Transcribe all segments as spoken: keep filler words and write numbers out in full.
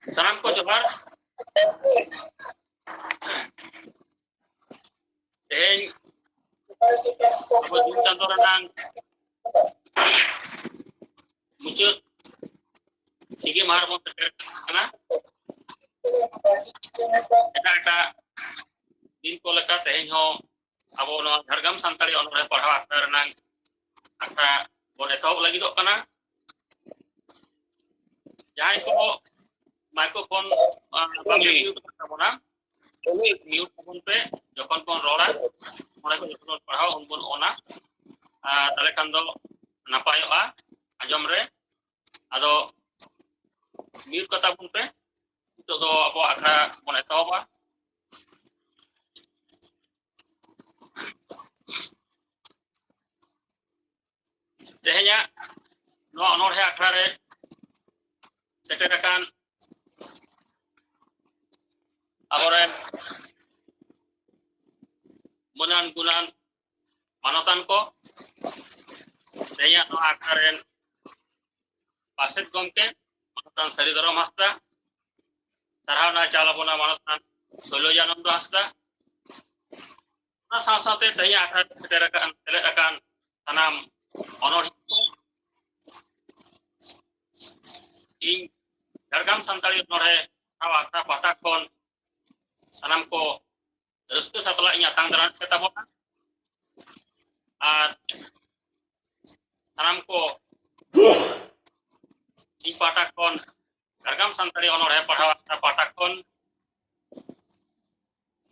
ᱥᱟᱱᱟᱢ ᱠᱚ ᱡᱚᱦᱟᱨ᱾ ᱛᱮᱦᱮᱧ ᱟᱵᱚ ᱡᱩᱱ ᱪᱟᱸᱫᱳ ᱨᱮᱱᱟᱝ ᱢᱩᱪᱟᱹᱫ ᱥᱤᱸᱜᱤ ᱢᱟᱦᱟ ᱨᱮᱵᱚᱱ ᱥᱮᱴᱮᱨ ᱟᱠᱟᱱᱟ᱾ ᱮᱴᱟᱜ ᱮᱴᱟᱜ ᱫᱤᱱ ᱠᱚ ᱞᱮᱠᱟ ᱛᱮᱦᱮᱧ ᱦᱚᱸ ᱟᱵᱚ ᱱᱚᱣᱟ ᱡᱷᱟᱲᱜᱨᱟᱢ ᱥᱟᱱᱛᱟᱲᱤ ᱚᱱᱚᱬᱦᱮ ᱯᱟᱲᱦᱟᱣ ᱟᱠᱷᱲᱟ ᱨᱮᱱᱟᱝ ᱟᱠᱷᱲᱟ ᱵᱚᱱ ᱮᱛᱚᱦᱚᱵ ᱞᱟᱹᱜᱤᱫᱚᱜ ᱠᱟᱱᱟ᱾ ᱡᱟᱦᱟᱸᱭ ᱠᱚ ᱢᱟᱭᱠᱨᱳᱯᱷᱳᱱ, ᱟᱸ, ᱵᱟᱝ ᱢᱤᱭᱩᱴ ᱟᱠᱟᱫ ᱛᱟᱵᱚᱱᱟ, ᱢᱤᱭᱩᱴ ᱛᱟᱵᱚᱱ ᱯᱮ᱾ ᱡᱚᱠᱷᱚᱱ ᱵᱚᱱ ᱨᱚᱲᱟ, ᱚᱸᱰᱮ ᱠᱷᱚᱱ ᱡᱚᱠᱷᱚᱱ ᱵᱚᱱ ᱯᱟᱲᱦᱟᱣᱟ, ᱩᱱ ᱵᱚᱱ ᱚᱱᱟ᱾ ᱟᱨ ᱛᱟᱦᱞᱮ ᱠᱷᱟᱱ ᱫᱚ ᱱᱟᱯᱟᱭᱚᱜᱼᱟ ᱟᱸᱡᱚᱢ ᱨᱮ᱾ ᱟᱫᱚ ᱢᱤᱭᱩᱴ ᱠᱟᱛᱟ ᱵᱚᱱ ᱯᱮ᱾ ᱱᱤᱛᱚᱜ ᱫᱚ ᱟᱵᱚ ᱟᱠᱷᱲᱟ ᱵᱚᱱ ᱮᱛᱚᱦᱚᱵᱟ᱾ ᱛᱮᱦᱮᱧᱟᱜ ᱱᱚᱣᱟ ᱚᱱᱚᱬᱦᱮ ᱟᱠᱷᱲᱟ ᱨᱮ ᱥᱮᱴᱮᱨ ᱟᱠᱟᱱ ᱟᱵᱚᱨᱮᱱ ᱢᱟᱹᱱᱟᱱ ᱜᱩᱱᱟᱱ ᱢᱟᱱᱚᱛᱟᱱ ᱠᱚ, ᱛᱮᱦᱮᱧᱟᱜ ᱱᱚᱣᱟ ᱟᱠᱷᱲᱟ ᱨᱮᱱ ᱯᱟᱨᱥᱮᱛ ᱜᱚᱢᱠᱮ ᱢᱟᱱᱚᱛᱟᱱ ᱥᱟᱹᱨᱤ ᱫᱷᱚᱨᱚᱢ ᱦᱟᱸᱥᱫᱟ, ᱥᱟᱨᱦᱟᱣ ᱱᱟ ᱪᱟᱞ ᱟᱵᱚᱱᱟ ᱢᱟᱱᱚᱛᱟᱱ ᱥᱳᱭᱞᱚᱡᱟᱱᱚᱱᱫᱚ ᱦᱟᱸᱥᱫᱟ, ᱚᱱᱟ ᱥᱟᱶ ᱥᱟᱶᱛᱮ ᱛᱮᱦᱮᱧᱟᱜ ᱟᱠᱷᱲᱟ ᱨᱮ ᱥᱮᱴᱮᱨ ᱟᱠᱟᱱ, ᱥᱮᱞᱮᱫ ᱟᱠᱟᱱ ᱥᱟᱱᱟᱢ ᱚᱱᱚᱬᱦᱤᱭᱟᱹ ᱠᱚ, ᱤᱧ ᱡᱷᱟᱲᱜᱨᱟᱢ ᱥᱟᱱᱛᱟᱲᱤ ᱚᱱᱚᱬᱦᱮ ᱯᱟᱲᱦᱟᱣ ᱟᱠᱷᱲᱟ ᱯᱟᱦᱴᱟ ᱠᱷᱚᱱ ᱥᱟᱱᱟᱢ ᱠᱚ ᱨᱟᱹᱥᱠᱟᱹ ᱥᱟᱛᱞᱟᱜ ᱤᱧ ᱟᱛᱟᱝ ᱫᱟᱨᱟᱢ ᱯᱮ ᱛᱟᱵᱚᱱᱟ᱾ ᱟᱨ ᱥᱟᱱᱟᱢ ᱠᱚ ᱤᱧ ᱯᱟᱦᱴᱟ ᱠᱷᱚᱱ, ᱡᱷᱟᱲᱜᱨᱟᱢ ᱥᱟᱱᱛᱟᱲᱤ ᱚᱱᱚᱬᱦᱮ ᱯᱟᱲᱦᱟᱣ ᱟᱠᱷᱲᱟ ᱯᱟᱦᱴᱟ ᱠᱷᱚᱱ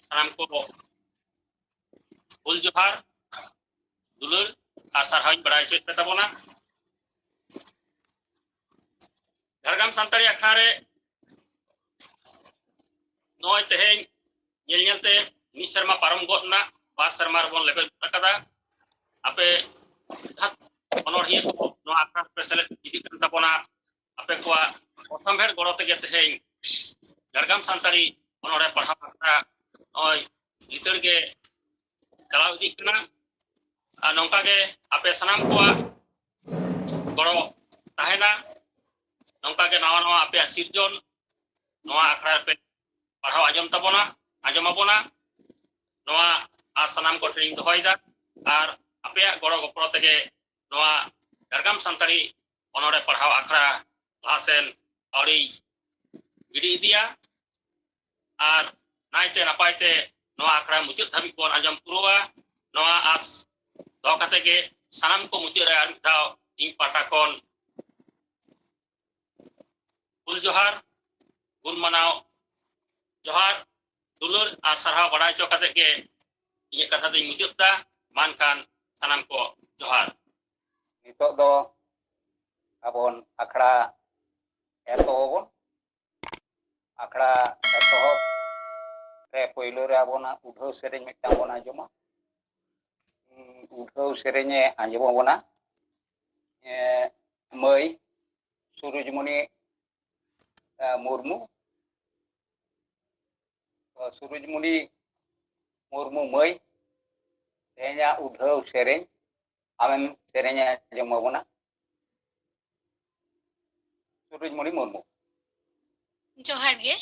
ᱥᱟᱱᱟᱢ ᱠᱚ ᱦᱩᱞ ᱡᱚᱦᱟᱨ, ᱫᱩᱞᱟᱹᱲ ᱟᱨ ᱥᱟᱨᱦᱟᱣ ᱤᱧ ᱵᱟᱲᱟᱭ ᱦᱚᱪᱚᱭᱮᱫ ᱯᱮ ᱛᱟᱵᱚᱱᱟ᱾ ᱡᱷᱟᱲᱜᱨᱟᱢ ᱥᱟᱱᱛᱟᱲᱤ ᱟᱠᱷᱲᱟ ᱨᱮ ᱱᱚᱜᱼᱚᱭ ᱛᱮᱦᱮᱧ ᱧᱮᱞ ᱧᱮᱞᱛᱮ ᱢᱤᱫ ᱥᱮᱨᱢᱟ ᱯᱟᱨᱚᱢ ᱜᱚᱫ ᱮᱱᱟ, ᱵᱟᱨ ᱥᱮᱨᱢᱟ ᱨᱮᱵᱚᱱ ᱞᱮᱵᱮᱫ ᱜᱚᱫ ᱟᱠᱟᱫᱟ᱾ ᱟᱯᱮ ᱡᱟᱦᱟᱸ ᱚᱱᱚᱬᱦᱤᱭᱟᱹ ᱠᱚ ᱱᱚᱣᱟ ᱟᱠᱷᱲᱟ ᱨᱮᱯᱮ ᱥᱮᱞᱮᱫ ᱤᱫᱤᱜ ᱠᱟᱱ ᱛᱟᱵᱚᱱᱟ, ᱟᱯᱮ ᱠᱚᱣᱟᱜ ᱚᱥᱟᱢᱵᱷᱮᱲ ᱜᱚᱲᱚ ᱛᱮᱜᱮ ᱛᱮᱦᱮᱧ ᱡᱷᱟᱲᱜᱨᱟᱢ ᱥᱟᱱᱛᱟᱲᱤ ᱚᱱᱚᱬᱦᱮ ᱯᱟᱲᱦᱟᱣ ᱟᱠᱷᱲᱟ ᱱᱚᱜᱼᱚᱭ ᱞᱤᱛᱟᱹᱲ ᱜᱮ ᱪᱟᱞᱟᱣ ᱤᱫᱤᱜ ᱠᱟᱱᱟ᱾ ᱟᱨ ᱱᱚᱝᱠᱟ ᱜᱮ ᱟᱯᱮ ᱥᱟᱱᱟᱢ ᱠᱚᱣᱟᱜ ᱜᱚᱲᱚ ᱛᱟᱦᱮᱱᱟ᱾ ᱱᱚᱝᱠᱟ ᱜᱮ ᱱᱟᱣᱟ ᱱᱟᱣᱟ ᱟᱯᱮᱭᱟᱜ ᱥᱤᱨᱡᱚᱱ ᱱᱚᱣᱟ ᱟᱠᱷᱲᱟ ᱨᱮᱯᱮ ᱯᱟᱲᱦᱟᱣ ᱟᱸᱡᱚᱢ ᱛᱟᱵᱚᱱᱟ, ᱟᱸᱡᱚᱢ ᱟᱵᱚᱱᱟ, ᱱᱚᱣᱟ ᱟᱥ ᱥᱟᱱᱟᱢ ᱠᱚ ᱴᱷᱮᱱᱤᱧ ᱫᱚᱦᱚᱭᱮᱫᱟ᱾ ᱟᱨ ᱟᱯᱮᱭᱟᱜ ᱜᱚᱲᱚ ᱜᱚᱯᱚᱲᱚ ᱛᱮᱜᱮ ᱱᱚᱣᱟ ᱡᱷᱟᱲᱜᱨᱟᱢ ᱥᱟᱱᱛᱟᱲᱤ ᱚᱱᱚᱬᱦᱮ ᱯᱟᱲᱦᱟᱣ ᱟᱠᱷᱲᱟ ᱞᱟᱦᱟ ᱥᱮᱱ ᱟᱹᱣᱲᱤ ᱜᱤᱰᱤ ᱤᱫᱤᱭᱟ᱾ ᱟᱨ ᱱᱟᱭᱛᱮ ᱱᱟᱯᱟᱭ ᱛᱮ ᱱᱚᱣᱟ ᱟᱠᱷᱲᱟ ᱢᱩᱪᱟᱹᱫ ᱫᱷᱟᱹᱵᱤᱡ ᱵᱚᱱ ᱟᱸᱡᱚᱢ ᱯᱩᱨᱟᱹᱣᱟ, ᱱᱚᱣᱟ ᱟᱥ ᱫᱚᱦᱚ ᱠᱟᱛᱮ ᱜᱮ ᱥᱟᱱᱟᱢ ᱠᱚ ᱢᱩᱪᱟᱹᱫ ᱨᱮ ᱟᱨ ᱢᱤᱫ ᱫᱷᱟᱣ ᱤᱧ ᱯᱟᱦᱴᱟ ᱠᱷᱚᱱ ᱜᱩᱞ ᱡᱚᱦᱟᱨ, ᱜᱩᱞ ᱢᱟᱱᱟᱣ ᱡᱚᱦᱟᱨ, ᱫᱩᱞᱟᱹᱲ ᱟᱨ ᱥᱟᱨᱦᱟᱣ ᱵᱟᱲᱟᱭ ᱦᱚᱪᱚ ᱠᱟᱛᱮ ᱜᱮ ᱤᱧᱟᱹᱜ ᱠᱟᱛᱷᱟ ᱫᱚᱧ ᱢᱩᱪᱟᱹᱫ ᱮᱫᱟ᱾ ᱢᱟ ᱮᱱᱠᱷᱟᱱ ᱥᱟᱱᱟᱢ ᱠᱚ ᱡᱚᱦᱟᱨ᱾ ᱱᱤᱛᱚᱜ ᱫᱚ ᱟᱵᱚᱱ ᱟᱠᱷᱲᱟ ᱮᱛᱚᱦᱚᱵ ᱟᱵᱚᱱ᱾ ᱟᱠᱷᱲᱟ ᱮᱛᱚᱦᱚᱵ ᱨᱮ ᱯᱳᱭᱞᱳ ᱨᱮ ᱟᱵᱚᱱᱟᱜ ᱩᱰᱷᱟᱹᱣ ᱥᱮᱨᱮᱧ ᱢᱤᱫᱴᱟᱝ ᱵᱚᱱ ᱟᱸᱡᱚᱢᱟ᱾ ᱩᱰᱷᱟᱹᱣ ᱥᱮᱨᱮᱧᱮ ᱟᱸᱡᱚᱢ ᱟᱵᱚᱱᱟ, ᱮ, ᱢᱟᱹᱭ ᱥᱩᱨᱩᱡᱽᱢᱩᱱᱤ, ᱮ, ᱢᱩᱨᱢᱩ᱾ ᱛᱚ, ᱥᱩᱨᱩᱡᱽᱢᱩᱱᱤ ᱢᱩᱨᱢᱩ ᱢᱟᱹᱭ, ᱛᱮᱦᱮᱧᱟᱜ ᱩᱰᱷᱟᱹᱣ ᱥᱮᱨᱮᱧ ᱟᱢᱮᱢ ᱥᱮᱨᱮᱧ ᱟᱸᱡᱚᱢ ᱟᱵᱚᱱᱟ᱾ ᱥᱩᱨᱩᱡᱽᱢᱩᱱᱤ ᱢᱩᱨᱢᱩ᱾ ᱡᱚᱦᱟᱨ ᱜᱮ᱾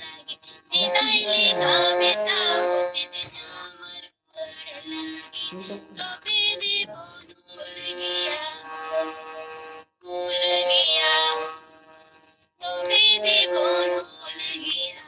ᱞᱟᱹᱜᱤᱫ, ᱥᱮᱫᱟᱭ ᱞᱮᱠᱟ ᱢᱮᱛᱟ ᱠᱚ ᱛᱮ ᱧᱟᱢ ᱨᱩᱣᱟᱹᱲ ᱞᱟᱹᱜᱤᱫ, ᱛᱚᱵᱮ ᱫᱮᱵᱚᱱ ᱦᱩᱞ ᱜᱮᱭᱟ, ᱦᱩᱞ ᱜᱮᱭᱟ, ᱛᱚᱵᱮ ᱫᱮᱵᱚᱱ ᱦᱩᱞ ᱜᱮᱭᱟ᱾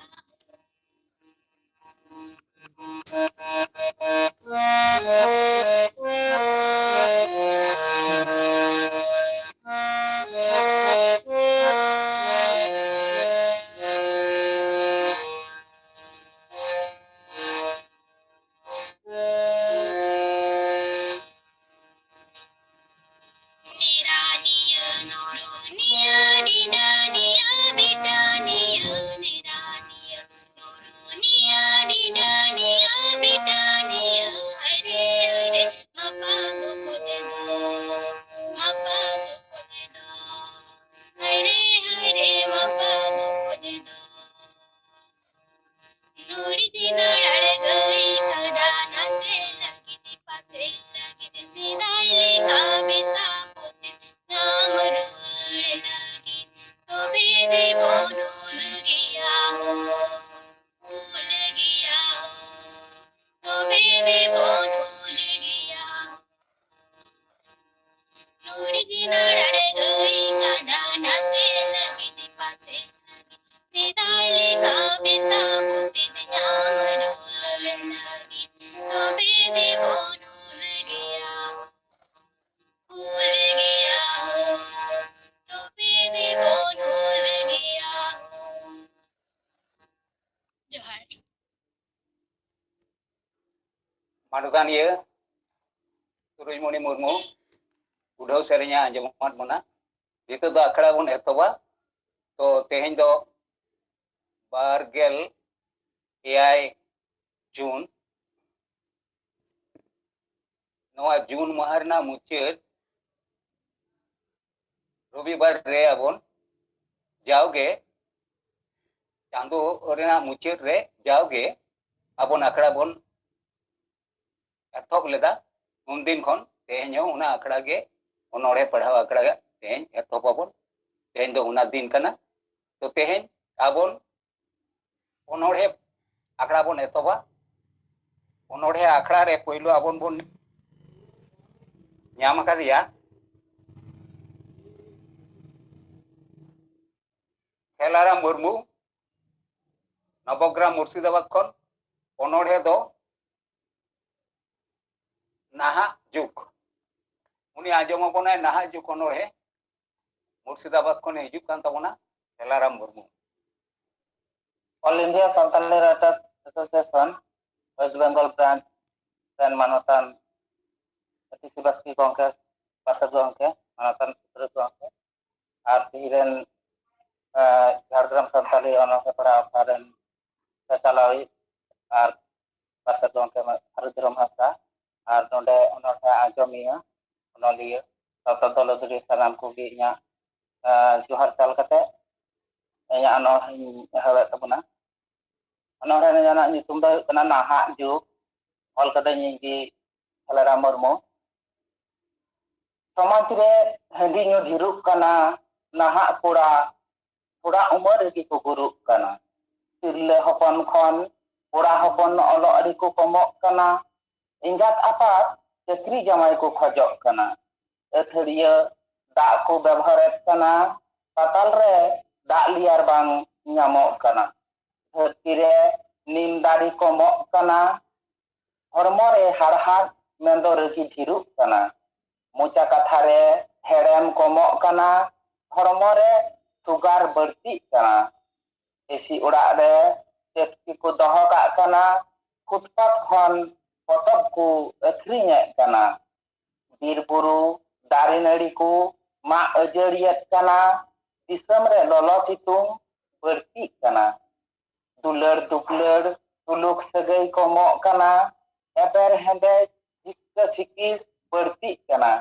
ᱱᱤᱨᱟᱱᱤᱭᱟᱹ, ᱱᱩᱨᱩᱱᱤᱭᱟᱹ, ᱰᱤᱰᱟᱹᱱᱤᱭᱟᱹ, ᱵᱤᱴᱟᱹᱱᱤᱭᱟᱹ, ᱱᱤᱨᱟᱱᱤᱭᱟᱹ, ᱱᱩᱨᱩᱱᱤᱭᱟᱹ, ᱰᱤᱰᱟᱹᱱᱤᱭᱟᱹ, ᱵᱤᱴᱟᱹᱱᱤᱭᱟᱹ, ᱦᱟᱭᱨᱮ, ᱦᱟᱭᱨᱮ, ᱢᱟᱯᱟ ᱜᱚᱯᱚᱡ ᱫᱚ, ᱢᱟᱯᱟ ᱜᱚᱯᱚᱡ ᱫᱚ, ᱦᱟᱭᱨᱮ, ᱦᱟᱭᱨᱮ, ᱢᱟᱯᱟ ᱜᱚᱯᱚᱡ ᱫᱚ᱾ ᱱᱩᱲᱤ ᱫᱤᱱ ᱟᱲᱟᱲ ᱜᱟᱹᱭ ᱠᱟᱰᱟ ᱱᱟᱪᱮ ᱞᱟᱹᱜᱤᱫ, ᱯᱟᱪᱮ ᱞᱟᱹᱜᱤᱫ, ᱥᱮᱫᱟᱭ ᱞᱮᱠᱟ ᱢᱮᱥᱟ ᱠᱚᱛᱮ ᱧᱟᱢ ᱨᱩᱣᱟᱹᱲ ᱞᱟᱹᱜᱤᱫ, ᱛᱚᱵᱮ ᱫᱮᱵᱚᱱ ᱦᱩᱞ ᱜᱮᱭᱟ ᱦᱳ, ᱦᱩᱞ ᱜᱮᱭᱟ ᱦᱳ, ᱛᱚᱵᱮ ᱫᱮᱵᱚᱱ ᱦᱩᱞ ᱜᱮᱭᱟ ᱦᱳ᱾ ᱱᱩᱲᱤ ᱫᱤᱱ ᱟᱲᱟᱲ ᱜᱟᱹᱭ ᱠᱟᱰᱟ ᱱᱟᱪᱮ ᱞᱟᱹᱜᱤᱫ, ᱯᱟᱪᱮ ᱞᱟᱹᱜᱤᱫ, ᱥᱮᱫᱟᱭ ᱞᱮᱠᱟ ᱢᱮᱛᱟ ᱠᱚᱛᱮ ᱧᱟᱢ ᱨᱩᱣᱟᱹᱲ ᱞᱟᱹᱜᱤᱫ, ᱛᱚᱵᱮ ᱫᱮᱵᱚᱱ ᱦᱩᱞ ᱜᱮᱭᱟ, ᱦᱩᱞ ᱜᱮᱭᱟ ᱦᱳ, ᱛᱚᱵᱮ ᱫᱮᱵᱚᱱ ᱦᱩᱞ ᱜᱮᱭᱟ ᱦᱳ᱾ ᱡᱚᱦᱟᱨ᱾ ᱢᱟᱰᱣᱟᱱᱤᱭᱟᱹ ᱥᱩᱨᱩᱡᱽᱢᱚᱬᱤ ᱢᱩᱨᱢᱩ ᱩᱰᱷᱟᱹᱣ ᱥᱮᱨᱮᱧ ᱮ ᱟᱸᱡᱚᱢᱟᱫ ᱵᱚᱱᱟ᱾ ᱱᱤᱛᱚᱜ ᱫᱚ ᱟᱠᱷᱲᱟ ᱵᱚᱱ ᱮᱛᱚᱦᱚᱵᱟ᱾ ᱛᱚ, ᱛᱮᱦᱮᱧ ᱫᱚ ᱵᱟᱨ ᱜᱮᱞ ᱮᱭᱟᱭ ᱡᱩᱱ᱾ ᱱᱚᱣᱟ ᱡᱩᱱ ᱢᱟᱦᱟ ᱨᱮᱱᱟᱜ ᱢᱩᱪᱟᱹᱫ ᱨᱚᱵᱤᱵᱟᱨ ᱨᱮ ᱟᱵᱚᱱ ᱡᱟᱣᱜᱮ ᱪᱟᱸᱫᱳ ᱨᱮᱱᱟᱜ ᱢᱩᱪᱟᱹᱫ ᱨᱮ ᱡᱟᱣᱜᱮ ᱟᱵᱚᱱ ᱟᱠᱷᱲᱟ ᱵᱚᱱ ᱮᱛᱚᱦᱚᱵ ᱞᱮᱫᱟ᱾ ᱩᱱᱫᱤᱱ ᱠᱷᱚᱱ ᱛᱮᱦᱮᱧ ᱦᱚᱸ ᱚᱱᱟ ᱟᱠᱷᱲᱟ ᱜᱮ, ᱚᱱᱚᱬᱦᱮ ᱯᱟᱲᱦᱟᱣ ᱟᱠᱷᱲᱟ ᱜᱮ ᱛᱮᱦᱮᱧ ᱮᱛᱚᱦᱚᱵ ᱟᱵᱚᱱ᱾ ᱛᱮᱦᱮᱧ ᱫᱚ ᱚᱱᱟ ᱫᱤᱱ ᱠᱟᱱᱟ᱾ ᱛᱚ, ᱛᱮᱦᱮᱧ ᱟᱵᱚᱱ ᱚᱱᱚᱬᱦᱮ ᱟᱠᱷᱲᱟ ᱵᱚᱱ ᱮᱛᱚᱦᱚᱵᱟ᱾ ᱚᱱᱚᱬᱦᱮ ᱟᱠᱷᱲᱟ ᱨᱮ ᱯᱳᱭᱞᱳ ᱟᱵᱚᱱ ᱵᱚᱱ ᱧᱟᱢ ᱟᱠᱟᱫᱮᱭᱟ ᱠᱷᱮᱞᱟᱨᱟᱢ ᱢᱩᱨᱢᱩ, ᱱᱚᱵᱚᱜᱨᱟᱢ, ᱢᱩᱨᱥᱤᱫᱟᱵᱟᱫᱽ ᱠᱷᱚᱱ᱾ ᱚᱱᱚᱬᱦᱮ ᱫᱚ ᱱᱟᱦᱟᱜ ᱡᱩᱜᱽ᱾ ᱩᱱᱤ ᱟᱸᱡᱚᱢ ᱟᱵᱚᱱᱟᱭ ᱱᱟᱦᱟᱜ ᱡᱩᱜᱽ ᱚᱱᱚᱬᱦᱮ᱾ ᱢᱩᱨᱥᱤᱫᱟᱵᱟᱫᱽ ᱠᱷᱚᱱᱮ ᱦᱤᱡᱩᱜ ᱠᱟᱱ ᱛᱟᱵᱚᱱᱟ Khelaram Murmu. All India Santali Writers Association West Bengal Branch ᱨᱮᱱ ᱢᱟᱱᱚᱛᱟᱱ ᱟᱹᱫᱤᱥᱤ ᱵᱟᱥᱠᱮ ᱜᱚᱢᱠᱮ, ᱯᱟᱨᱥᱮᱛ ᱜᱚᱢᱠᱮ, ᱢᱟᱱᱚᱛᱟᱱ ᱥᱩᱛᱨᱮᱛ ᱜᱚᱢᱠᱮ, ᱟᱨ ᱛᱤᱦᱤᱧ ᱨᱮᱱ, ᱮ, ᱡᱷᱟᱲᱜᱨᱟᱢ ᱥᱟᱱᱛᱟᱞᱤ ᱚᱱᱚᱬᱦᱮ ᱯᱟᱲᱦᱟᱣ ᱟᱠᱷᱲᱟ ᱨᱮᱱ ᱪᱟᱪᱟᱞᱟᱣᱤᱡ ᱟᱨ ᱯᱟᱨᱥᱮᱛ ᱜᱚᱢᱠᱮ ᱦᱟᱨᱩ ᱫᱷᱚᱨᱚᱢ ᱦᱟᱸᱥᱫᱟ, ᱟᱨ ᱱᱚᱰᱮ ᱚᱱᱚᱬᱦᱮ ᱟᱸᱡᱚᱢᱤᱭᱟᱹ, ᱚᱱᱚᱞᱤᱭᱟᱹ, ᱥᱟᱶᱛᱟ ᱫᱚᱞᱟᱹᱫᱩᱞᱤᱭᱟᱹ ᱥᱟᱱᱟᱢ ᱠᱚᱜᱮ ᱤᱧᱟᱹᱜ, ᱮ, ᱡᱚᱦᱟᱨ ᱪᱟᱞ ᱠᱟᱛᱮ ᱤᱧᱟᱹᱜ ᱚᱱᱚᱬᱦᱮᱧ ᱮᱦᱚᱵᱮᱫ ᱛᱟᱵᱚᱱᱟ᱾ ᱚᱱᱚᱬᱦᱮ ᱨᱮᱱᱟᱜ ᱧᱩᱛᱩᱢ ᱫᱚ ᱦᱩᱭᱩᱜ ᱠᱟᱱᱟ ᱱᱟᱦᱟᱜ ᱡᱩᱜᱽ, ᱚᱞ ᱠᱟᱫᱟᱹᱧ ᱤᱧ ᱜᱮ, ᱠᱷᱮᱞᱟᱨᱟᱢ ᱢᱩᱨᱢᱩ᱾ ᱥᱚᱢᱟᱡᱽ ᱨᱮ ᱦᱟᱺᱰᱤ ᱧᱩ ᱰᱷᱮᱨᱚᱜ ᱠᱟᱱᱟ, ᱱᱟᱦᱟᱜ ᱠᱚᱲᱟ ᱛᱷᱚᱲᱟ ᱩᱢᱮᱨ ᱨᱮᱜᱮ ᱠᱚ ᱜᱩᱨᱩᱜ ᱠᱟᱱᱟ᱾ ᱛᱤᱨᱞᱟᱹ ᱦᱚᱯᱚᱱ ᱠᱷᱚᱱ ᱠᱚᱲᱟ ᱦᱚᱯᱚᱱ ᱚᱞᱚᱜ ᱨᱮᱠᱚ ᱠᱚᱢᱚᱜ ᱠᱟᱱᱟ᱾ ᱮᱸᱜᱟᱛ ᱟᱯᱟᱛ ᱪᱟᱹᱠᱨᱤ ᱡᱟᱶᱟᱭ ᱠᱚ ᱠᱷᱚᱡᱚᱜ ᱠᱟᱱᱟ᱾ ᱟᱹᱛᱷᱟᱹᱲᱤᱭᱟᱹ ᱫᱟᱜ ᱠᱚ ᱵᱮᱵᱚᱦᱟᱨᱮᱫ ᱠᱟᱱᱟ᱾ ᱯᱟᱛᱟᱞ ᱨᱮ ᱫᱟᱜ ᱞᱮᱭᱟᱨ ᱵᱟᱝ ᱧᱟᱢᱚᱜ ᱠᱟᱱᱟ᱾ ᱫᱷᱟᱹᱨᱛᱤ ᱨᱮ ᱱᱤᱢ ᱫᱟᱨᱮ ᱠᱚᱢᱚᱜ ᱠᱟᱱᱟ᱾ ᱦᱚᱲᱢᱚ ᱨᱮ ᱦᱟᱲᱦᱟᱫ ᱢᱮᱱᱫᱚ ᱨᱟᱹᱜᱤ ᱰᱷᱮᱨᱚᱜ ᱠᱟᱱᱟ᱾ ᱢᱚᱪᱟ ᱠᱟᱛᱷᱟ ᱨᱮ ᱦᱮᱲᱮᱢ ᱠᱚᱢᱚᱜ ᱠᱟᱱᱟ᱾ ᱦᱚᱲᱢᱚ ᱨᱮ ᱥᱩᱜᱟᱨ ᱵᱟᱹᱲᱛᱤᱜ ᱠᱟᱱᱟ᱾ ᱮᱥᱤ ᱚᱲᱟᱜ ᱨᱮ ᱪᱟᱹᱴᱠᱤ ᱠᱚ ᱫᱚᱦᱚ ᱠᱟᱜ ᱠᱟᱱᱟ᱾ ᱯᱷᱩᱴᱯᱟᱛ ᱠᱷᱚᱱ ᱯᱚᱛᱚᱵ ᱠᱚ ᱟᱹᱠᱷᱨᱤᱧᱮᱫ ᱠᱟᱱᱟ᱾ ᱵᱤᱨ ᱵᱩᱨᱩ ᱫᱟᱨᱮ ᱱᱟᱹᱲᱤ ᱠᱚ ᱢᱟᱜ ᱟᱹᱡᱟᱹᱲᱤᱭᱮᱫ ᱠᱟᱱᱟ᱾ ᱫᱤᱥᱚᱢ ᱨᱮ ᱞᱚᱞᱚ ᱥᱤᱛᱩᱝ ᱵᱟᱹᱲᱛᱤᱜ ᱠᱟᱱᱟ᱾ ᱫᱩᱞᱟᱹᱲ ᱫᱩᱯᱞᱟᱹᱲ ᱥᱩᱞᱩᱠ ᱥᱟᱹᱜᱟᱹᱭ ᱠᱚᱢᱚᱜ ᱠᱟᱱᱟ᱾ ᱮᱯᱮᱨ ᱦᱮᱸᱰᱮᱡ ᱦᱤᱥᱠᱟᱹ ᱥᱤᱠᱤᱲ ᱵᱟᱹᱲᱛᱤᱜ ᱠᱟᱱᱟ᱾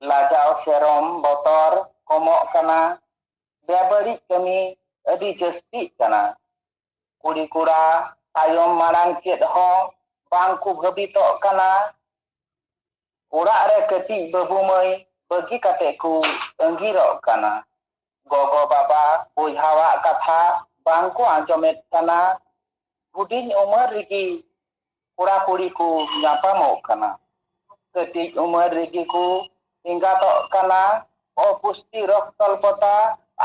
ᱞᱟᱡᱟᱣ ᱥᱮᱨᱚᱢ ᱵᱚᱛᱚᱨ ᱠᱚᱢᱚᱜ ᱠᱟᱱᱟ᱾ ᱵᱮᱵᱟᱹᱲᱤᱡ ᱠᱟᱹᱢᱤ ᱟᱹᱰᱤ ᱡᱟᱹᱥᱛᱤᱜ ᱠᱟᱱᱟ᱾ ᱠᱩᱲᱤ ᱠᱚᱲᱟ ᱛᱟᱭᱚᱢ ᱢᱟᱲᱟᱝ ᱪᱮᱫ ᱦᱚᱸ ᱵᱟᱝ ᱠᱚ ᱵᱷᱟᱹᱵᱤᱛᱚᱜ ᱠᱟᱱᱟ᱾ ᱚᱲᱟᱜ ᱨᱮ ᱠᱟᱹᱴᱤᱡ ᱵᱟᱹᱵᱩ ᱢᱟᱹᱭ ᱵᱟᱹᱜᱤ ᱠᱟᱛᱮ ᱠᱚ ᱟᱺᱜᱤᱨᱚᱜ ᱠᱟᱱᱟ᱾ ᱜᱚᱜᱚ ᱵᱟᱵᱟ ᱵᱚᱭᱦᱟᱣᱟᱜ ᱠᱟᱛᱷᱟ ᱵᱟᱝ ᱠᱚ ᱟᱸᱡᱚᱢᱮᱫ ᱠᱟᱱᱟ᱾ ᱦᱩᱰᱤᱧ ᱩᱢᱮᱨ ᱨᱮᱜᱮ ᱠᱚᱲᱟ ᱠᱩᱲᱤ ᱠᱚ ᱧᱟᱯᱟᱢᱚᱜ ᱠᱟᱱᱟ᱾ ᱠᱟᱹᱴᱤᱡ ᱩᱢᱮᱨ ᱨᱮᱜᱮ ᱠᱚ ᱮᱸᱜᱟᱛᱚᱜ ᱠᱟᱱᱟ᱾ ᱚᱯᱩᱥᱴᱤ, ᱨᱚᱠᱛᱚᱞᱯᱚᱛᱟ,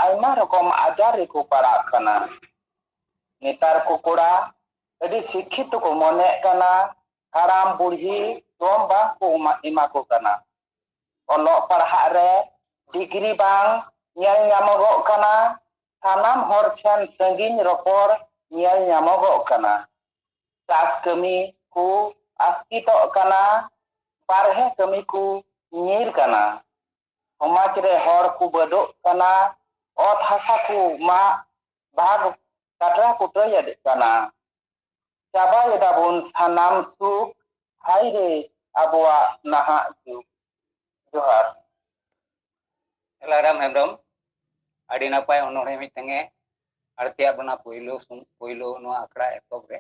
ᱟᱭᱢᱟ ᱨᱚᱠᱚᱢ ᱟᱡᱟᱨ ᱨᱮᱠᱚ ᱯᱟᱲᱟᱜ ᱠᱟᱱᱟ᱾ ᱱᱮᱛᱟᱨ ᱠᱚ ᱠᱚᱲᱟ ᱟᱹᱰᱤ ᱥᱤᱠᱠᱷᱤᱛ ᱠᱚ ᱢᱚᱱᱮᱜ ᱠᱟᱱᱟ, ᱦᱟᱲᱟᱢ ᱵᱩᱲᱦᱤ ᱫᱚᱢ ᱵᱟᱝ ᱠᱚ ᱮᱢᱟ, ᱮᱢᱟ ᱠᱚ ᱠᱟᱱᱟ᱾ ᱚᱞᱚᱜ ᱯᱟᱲᱦᱟᱜ ᱨᱮ ᱰᱤᱜᱽᱨᱤ ᱵᱟᱝ ᱧᱮᱞ ᱧᱟᱢᱚᱜᱚᱜ ᱠᱟᱱᱟ᱾ ᱥᱟᱱᱟᱢ ᱦᱚᱲ ᱴᱷᱮᱱ ᱥᱟᱺᱜᱤᱧ ᱨᱚᱯᱚᱲ ᱧᱮᱞ ᱧᱟᱢᱚᱜᱚᱜ ᱠᱟᱱᱟ᱾ ᱪᱟᱥ ᱠᱟᱹᱢᱤ ᱠᱚ ᱟᱥᱠᱤᱛᱚᱜ ᱠᱟᱱᱟ᱾ ᱵᱟᱨᱦᱮ ᱠᱟᱹᱢᱤ ᱠᱚ ᱧᱤᱨ ᱠᱟᱱᱟ᱾ ᱥᱚᱢᱟᱡᱽ ᱨᱮ ᱦᱚᱲ ᱠᱚ ᱵᱟᱹᱰᱚᱜ ᱠᱟᱱᱟ᱾ ᱚᱛ ᱦᱟᱥᱟ ᱠᱚ ᱢᱟᱜ ᱵᱷᱟᱜᱽ ᱠᱟᱴᱨᱟ ᱠᱩᱴᱨᱟᱹᱭᱮᱫ ᱠᱟᱱᱟ᱾ ᱪᱟᱵᱟᱭᱮᱫᱟ ᱵᱚᱱ ᱥᱟᱱᱟᱢ ᱥᱩᱠ᱾ ᱦᱟᱭ ᱨᱮ ᱟᱵᱚᱣᱟᱜ ᱱᱟᱦᱟᱜ ᱡᱩᱜᱽ᱾ ᱡᱚᱦᱟᱨ᱾ ᱮᱞᱟᱨᱟᱢ ᱦᱮᱢᱵᱨᱚᱢ ᱟᱹᱰᱤ ᱱᱟᱯᱟᱭ ᱚᱱᱚᱬᱦᱮ ᱢᱤᱫᱴᱟᱝ ᱮ ᱟᱬᱛᱤᱭᱟᱜ ᱵᱚᱱᱟ ᱯᱳᱭᱞᱳ ᱥᱩᱢ-, ᱯᱳᱭᱞᱳ ᱱᱚᱣᱟ ᱟᱠᱷᱲᱟ ᱮᱛᱚᱦᱚᱵ ᱨᱮ᱾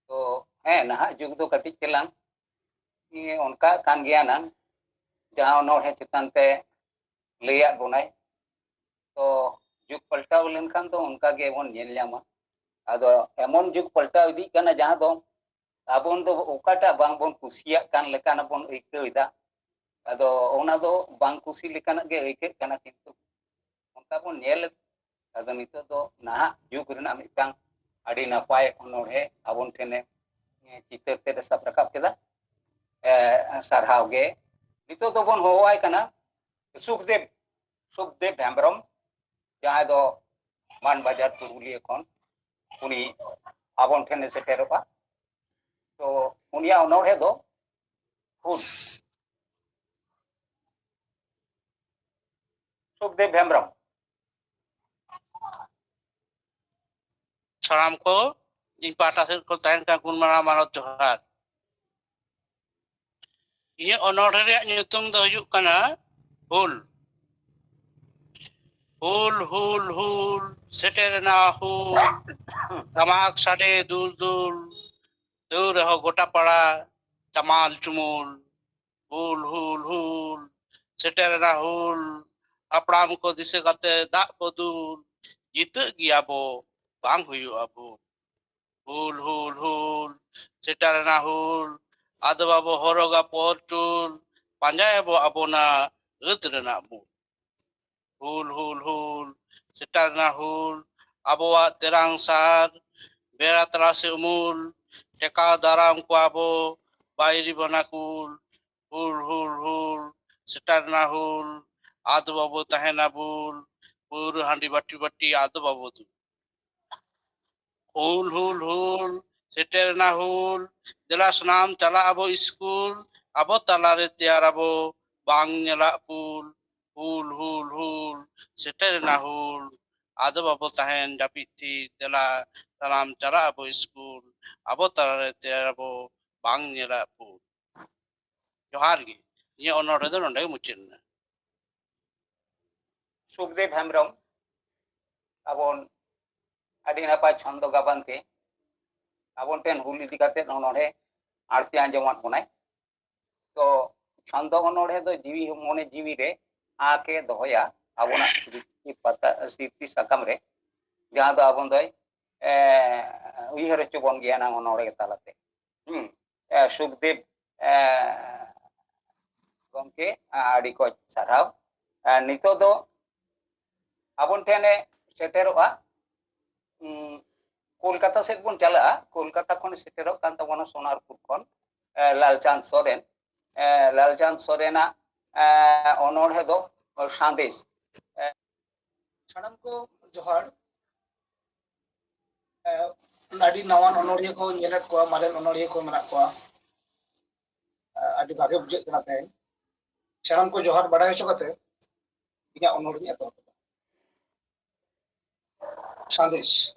ᱛᱚ ᱦᱮᱸ, ᱱᱟᱦᱟᱜ ᱡᱩᱜᱽ ᱫᱚ ᱠᱟᱹᱴᱤᱡ ᱪᱟᱞᱟᱝ ᱤᱭᱟᱹ ᱚᱱᱠᱟᱜ ᱠᱟᱱ ᱜᱮᱭᱟ ᱱᱟᱝ, ᱡᱟᱦᱟᱸ ᱚᱱᱚᱬᱦᱮ ᱪᱮᱛᱟᱱ ᱛᱮ ᱞᱟᱹᱭᱟᱫ ᱵᱚᱱᱟᱭ᱾ ᱛᱚ ᱡᱩᱜᱽ ᱯᱟᱞᱴᱟᱣ ᱞᱮᱱᱠᱷᱟᱱ ᱫᱚ ᱚᱱᱠᱟ ᱜᱮᱵᱚᱱ ᱧᱮᱞ ᱧᱟᱢᱟ᱾ ᱟᱫᱚ ᱮᱢᱚᱱ ᱡᱩᱜᱽ ᱯᱟᱞᱴᱟᱣ ᱤᱫᱤᱜ ᱠᱟᱱᱟ ᱡᱟᱦᱟᱸ ᱫᱚ ᱟᱵᱚ ᱫᱚ ᱚᱠᱟᱴᱟᱜ ᱵᱟᱝᱵᱚᱱ ᱠᱩᱥᱤᱭᱟᱜ ᱠᱟᱱ ᱞᱮᱠᱟᱱᱟᱜ ᱵᱚᱱ ᱟᱹᱭᱠᱟᱹᱣ ᱮᱫᱟ᱾ ᱟᱫᱚ ᱚᱱᱟ ᱫᱚ ᱵᱟᱝ ᱠᱩᱥᱤ ᱞᱮᱠᱟᱱᱟᱜ ᱜᱮ ᱟᱹᱭᱠᱟᱹᱜ ᱠᱟᱱᱟ, ᱠᱤᱱᱛᱩ ᱚᱱᱠᱟ ᱵᱚᱱ ᱧᱮᱞ᱾ ᱟᱫᱚ ᱱᱤᱛᱚᱜ ᱫᱚ ᱱᱟᱦᱟᱜ ᱡᱩᱜᱽ ᱨᱮᱱᱟᱜ ᱢᱤᱫᱴᱟᱝ ᱟᱹᱰᱤ ᱱᱟᱯᱟᱭ ᱚᱱᱚᱬᱦᱮ ᱟᱵᱚᱱ ᱴᱷᱮᱱᱮ ᱪᱤᱛᱟᱹᱨ ᱛᱮᱫ ᱮ ᱥᱟᱵ ᱨᱟᱠᱟᱵ ᱠᱮᱫᱟ᱾ ᱮ, ᱥᱟᱨᱦᱟᱣ ᱜᱮ᱾ ᱱᱤᱛᱚᱜ ᱫᱚᱵᱚᱱ ᱦᱚᱦᱚᱣᱟᱭ ᱠᱟᱱᱟ ᱥᱩᱠᱫᱮᱵ, ᱥᱩᱠᱫᱮᱵ ᱦᱮᱢᱵᱨᱚᱢ, ᱡᱟᱦᱟᱸᱭ ᱫᱚ ᱢᱟᱱ ᱵᱟᱡᱟᱨ ᱯᱩᱨᱩᱞᱤᱭᱟᱹ ᱠᱷᱚᱱ ᱩᱱᱤ ᱟᱵᱚᱱ ᱴᱷᱮᱱᱮ ᱥᱮᱴᱮᱨᱚᱜᱼᱟ᱾ ᱛᱚ ᱩᱱᱤᱭᱟᱜ ᱚᱱᱚᱬᱦᱮ ᱫᱚ ᱦᱩᱞ᱾ ᱥᱩᱠᱫᱮᱵ ᱦᱮᱢᱵᱨᱚᱢ᱾ ᱥᱟᱱᱟᱢ ᱠᱚ ᱤᱧ ᱯᱟᱦᱴᱟ ᱥᱮᱫ ᱠᱷᱚᱱ ᱛᱟᱦᱮᱱ ᱠᱟᱱ ᱜᱩᱱ ᱢᱟᱱᱟᱣ ᱢᱟᱱᱚᱛ ᱡᱚᱦᱟᱨ᱾ ᱤᱧᱟᱹᱜ ᱚᱱᱚᱬᱦᱮ ᱨᱮᱭᱟᱜ ᱧᱩᱛᱩᱢ ᱫᱚ ᱦᱩᱭᱩᱜ ᱠᱟᱱᱟ ᱦᱩᱞ᱾ ᱦᱩᱞ, ᱦᱩᱞ, ᱦᱩᱞ, ᱥᱮᱴᱮᱨᱮᱱᱟ ᱦᱩᱞ᱾ ᱴᱟᱢᱟᱠ ᱥᱟᱰᱮ ᱫᱩᱞ ᱫᱩᱞ, ᱛᱟᱹᱣ ᱨᱮᱦᱚᱸ ᱜᱚᱴᱟ ᱯᱟᱲᱟ ᱪᱟᱢᱟᱞ ᱪᱩᱢᱩᱞ᱾ ᱦᱩᱞ, ᱦᱩᱞ, ᱦᱩᱞ, ᱥᱮᱴᱮᱨᱮᱱᱟ ᱦᱩᱞ᱾ ᱦᱟᱯᱲᱟᱢ ᱠᱚ ᱫᱤᱥᱟᱹ ᱠᱟᱛᱮ ᱫᱟᱜ ᱠᱚ ᱫᱩᱞ᱾ ᱡᱤᱛᱟᱹᱜ ᱜᱮᱭᱟ ᱵᱚ, ᱵᱟᱝ ᱦᱩᱭᱩᱜᱼᱟ ᱵᱷᱩᱞ᱾ ᱦᱩᱞ, ᱦᱩᱞ, ᱦᱩᱞ, ᱥᱮᱴᱮᱨᱮᱱᱟ ᱦᱩᱞ, ᱟᱫᱚ ᱵᱟᱵᱚ ᱦᱚᱨᱚᱜᱟ ᱯᱚᱨ ᱪᱩᱞ, ᱯᱟᱸᱡᱟᱭᱟᱵᱚ ᱟᱵᱚᱱᱟ ᱟᱹᱛ ᱨᱮᱱᱟᱜ ᱢᱩᱞ᱾ ᱦᱩᱞ, ᱦᱩᱞ, ᱦᱩᱞ, ᱥᱮᱴᱮᱨᱮᱱᱟ ᱦᱩᱞ, ᱟᱵᱚᱣᱟᱜ ᱛᱮᱨᱟᱝ ᱥᱟᱨ, ᱵᱮᱲᱟ ᱛᱟᱨᱟᱥ ᱩᱢᱩᱞ, ᱴᱮᱠᱟᱣ ᱫᱟᱨᱟᱢ ᱠᱚᱣᱟ ᱵᱚ, ᱵᱟᱭᱨᱤ ᱵᱚᱱᱟ ᱠᱩᱞ᱾ ᱦᱩᱞ, ᱦᱩᱞ, ᱦᱩᱞ, ᱥᱮᱴᱮᱨᱮᱱᱟ ᱦᱩᱞ, ᱟᱫᱚ ᱵᱟᱵᱚ ᱛᱟᱦᱮᱱᱟ ᱵᱩᱞ, ᱯᱟᱹᱣᱨᱟᱹ ᱦᱟᱺᱰᱤ ᱵᱟᱹᱴᱤ ᱵᱟᱹᱴᱤ, ᱟᱫᱚ ᱵᱟᱵᱚ ᱫᱩᱞ᱾ ᱦᱩᱞ, ᱦᱩᱞ, ᱦᱩᱞ, ᱥᱮᱴᱮᱨᱮᱱᱟ ᱦᱩᱞ, ᱫᱮᱞᱟ ᱥᱟᱱᱟᱢ ᱪᱟᱞᱟᱜ ᱟᱵᱚ ᱥᱠᱩᱞ, ᱟᱵᱚ ᱛᱟᱞᱟᱨᱮ ᱛᱮᱭᱟᱨ ᱟᱵᱚ ᱵᱟᱝ ᱧᱮᱞᱟᱜ ᱯᱩᱞ᱾ ᱦᱩᱞ, ᱦᱩᱞ, ᱦᱩᱞ, ᱥᱮᱴᱮᱨᱮᱱᱟ ᱦᱩᱞ, ᱟᱫᱚ ᱵᱟᱵᱚ ᱛᱟᱦᱮᱱ ᱡᱟᱹᱯᱤᱫ ᱛᱷᱤᱨ, ᱫᱮᱞᱟ ᱥᱟᱱᱟᱢ ᱪᱟᱞᱟᱜ ᱟᱵᱚ ᱥᱠᱩᱞ, ᱟᱵᱚ ᱛᱟᱞᱟᱨᱮ ᱛᱮᱭᱟᱨ ᱟᱵᱚ ᱵᱟᱝ ᱧᱮᱞᱟᱜ ᱯᱩᱞ᱾ ᱡᱚᱦᱟᱨ ᱜᱮ᱾ ᱤᱧᱟᱹᱜ ᱚᱱᱚᱬᱦᱮ ᱫᱚ ᱱᱚᱰᱮ ᱜᱮ ᱢᱩᱪᱟᱹᱫ ᱮᱱᱟ᱾ ᱥᱩᱠᱫᱮᱵ ᱦᱮᱢᱵᱨᱚᱢ ᱟᱵᱚᱱ ᱟᱹᱰᱤ ᱱᱟᱯᱟᱭ ᱪᱷᱚᱱᱫᱚ ᱜᱟᱵᱟᱱ ᱛᱮ ᱟᱵᱚᱱ ᱴᱷᱮᱱ ᱦᱩᱞ ᱤᱫᱤ ᱠᱟᱛᱮ ᱚᱱᱚᱬᱦᱮ ᱟᱬᱛᱤ ᱟᱸᱡᱚᱢᱟᱫ ᱵᱚᱱᱟᱭ᱾ ᱛᱚ ᱪᱷᱚᱱᱫᱚ ᱚᱱᱚᱬᱦᱮ ᱫᱚ ᱡᱤᱣᱤ ᱢᱚᱱᱮ ᱡᱤᱣᱤ ᱨᱮ ᱟᱸᱠ ᱮ ᱫᱚᱦᱚᱭᱟ ᱟᱵᱚᱱᱟᱜ ᱥᱨᱤᱛᱤ ᱯᱟᱛᱟ, ᱥᱨᱤᱛᱤ ᱥᱟᱠᱟᱢ ᱨᱮ, ᱡᱟᱦᱟᱸ ᱫᱚ ᱟᱵᱚ ᱫᱚᱭ, ᱮ, ᱩᱭᱦᱟᱹᱨ ᱦᱚᱪᱚ ᱵᱚᱱ ᱜᱮᱭᱟ ᱱᱟᱝ ᱚᱱᱚᱬᱦᱮ ᱛᱟᱞᱟᱛᱮ᱾ ᱦᱩᱸ᱾ ᱮ, ᱥᱩᱠᱫᱮᱵ, ᱮ, ᱜᱚᱢᱠᱮ, ᱟᱹᱰᱤ ᱠᱚᱡ ᱥᱟᱨᱦᱟᱣ᱾ ᱮ, ᱱᱤᱛᱚᱜ ᱫᱚ ᱟᱵᱚᱱ ᱴᱷᱮᱱᱮ ᱥᱮᱴᱮᱨᱚᱜᱼᱟ᱾ ᱩᱸ, ᱠᱳᱞᱠᱟᱛᱟ ᱥᱮᱫ ᱵᱚᱱ ᱪᱟᱞᱟᱜᱼᱟ᱾ ᱠᱳᱞᱠᱟᱛᱟ ᱠᱷᱚᱱ ᱥᱮᱴᱮᱨᱚᱜ ᱠᱟᱱ ᱛᱟᱵᱚᱱᱟ ᱥᱳᱱᱟᱨᱯᱩᱨ ᱠᱷᱚᱱ, ᱮ, ᱞᱟᱞᱪᱟᱸᱫᱽ ᱥᱚᱨᱮᱱ᱾ ᱮ, ᱞᱟᱞᱪᱟᱸᱫᱽ ᱥᱚᱨᱮᱱᱟᱜ, ᱮ, ᱚᱱᱚᱬᱦᱮ ᱫᱚ ᱥᱟᱸᱫᱮᱥ᱾ ᱮ, ᱥᱟᱱᱟᱢ ᱠᱚ ᱡᱚᱦᱟᱨ᱾ ᱮ, ᱟᱹᱰᱤ ᱱᱟᱣᱟᱱ ᱚᱱᱚᱬᱦᱤᱭᱟᱹ ᱠᱚ ᱧᱮᱞᱮᱫ ᱠᱚᱣᱟ, ᱢᱟᱨᱮᱱ ᱚᱱᱚᱬᱦᱤᱭᱟᱹ ᱠᱚ ᱢᱮᱱᱟᱜ ᱠᱚᱣᱟ᱾ ᱮ, ᱟᱹᱰᱤ ᱵᱷᱟᱜᱮ ᱵᱩᱡᱷᱟᱹᱜ ᱠᱟᱱᱟ ᱛᱮᱦᱮᱧ᱾ ᱥᱟᱱᱟᱢ ᱠᱚ ᱡᱚᱦᱟᱨ ᱵᱟᱲᱟᱭ ᱦᱚᱪᱚ ᱠᱟᱛᱮ ᱤᱧᱟᱹᱜ ᱚᱱᱚᱬᱦᱮᱧ ᱮᱛᱚᱦᱚᱵ ᱮᱫᱟ᱾ ᱥᱟᱸᱫᱮᱥ᱾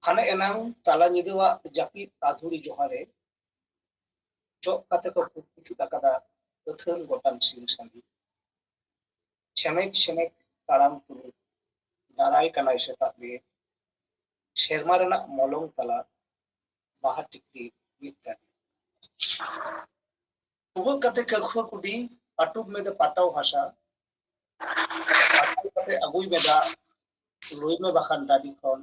ᱦᱟᱱᱮ ᱮᱱᱟᱝ ᱛᱟᱞᱟ ᱧᱤᱫᱟᱹᱣᱟᱜ ᱡᱟᱹᱯᱤᱫ ᱟᱫᱷᱩᱲᱤ ᱡᱚᱦᱟ ᱨᱮ ᱪᱚᱜ ᱠᱟᱛᱮ ᱠᱚ ᱯᱩᱴᱩᱡ ᱟᱠᱟᱫᱟ ᱟᱹᱛᱷᱟᱹᱱ ᱜᱚᱴᱟᱝ ᱥᱤᱢ ᱥᱟᱺᱰᱤ᱾ ᱪᱷᱮᱢᱮᱠ ᱪᱷᱮᱢᱮᱠ ᱛᱟᱲᱟᱢ ᱛᱩᱞᱩᱡ ᱫᱟᱨᱟᱭ ᱠᱟᱱᱟᱭ ᱥᱮᱛᱟᱜ ᱵᱮᱨ᱾ ᱥᱮᱨᱢᱟ ᱨᱮᱱᱟᱜ ᱢᱚᱞᱚᱝ ᱛᱟᱞᱟ ᱵᱟᱦᱟ ᱴᱤᱠᱞᱤ ᱢᱤᱫ ᱠᱟᱱ᱾ ᱩᱵᱟᱹᱜ ᱠᱟᱛᱮ ᱠᱟᱹᱠᱷᱩᱣᱟᱹ ᱠᱩᱰᱤ, ᱟᱹᱴᱩᱵ ᱢᱮ ᱫᱚ ᱯᱟᱴᱟᱣ ᱦᱟᱥᱟ, ᱯᱟᱴᱟᱣ ᱠᱟᱛᱮ ᱟᱹᱜᱩᱭ ᱢᱮ ᱫᱟᱜ, ᱞᱩᱭ ᱢᱮ ᱵᱟᱠᱷᱟᱱ ᱰᱟᱹᱰᱤ ᱠᱷᱚᱱ᱾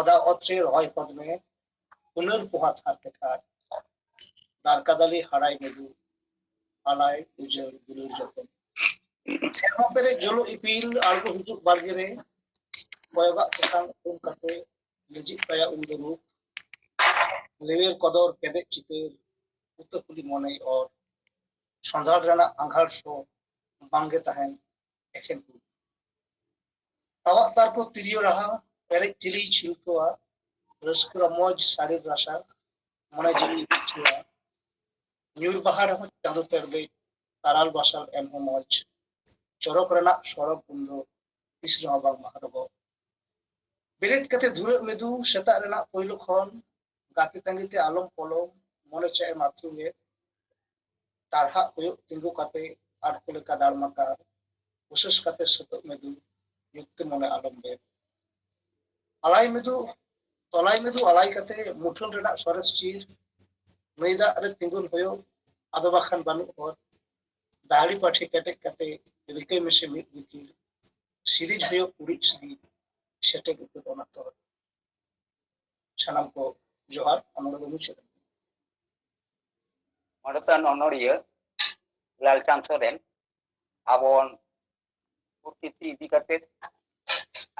ᱚᱫᱟ ᱚᱛ ᱨᱮ ᱨᱚᱦᱚᱭ ᱦᱚᱫ ᱢᱮ, ᱦᱩᱱᱟᱹᱨ ᱯᱚᱦᱟ ᱛᱷᱟᱨ ᱠᱮ ᱛᱷᱟᱨ᱾ ᱫᱟᱨᱠᱟᱫᱟᱞᱤ ᱦᱟᱲᱟᱭ ᱢᱮᱫᱩ, ᱟᱞᱟᱭ ᱩᱡᱟᱹᱲ ᱫᱩᱞᱟᱹᱲ ᱡᱚᱛᱚᱱ᱾ ᱥᱮᱨᱢᱟ ᱯᱮᱨᱮᱡ ᱡᱚᱞᱚ ᱤᱯᱤᱞ ᱟᱬᱜᱚ ᱦᱤᱡᱩᱜ ᱵᱟᱲᱜᱮ ᱨᱮ, ᱠᱚᱭᱚᱜᱟᱜ ᱛᱮᱛᱟᱝ ᱩᱢ ᱠᱟᱛᱮ ᱞᱤᱡᱤᱜ ᱛᱟᱭᱟ ᱩᱱ ᱫᱚ ᱨᱩᱯ᱾ ᱞᱮᱣᱮᱨ ᱠᱚᱫᱚᱨ ᱠᱮᱫᱮᱡ ᱪᱤᱛᱟᱹᱨ, ᱩᱛᱟᱹ ᱠᱩᱞᱤ ᱢᱚᱱᱮᱭ ᱚᱨ᱾ ᱥᱚᱸᱫᱷᱟᱲ ᱨᱮᱱᱟᱜ ᱟᱸᱜᱷᱟᱲ ᱥᱚ ᱵᱟᱝᱜᱮ ᱛᱟᱦᱮᱱ ᱮᱠᱷᱮᱱ ᱦᱩᱲᱩ᱾ ᱛᱟᱣᱟᱜ ᱛᱟᱨᱠᱚ ᱛᱤᱨᱭᱳ ᱨᱟᱦᱟ, ᱯᱮᱨᱮᱡ ᱪᱤᱞᱤᱭ ᱪᱷᱤᱞᱠᱟᱹᱣᱟ᱾ ᱨᱟᱹᱥᱠᱟᱹ ᱨᱚᱢᱚᱡᱽ ᱥᱟᱹᱨᱤ ᱨᱟᱥᱟ, ᱢᱚᱱᱮ ᱡᱤᱣᱤ ᱤᱪᱪᱷᱟᱹᱣᱟ᱾ ᱧᱩᱨ ᱵᱟᱦᱟ ᱨᱮᱦᱚᱸ ᱪᱟᱸᱫᱚ ᱛᱮᱨᱫᱮᱡ, ᱛᱟᱨᱟᱞ ᱵᱟᱥᱟᱞ ᱮᱱᱦᱚᱸ ᱢᱚᱡᱽ᱾ ᱪᱚᱨᱚᱠ ᱨᱮᱱᱟᱜ ᱥᱚᱲᱚᱠ ᱩᱱᱫᱚ ᱛᱤᱥ ᱨᱮᱦᱚᱸ ᱵᱟᱝ ᱢᱟᱦᱨᱚᱜᱚᱜ᱾ ᱵᱮᱨᱮᱫ ᱠᱟᱛᱮ ᱫᱷᱩᱨᱟᱹᱜ ᱢᱮᱫᱩ ᱥᱮᱛᱟᱜ ᱨᱮᱱᱟᱜ ᱯᱳᱭᱞᱳ ᱠᱷᱚᱱ᱾ ᱜᱟᱛᱮ ᱛᱟᱺᱜᱤ ᱛᱮ ᱟᱞᱚᱢ ᱯᱚᱞᱚᱢ, ᱢᱚᱱᱮ ᱪᱮᱫ ᱮᱢ ᱟᱹᱛᱨᱩᱧᱮᱫ᱾ ᱴᱟᱨᱦᱟᱜ ᱠᱚᱭᱚᱜ ᱛᱤᱸᱜᱩ ᱠᱟᱛᱮ ᱟᱨ ᱠᱚ ᱞᱮᱠᱟ ᱫᱟᱲᱢᱟᱠᱟᱲ᱾ ᱩᱥᱟᱹᱥ ᱠᱟᱛᱮ ᱥᱟᱹᱛᱟᱹᱜ ᱢᱮᱫᱩ, ᱧᱩᱛ ᱛᱮ ᱢᱚᱱᱮ ᱟᱞᱚᱢ ᱵᱮᱫ᱾ ᱟᱞᱟᱭ ᱢᱮᱫᱩ, ᱛᱚᱞᱟᱭ ᱢᱮᱫᱩ ᱟᱞᱟᱭ ᱠᱟᱛᱮ ᱢᱩᱴᱷᱟᱹᱱ ᱨᱮᱱᱟᱜ ᱥᱚᱨᱮᱥ ᱪᱤᱨ᱾ ᱱᱟᱹᱭ ᱫᱟᱜ ᱨᱮ ᱛᱤᱸᱜᱩᱱ ᱦᱩᱭᱩᱜ, ᱟᱫᱚ ᱵᱟᱠᱷᱟᱱ ᱵᱟᱹᱱᱩᱜ ᱦᱚᱨ᱾ ᱫᱟᱦᱲᱤ ᱯᱟᱹᱴᱷᱤ ᱠᱮᱴᱮᱡ ᱠᱟᱛᱮ ᱨᱤᱠᱟᱹᱭ ᱢᱮᱥᱮ ᱢᱤᱫ ᱜᱤᱛᱤᱞ᱾ ᱥᱤᱨᱤᱡ ᱦᱩᱭᱩᱜ ᱩᱲᱤᱡ ᱥᱤᱨᱤᱡ, ᱥᱮᱴᱮᱡ ᱩᱛᱟᱹᱨ ᱚᱱᱟ ᱛᱚᱨ᱾ ᱥᱟᱱᱟᱢ ᱠᱚ ᱡᱚᱦᱟᱨ, ᱚᱱᱚᱬᱦᱮ ᱫᱚ ᱢᱩᱪᱟᱹᱫ ᱮᱱᱟ᱾ ᱢᱟᱱᱚᱛᱟᱱ ᱚᱱᱚᱬᱦᱤᱭᱟᱹ ᱞᱟᱞᱪᱟᱸᱫᱽ ᱥᱚᱨᱮᱱ ᱟᱵᱚ ᱯᱨᱚᱠᱨᱤᱛᱤ ᱤᱫᱤ ᱠᱟᱛᱮ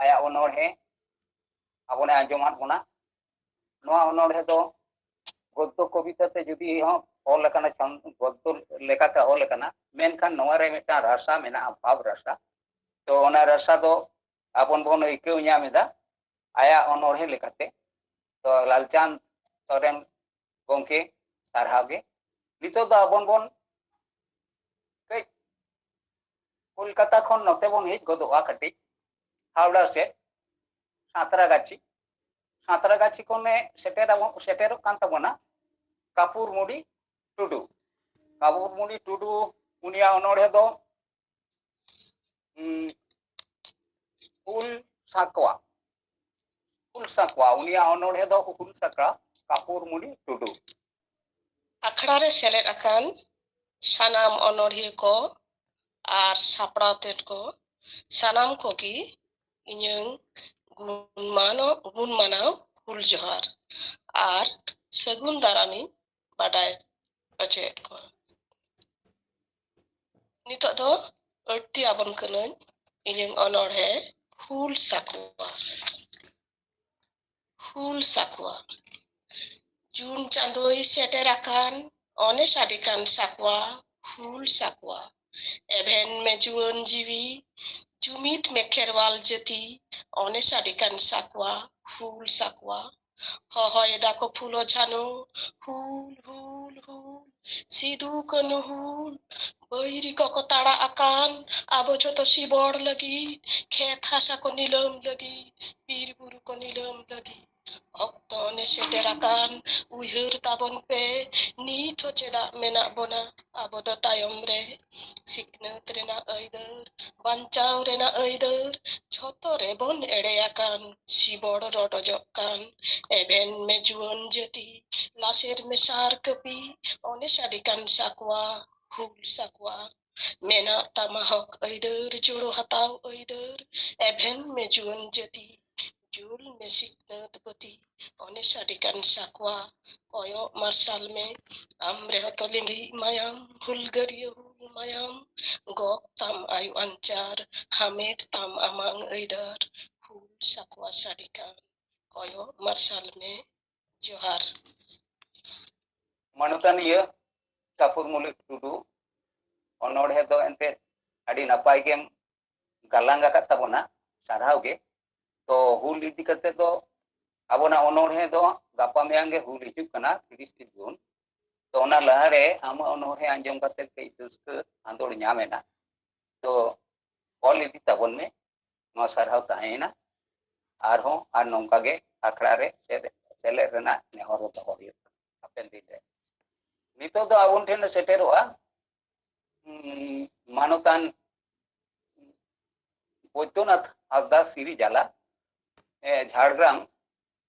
ᱟᱭᱟᱜ ᱚᱱᱚᱬᱦᱮ ᱟᱵᱚᱱᱮ ᱟᱸᱡᱚᱢᱟᱫ ᱵᱚᱱᱟ᱾ ᱱᱚᱣᱟ ᱚᱱᱚᱬᱦᱮ ᱫᱚ ᱜᱚᱫᱽᱫᱚ ᱠᱚᱵᱤᱛᱟ ᱛᱮ ᱡᱩᱫᱤ ᱦᱚᱸ ᱚᱞ ᱟᱠᱟᱱᱟ, ᱪᱷᱚᱱ-, ᱜᱚᱫᱽᱫᱚ ᱞᱮᱠᱟᱛᱮ ᱚᱞ ᱟᱠᱟᱱᱟ, ᱢᱮᱱᱠᱷᱟᱱ ᱱᱚᱣᱟ ᱨᱮ ᱢᱤᱫᱴᱟᱝ ᱨᱟᱥᱟ ᱢᱮᱱᱟᱜᱼᱟ, ᱵᱷᱟᱵᱽ ᱨᱟᱥᱟ᱾ ᱛᱚ ᱚᱱᱟ ᱨᱟᱥᱟ ᱫᱚ ᱟᱵᱚ ᱵᱚᱱ ᱟᱹᱭᱠᱟᱹᱣ ᱧᱟᱢ ᱮᱫᱟ ᱟᱭᱟᱜ ᱚᱱᱚᱬᱦᱮ ᱞᱮᱠᱟᱛᱮ᱾ ᱛᱚ ᱞᱟᱞᱪᱟᱸᱫᱽ ᱥᱚᱨᱮᱱ ᱜᱚᱢᱠᱮ, ᱥᱟᱨᱦᱟᱣ ᱜᱮ᱾ ᱱᱤᱛᱚᱜ ᱫᱚ ᱟᱵᱚ ᱵᱚᱱ ᱠᱟᱹᱡ ᱠᱳᱞᱠᱟᱛᱟ ᱠᱷᱚᱱ ᱱᱚᱛᱮ ᱵᱚᱱ ᱦᱮᱡ ᱜᱚᱫᱚᱜᱼᱟ ᱠᱟᱹᱴᱤᱡ, ᱦᱟᱣᱲᱟ ᱥᱮᱫ, ᱥᱟᱸᱛᱨᱟᱜᱟᱪᱷᱤ᱾ ᱥᱟᱸᱛᱨᱟᱜᱟᱪᱷᱤ ᱠᱷᱚᱱᱮ ᱥᱮᱴᱮᱨ ᱟᱵᱚᱱ, ᱥᱮᱴᱮᱨᱚᱜ ᱠᱟᱱ ᱛᱟᱵᱚᱱᱟ ᱠᱟᱯᱩᱨᱢᱩᱱᱤ ᱴᱩᱰᱩ᱾ ᱠᱟᱯᱩᱨᱢᱩᱱᱤ ᱴᱩᱰᱩ, ᱩᱱᱤᱭᱟᱜ ᱚᱱᱚᱬᱦᱮ ᱫᱚ ᱩᱸ, ᱦᱩᱞ ᱥᱟᱠᱣᱟ᱾ ᱦᱩᱞ ᱥᱟᱠᱣᱟ, ᱩᱱᱤᱭᱟᱜ ᱚᱱᱚᱬᱦᱮ ᱫᱚ ᱦᱩᱞ ᱥᱟᱠᱣᱟ, ᱠᱟᱯᱩᱨᱢᱩᱱᱤ ᱴᱩᱰᱩ᱾ ᱟᱠᱷᱲᱟ ᱨᱮ ᱥᱮᱞᱮᱫ ᱟᱠᱟᱱ ᱥᱟᱱᱟᱢ ᱚᱱᱚᱬᱦᱤᱭᱟᱹ ᱠᱚ ᱟᱨ ᱥᱟᱯᱲᱟᱣ ᱛᱮᱫ ᱠᱚ, ᱥᱟᱱᱟᱢ ᱠᱚᱜᱮ ᱤᱧᱟᱹᱝ ᱜᱩᱱ ᱢᱟᱱᱚ-, ᱜᱩᱱ ᱢᱟᱱᱟᱣ ᱦᱩᱞ ᱡᱚᱦᱟᱨ ᱟᱨ ᱥᱟᱹᱜᱩᱱ ᱫᱟᱨᱟᱢᱤᱧ ᱵᱟᱰᱟᱭ ᱦᱚᱪᱚᱭᱮᱫ ᱠᱚᱣᱟ᱾ ᱱᱤᱛᱚᱜ ᱫᱚ ᱟᱹᱲᱛᱤ ᱟᱵᱚᱱ ᱠᱟᱹᱱᱟᱹᱧ ᱤᱧᱟᱹᱝ ᱚᱱᱚᱬᱦᱮ ᱦᱩᱞ ᱥᱟᱠᱣᱟ᱾ ᱦᱩᱞ ᱥᱟᱠᱣᱟ᱾ ᱡᱩᱱ ᱪᱟᱸᱫᱳᱭ ᱥᱮᱴᱮᱨ ᱟᱠᱟᱱ, ᱚᱱᱮ ᱥᱟᱰᱮ ᱠᱟᱱ ᱥᱟᱠᱣᱟ, ᱦᱩᱞ ᱥᱟᱠᱣᱟ᱾ ᱮᱵᱷᱮᱱ ᱢᱮ ᱡᱩᱣᱟᱹᱱ ᱡᱤᱣᱤ, ᱡᱩᱢᱤᱫ ᱢᱮ ᱠᱷᱮᱨᱣᱟᱞ ᱡᱟᱹᱛᱤ, ᱚᱱᱮ ᱥᱟᱰᱮ ᱠᱟᱱ ᱥᱟᱠᱣᱟ, ᱦᱩᱞ ᱥᱟᱠᱣᱟ᱾ ᱦᱚᱦᱚᱭᱮᱫᱟ ᱠᱚ ᱯᱷᱩᱞᱳ ᱡᱷᱟᱱᱳ, ᱦᱩᱞ, ᱦᱩᱞ, ᱦᱩᱞ᱾ ᱥᱤᱫᱩ ᱠᱟᱹᱱᱦᱩ ᱦᱩᱞ, ᱵᱟᱹᱭᱨᱤ ᱠᱚᱠᱚ ᱛᱟᱲᱟᱜ ᱟᱠᱟᱱ, ᱟᱵᱚ ᱡᱷᱚᱛᱚ ᱥᱤᱵᱚᱲ ᱞᱟᱹᱜᱤᱫ, ᱠᱷᱮᱛ ᱦᱟᱥᱟ ᱠᱚ ᱱᱤᱞᱟᱹᱢ ᱞᱟᱹᱜᱤᱫ, ᱵᱤᱨ ᱵᱩᱨᱩ ᱠᱚ ᱱᱤᱞᱟᱹᱢ ᱞᱟᱹᱜᱤᱫ᱾ ᱚᱠᱛᱚ ᱚᱱᱮ ᱥᱮᱴᱮᱨ ᱟᱠᱟᱱ, ᱩᱭᱦᱟᱹᱨ ᱛᱟᱵᱚᱱ ᱯᱮ, ᱱᱤᱛ ᱦᱚᱸ ᱪᱮᱫᱟᱜ ᱢᱮᱱᱟᱜ ᱵᱚᱱᱟ ᱟᱵᱚ ᱫᱚ ᱛᱟᱭᱚᱢ ᱨᱮ? ᱥᱤᱠᱷᱱᱟᱹᱛ ᱨᱮᱱᱟᱜ ᱟᱹᱭᱫᱟᱹᱨ, ᱵᱟᱧᱪᱟᱣ ᱨᱮᱱᱟᱜ ᱟᱹᱭᱫᱟᱹᱨ, ᱡᱷᱚᱛᱚ ᱨᱮᱵᱚᱱ ᱮᱲᱮ ᱟᱠᱟᱱ, ᱥᱤᱵᱚᱲ ᱨᱚᱰᱚᱡᱚᱜ ᱠᱟᱱ᱾ ᱮᱵᱷᱮᱱ ᱢᱮ ᱡᱩᱣᱟᱹᱱ ᱡᱟᱹᱛᱤ, ᱞᱟᱥᱮᱨ ᱢᱮ ᱥᱟᱨ ᱠᱟᱹᱯᱤ, ᱚᱱᱮ ᱥᱟᱰᱮ ᱠᱟᱱ ᱥᱟᱠᱣᱟ, ᱦᱩᱞ ᱥᱟᱠᱣᱟ᱾ ᱢᱮᱱᱟᱜ ᱛᱟᱢᱟ ᱦᱚᱠ ᱟᱹᱭᱫᱟᱹᱨ, ᱡᱩᱲᱩ ᱦᱟᱛᱟᱣ ᱟᱹᱭᱫᱟᱹᱨ, ᱮᱵᱷᱮᱱ ᱢᱮ ᱡᱩᱣᱟᱹᱱ ᱡᱟᱹᱛᱤ, ᱡᱩᱞ ᱢᱮ ᱥᱤᱠᱷᱱᱟᱹᱛ ᱵᱟᱹᱛᱤ, ᱚᱱᱮ ᱥᱟᱰᱮ ᱠᱟᱱ ᱥᱟᱠᱣᱟ᱾ ᱠᱚᱭᱚᱜ ᱢᱟᱨᱥᱟᱞ ᱢᱮ, ᱟᱢ ᱨᱮᱦᱚᱸ ᱛᱚ ᱞᱤᱸᱜᱤ ᱢᱟᱭᱟᱢ, ᱦᱩᱞᱜᱟᱹᱨᱤᱭᱟᱹ ᱦᱩᱞ ᱢᱟᱭᱟᱢ᱾ ᱜᱚᱜ ᱛᱟᱢ ᱟᱭᱩ ᱟᱧᱪᱟᱨ, ᱦᱟᱢᱮᱴ ᱛᱟᱢ ᱟᱢᱟᱝ ᱟᱹᱭᱫᱟᱹᱨ᱾ ᱦᱩᱞ ᱥᱟᱠᱣᱟ ᱥᱟᱰᱮ ᱠᱟᱱ, ᱠᱚᱭᱚᱜ ᱢᱟᱨᱥᱟᱞ ᱢᱮ᱾ ᱡᱚᱦᱟᱨ᱾ ᱢᱟᱱᱚᱛᱟᱱᱤᱭᱟᱹ ᱠᱟᱯᱩᱨ ᱢᱚᱞᱤᱠ ᱴᱩᱰᱩ, ᱚᱱᱚᱬᱦᱮ ᱫᱚ ᱮᱱᱛᱮ ᱟᱹᱰᱤ ᱱᱟᱯᱟᱭ ᱜᱮᱢ ᱜᱟᱞᱟᱝ ᱟᱠᱟᱫ ᱛᱟᱵᱚᱱᱟ, ᱥᱟᱨᱦᱟᱣ ᱜᱮ᱾ ᱛᱚ, ᱦᱩᱞ ᱤᱫᱤ ᱠᱟᱛᱮ ᱫᱚ ᱟᱵᱚᱱᱟᱜ ᱚᱱᱚᱬᱦᱮ ᱫᱚ ᱜᱟᱯᱟ ᱢᱮᱭᱟᱝ ᱜᱮ ᱦᱩᱞ ᱦᱤᱡᱩᱜ ᱠᱟᱱᱟ, ᱛᱤᱨᱤᱥᱮ ᱡᱩᱱ᱾ ᱛᱚ, ᱚᱱᱟ ᱞᱟᱦᱟᱨᱮ ᱟᱢᱟᱜ ᱚᱱᱚᱬᱦᱮ ᱟᱸᱡᱚᱢ ᱠᱟᱛᱮ ᱠᱟᱹᱡ ᱨᱟᱹᱥᱠᱟᱹ ᱟᱸᱫᱳᱲ ᱧᱟᱢ ᱮᱱᱟ᱾ ᱛᱚ, ᱚᱞ ᱤᱫᱤ ᱛᱟᱵᱚᱱ ᱢᱮ, ᱱᱚᱣᱟ ᱥᱟᱨᱦᱟᱣ ᱛᱟᱦᱮᱸᱭᱮᱱᱟ᱾ ᱟᱨᱦᱚᱸ ᱟᱨ ᱱᱚᱝᱠᱟ ᱜᱮ ᱟᱠᱷᱲᱟ ᱨᱮ ᱥᱮᱞᱮᱫ, ᱥᱮᱞᱮᱫ ᱨᱮᱱᱟᱜ ᱱᱮᱦᱚᱨ ᱦᱚᱸ ᱫᱚᱦᱚ ᱦᱩᱭᱩᱜ ᱠᱟᱱᱟ ᱦᱟᱯᱮᱱ ᱫᱤᱱ ᱨᱮ᱾ ᱱᱤᱛᱚᱜ ᱫᱚ ᱟᱵᱚ ᱴᱷᱮᱱ ᱥᱮᱴᱮᱨᱚᱜᱼᱟ, ᱩᱸ, ᱢᱟᱱᱚᱛᱟᱱ ᱵᱳᱭᱫᱚᱱᱟᱛᱷ ᱦᱟᱸᱥᱫᱟ ᱥᱤᱨᱤᱡᱟᱞᱟ, ᱮ, ᱡᱷᱟᱲᱜᱨᱟᱢ᱾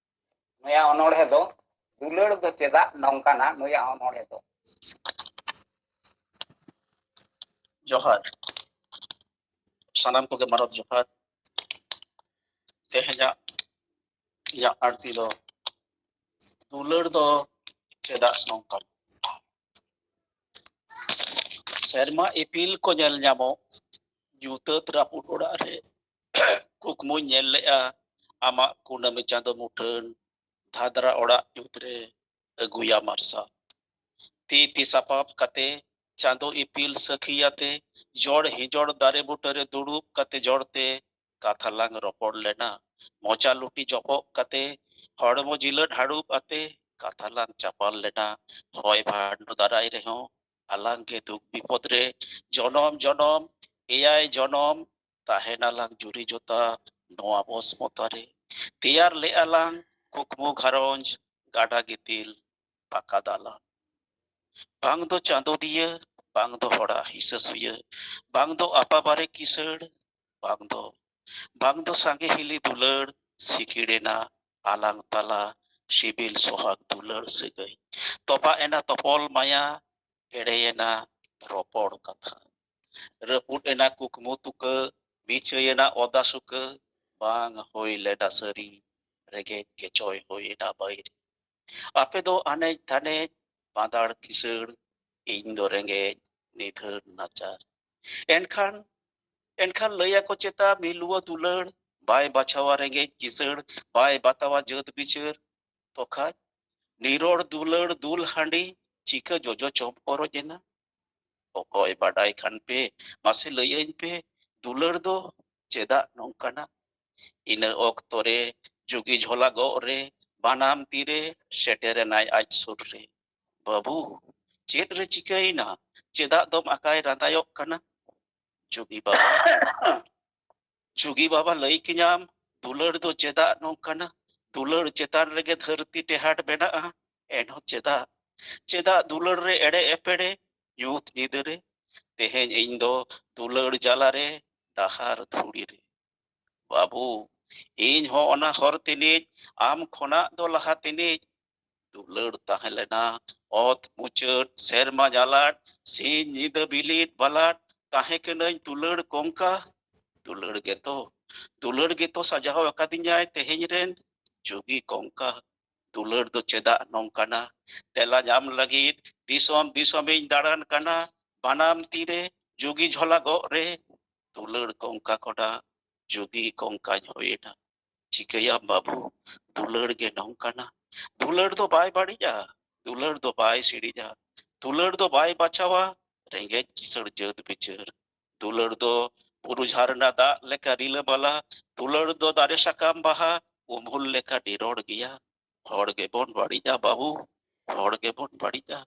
ᱱᱩᱭᱟᱜ ᱚᱱᱚᱬᱦᱮ ᱫᱚ ᱫᱩᱞᱟᱹᱲ ᱫᱚ ᱪᱮᱫᱟᱜ ᱱᱚᱝᱠᱟᱱᱟ, ᱱᱩᱭᱟᱜ ᱚᱱᱚᱬᱦᱮ ᱫᱚ᱾ ᱡᱚᱦᱟᱨ᱾ ᱥᱟᱱᱟᱢ ᱠᱚᱜᱮ ᱢᱟᱱᱚᱛ ᱡᱚᱦᱟᱨ᱾ ᱛᱮᱦᱮᱧᱟᱜ ᱤᱧᱟᱹᱜ ᱟᱹᱲᱛᱤ ᱫᱚ ᱫᱩᱞᱟᱹᱲ ᱫᱚ ᱪᱮᱫᱟᱜ ᱱᱚᱝᱠᱟ? ᱥᱮᱨᱢᱟ ᱤᱯᱤᱞ ᱠᱚ ᱧᱮᱞ ᱧᱟᱢᱚᱜ ᱧᱩᱛᱟᱹᱛ ᱨᱟᱹᱯᱩᱫ ᱚᱲᱟᱜ ᱨᱮ ᱠᱩᱠᱢᱩᱧ ᱧᱮᱞ ᱞᱮᱜᱼᱟ, ᱟᱢᱟᱜ ᱠᱩᱱᱟᱹᱢᱤ ᱪᱟᱸᱫᱚ ᱢᱩᱴᱷᱟᱹᱱ ᱫᱷᱟᱫᱽᱨᱟ ᱚᱲᱟᱜ ᱧᱩᱛ ᱨᱮ ᱟᱹᱜᱩᱭᱟ ᱢᱟᱨᱥᱟᱞ᱾ ᱛᱤ ᱛᱤ ᱥᱟᱯᱟᱵ ᱠᱟᱛᱮ ᱪᱟᱸᱫᱚ ᱤᱯᱤᱞ ᱥᱟᱹᱠᱷᱤᱭᱟᱛᱮ ᱡᱚᱲ ᱦᱤᱸᱡᱚᱲ ᱫᱟᱨᱮ ᱵᱩᱴᱟᱹᱨᱮ ᱫᱩᱲᱩᱵ ᱠᱟᱛᱮ ᱡᱚᱲᱛᱮ ᱠᱟᱛᱷᱟ ᱞᱟᱝ ᱨᱚᱯᱚᱲ ᱞᱮᱱᱟ᱾ ᱢᱚᱪᱟ ᱞᱩᱴᱤ ᱡᱚᱯᱚᱜ ᱠᱟᱛᱮ ᱦᱚᱲᱢᱚ ᱡᱤᱞᱟᱹᱴ ᱦᱟᱹᱲᱩᱵ ᱟᱛᱮ ᱠᱟᱛᱷᱟ ᱞᱟᱝ ᱪᱟᱯᱟᱞ ᱞᱮᱱᱟ᱾ ᱦᱚᱭ ᱵᱷᱟᱱᱰᱚ ᱫᱟᱨᱟᱭ ᱨᱮᱦᱚᱸ ᱟᱞᱟᱝ ᱜᱮ ᱫᱩᱠ ᱵᱤᱯᱚᱫ ᱨᱮ ᱡᱚᱱᱚᱢ ᱡᱚᱱᱚᱢ, ᱮᱭᱟᱭ ᱡᱚᱱᱚᱢ ᱛᱟᱦᱮᱱᱟᱞᱟᱝ ᱡᱩᱨᱤ ᱡᱚᱛᱟ ᱱᱚᱣᱟ ᱵᱚᱥᱢᱚᱛᱟ ᱨᱮ᱾ ᱛᱮᱭᱟᱨ ᱞᱮᱜᱼᱟ ᱞᱟᱝ ᱠᱩᱠᱢᱩ ᱜᱷᱟᱨᱚᱸᱡᱽ, ᱜᱟᱰᱟ ᱜᱤᱛᱤᱞ ᱯᱟᱠᱟ ᱫᱟᱞᱟᱱ᱾ ᱵᱟᱝ ᱫᱚ ᱪᱟᱸᱫᱚ ᱫᱤᱭᱟᱹ, ᱵᱟᱝ ᱫᱚ ᱦᱚᱲᱟᱜ ᱦᱤᱥᱟᱹ ᱥᱩᱭᱟᱹ, ᱵᱟᱝ ᱫᱚ ᱟᱯᱟ ᱵᱟᱨᱮ ᱠᱤᱥᱟᱹᱲ, ᱵᱟᱝ ᱫᱚ, ᱵᱟᱝ ᱫᱚ ᱥᱟᱸᱜᱮ ᱦᱤᱞᱤ ᱫᱩᱞᱟᱹᱲ ᱥᱤᱠᱤᱲ ᱮᱱᱟ ᱟᱞᱟᱝ ᱛᱟᱞᱟ ᱥᱤᱵᱤᱞ ᱥᱚᱦᱟᱜ ᱫᱩᱞᱟᱹᱲ ᱥᱟᱹᱜᱟᱹᱭ᱾ ᱛᱚᱯᱟᱜ ᱮᱱᱟ ᱛᱚᱯᱚᱞ ᱢᱟᱭᱟ, ᱮᱲᱮᱭᱮᱱᱟ ᱨᱚᱯᱚᱲ ᱠᱟᱛᱷᱟ᱾ ᱨᱟᱹᱯᱩᱫ ᱮᱱᱟ ᱠᱩᱠᱢᱩ ᱛᱩᱠᱟᱹ, ᱵᱤᱪᱷᱟᱹᱭᱮᱱᱟ ᱚᱫᱟ ᱥᱩᱠᱟᱹ, ᱵᱟᱝ ᱦᱩᱭ ᱞᱮᱱᱟ ᱥᱟᱹᱨᱤ, ᱨᱮᱸᱜᱮᱡ ᱜᱮ ᱪᱚᱭ ᱦᱩᱭᱮᱱᱟ ᱵᱟᱹᱭᱨᱤ᱾ ᱟᱯᱮ ᱫᱚ ᱟᱱᱮᱡ ᱫᱷᱟᱱᱮᱡ, ᱵᱟᱸᱫᱟᱲ ᱠᱤᱥᱟᱹᱲ, ᱤᱧ ᱫᱚ ᱨᱮᱸᱜᱮᱡ ᱱᱤᱫᱷᱟᱹᱱ ᱱᱟᱪᱟᱨ᱾ ᱮᱱᱠᱷᱟᱱ, ᱮᱱᱠᱷᱟᱱ ᱞᱟᱹᱭᱟᱠᱚ ᱪᱮᱛᱟ ᱢᱤᱞᱩᱣᱟᱹ ᱫᱩᱞᱟᱹᱲ, ᱵᱟᱭ ᱵᱟᱪᱷᱟᱣᱟ ᱨᱮᱸᱜᱮᱡ ᱠᱤᱥᱟᱹᱲ, ᱵᱟᱭ ᱵᱟᱛᱟᱣᱟ ᱡᱟᱹᱛ ᱵᱤᱪᱟᱹᱨ᱾ ᱛᱚᱠᱷᱟᱡ ᱱᱤᱨᱚᱲ ᱫᱩᱞᱟᱹᱲ ᱫᱩᱞ ᱦᱟᱺᱰᱤ, ᱪᱤᱠᱟᱹ ᱡᱚᱡᱚ ᱪᱚᱢ ᱠᱚᱨᱚᱡ ᱮᱱᱟ? ᱚᱠᱚᱭ ᱵᱟᱰᱟᱭ ᱠᱷᱟᱱ ᱯᱮ, ᱢᱟᱥᱮ ᱞᱟᱹᱭᱟᱹᱧ ᱯᱮ, ᱫᱩᱞᱟᱹᱲ ᱫᱚ ᱪᱮᱫᱟᱜ ᱱᱚᱝᱠᱟᱱᱟ? ᱤᱱᱟᱹ ᱚᱠᱛᱚ ᱨᱮ ᱡᱩᱜᱤ ᱡᱷᱚᱞᱟ ᱜᱚᱜ ᱨᱮ ᱵᱟᱱᱟᱢ ᱛᱤᱨᱮ ᱥᱮᱴᱮᱨᱮᱱᱟᱭ ᱟᱡ ᱥᱩᱨ ᱨᱮ᱾ "ᱵᱟᱹᱵᱩ, ᱪᱮᱫ ᱨᱮ ᱪᱤᱠᱟᱹᱭᱮᱱᱟ? ᱪᱮᱫᱟᱜ ᱫᱚᱢ ᱟᱠᱟᱭ ᱨᱟᱸᱫᱟᱭᱚᱜ ᱠᱟᱱᱟ?" ᱡᱩᱜᱤ ᱵᱟᱵᱟ, ᱡᱩᱜᱤ ᱵᱟᱵᱟ, ᱞᱟᱹᱭ ᱠᱤᱧᱟᱢ, ᱫᱩᱞᱟᱹᱲ ᱫᱚ ᱪᱮᱫᱟᱜ ᱱᱚᱝᱠᱟᱱᱟ? ᱫᱩᱞᱟᱹᱲ ᱪᱮᱛᱟᱱ ᱨᱮᱜᱮ ᱫᱷᱟᱹᱨᱛᱤ ᱴᱮᱦᱟᱴ ᱢᱮᱱᱟᱜᱼᱟ, ᱮᱱᱦᱚᱸ ᱪᱮᱫᱟᱜ? ᱪᱮᱫᱟᱜ ᱫᱩᱞᱟᱹᱲ ᱨᱮ ᱮᱲᱮ ᱮᱯᱮᱲᱮ ᱧᱩᱛ ᱧᱤᱫᱟᱹ ᱨᱮ? ᱛᱮᱦᱮᱧ ᱤᱧ ᱫᱚ ᱫᱩᱞᱟᱹᱲ ᱡᱟᱞᱟ ᱨᱮ ᱰᱟᱦᱟᱨ ᱫᱷᱩᱲᱤ ᱨᱮ᱾ ᱵᱟᱹᱵᱩ, ᱤᱧ ᱦᱚᱸ ᱚᱱᱟ ᱦᱚᱨ ᱛᱤᱱᱤᱡ ᱟᱢ ᱠᱷᱚᱱᱟᱜ ᱫᱚ ᱞᱟᱦᱟ ᱛᱤᱱᱤᱡ᱾ ᱫᱩᱞᱟᱹᱲ ᱛᱟᱦᱮᱸ ᱞᱮᱱᱟ ᱚᱛ ᱢᱩᱪᱟᱹᱫ ᱥᱮᱨᱢᱟ ᱡᱟᱞᱟᱴ, ᱥᱤᱧ ᱧᱤᱫᱟᱹ ᱵᱤᱞᱤᱫ ᱵᱟᱞᱟᱴ, ᱛᱟᱦᱮᱸ ᱠᱟᱹᱱᱟᱹᱧ ᱫᱩᱞᱟᱹᱲ ᱠᱚᱝᱠᱟ᱾ ᱫᱩᱞᱟᱹᱲ ᱜᱮᱛᱚ, ᱫᱩᱞᱟᱹᱲ ᱜᱮᱛᱚ ᱥᱟᱡᱟᱣ ᱟᱠᱟᱫᱤᱧᱟᱭ ᱛᱮᱦᱮᱧ ᱨᱮᱱ ᱡᱩᱜᱤ ᱠᱚᱝᱠᱟ᱾ ᱫᱩᱞᱟᱹᱲ ᱫᱚ ᱪᱮᱫᱟᱜ ᱱᱚᱝᱠᱟᱱᱟ? ᱛᱮᱞᱟ ᱧᱟᱢ ᱞᱟᱹᱜᱤᱫ ᱫᱤᱥᱚᱢ ᱫᱤᱥᱚᱢᱤᱧ ᱫᱟᱬᱟᱱ ᱠᱟᱱᱟ, ᱵᱟᱱᱟᱢ ᱛᱤᱨᱮ ᱡᱩᱜᱤ ᱡᱷᱚᱞᱟ ᱜᱚᱜ ᱨᱮ᱾ ᱫᱩᱞᱟᱹᱲ ᱠᱚᱝᱠᱟ ᱠᱷᱚᱱᱟᱜ ᱡᱩᱜᱤ ᱠᱚᱝᱠᱟᱧ ᱦᱩᱭᱮᱱᱟ᱾ ᱪᱤᱠᱟᱹᱭᱟᱢ ᱵᱟᱹᱵᱩ, ᱫᱩᱞᱟᱹᱲ ᱜᱮ ᱱᱚᱝᱠᱟᱱᱟ᱾ ᱫᱩᱞᱟᱹᱲ ᱫᱚ ᱵᱟᱭ ᱵᱟᱹᱲᱤᱡᱟ, ᱫᱩᱞᱟᱹᱲ ᱫᱚ ᱵᱟᱭ ᱥᱤᱲᱤᱡᱟ, ᱫᱩᱞᱟᱹᱲ ᱫᱚ ᱵᱟᱭ ᱵᱟᱪᱷᱟᱣᱟ ᱨᱮᱸᱜᱮᱡ ᱠᱤᱥᱟᱹᱬ ᱡᱟᱹᱛ ᱵᱤᱪᱟᱹᱨ᱾ ᱫᱩᱞᱟᱹᱲ ᱫᱚ ᱵᱩᱨᱩ ᱡᱷᱟᱨᱱᱟ ᱫᱟᱜ ᱞᱮᱠᱟ ᱨᱤᱞᱟᱹᱢᱟᱞᱟ, ᱫᱩᱞᱟᱹᱲ ᱫᱚ ᱫᱟᱨᱮ ᱥᱟᱠᱟᱢ ᱵᱟᱦᱟ ᱩᱢᱩᱞ ᱞᱮᱠᱟ ᱱᱤᱨᱚᱲ ᱜᱮᱭᱟ᱾ ᱦᱚᱲ ᱜᱮᱵᱚᱱ ᱵᱟᱹᱲᱤᱡᱟ ᱵᱟᱹᱵᱩ, ᱦᱚᱲ ᱜᱮᱵᱚᱱ ᱵᱟᱹᱲᱤᱡᱟ᱾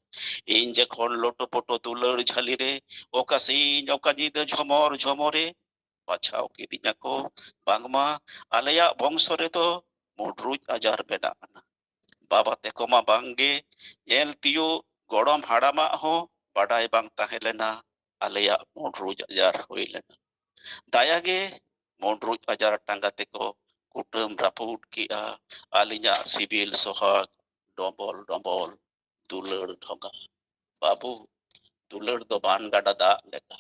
ᱤᱧ ᱡᱚᱠᱷᱚᱱ ᱞᱚᱴᱚ ᱯᱚᱴᱚ ᱫᱩᱞᱟᱹᱲ ᱡᱷᱟᱹᱞᱤ ᱨᱮ, ᱚᱠᱟ ᱥᱤᱧ ᱚᱠᱟ ᱧᱤᱫᱟᱹ ᱡᱷᱚᱢᱚᱨ ᱡᱷᱚᱢᱚᱨᱮ, ᱵᱟᱪᱷᱟᱣ ᱠᱤᱫᱤᱧᱟ ᱠᱚ ᱵᱟᱝᱢᱟ ᱟᱞᱮᱭᱟᱜ ᱵᱚᱝᱥᱚ ᱨᱮᱫᱚ ᱢᱩᱰᱨᱩᱡ ᱟᱡᱟᱨ ᱢᱮᱱᱟᱜ ᱟᱱᱟ᱾ ᱵᱟᱵᱟ ᱛᱮᱠᱚ ᱢᱟ ᱵᱟᱝᱜᱮ, ᱧᱮᱞ ᱛᱤᱭᱳᱜ ᱜᱚᱲᱚᱢ ᱦᱟᱲᱟᱢᱟᱜ ᱦᱚᱸ ᱵᱟᱰᱟᱭ ᱵᱟᱝ ᱛᱟᱦᱮᱸ ᱞᱮᱱᱟ ᱟᱞᱮᱭᱟᱜ ᱢᱩᱰᱨᱩᱡ ᱟᱡᱟᱨ ᱦᱩᱭ ᱞᱮᱱᱟ᱾ ᱫᱟᱭᱟᱜᱮ ᱢᱩᱰᱨᱩᱡ ᱟᱡᱟᱨ ᱴᱟᱸᱜᱟ ᱛᱮᱠᱚ ᱠᱩᱴᱟᱹᱢ ᱨᱟᱹᱯᱩᱫ ᱠᱮᱜᱼᱟ ᱟᱹᱞᱤᱧᱟᱜ ᱥᱤᱵᱤᱞ ᱥᱚᱦᱟᱜ ᱰᱚᱢᱵᱚᱞ ᱰᱚᱢᱵᱚᱞ ᱫᱩᱞᱟᱹᱲ ᱰᱷᱚᱸᱜᱟ᱾ ᱵᱟᱹᱵᱩ, ᱫᱩᱞᱟᱹᱲ ᱫᱚ ᱵᱟᱱ ᱜᱟᱰᱟ ᱫᱟᱜ ᱞᱮᱠᱟ᱾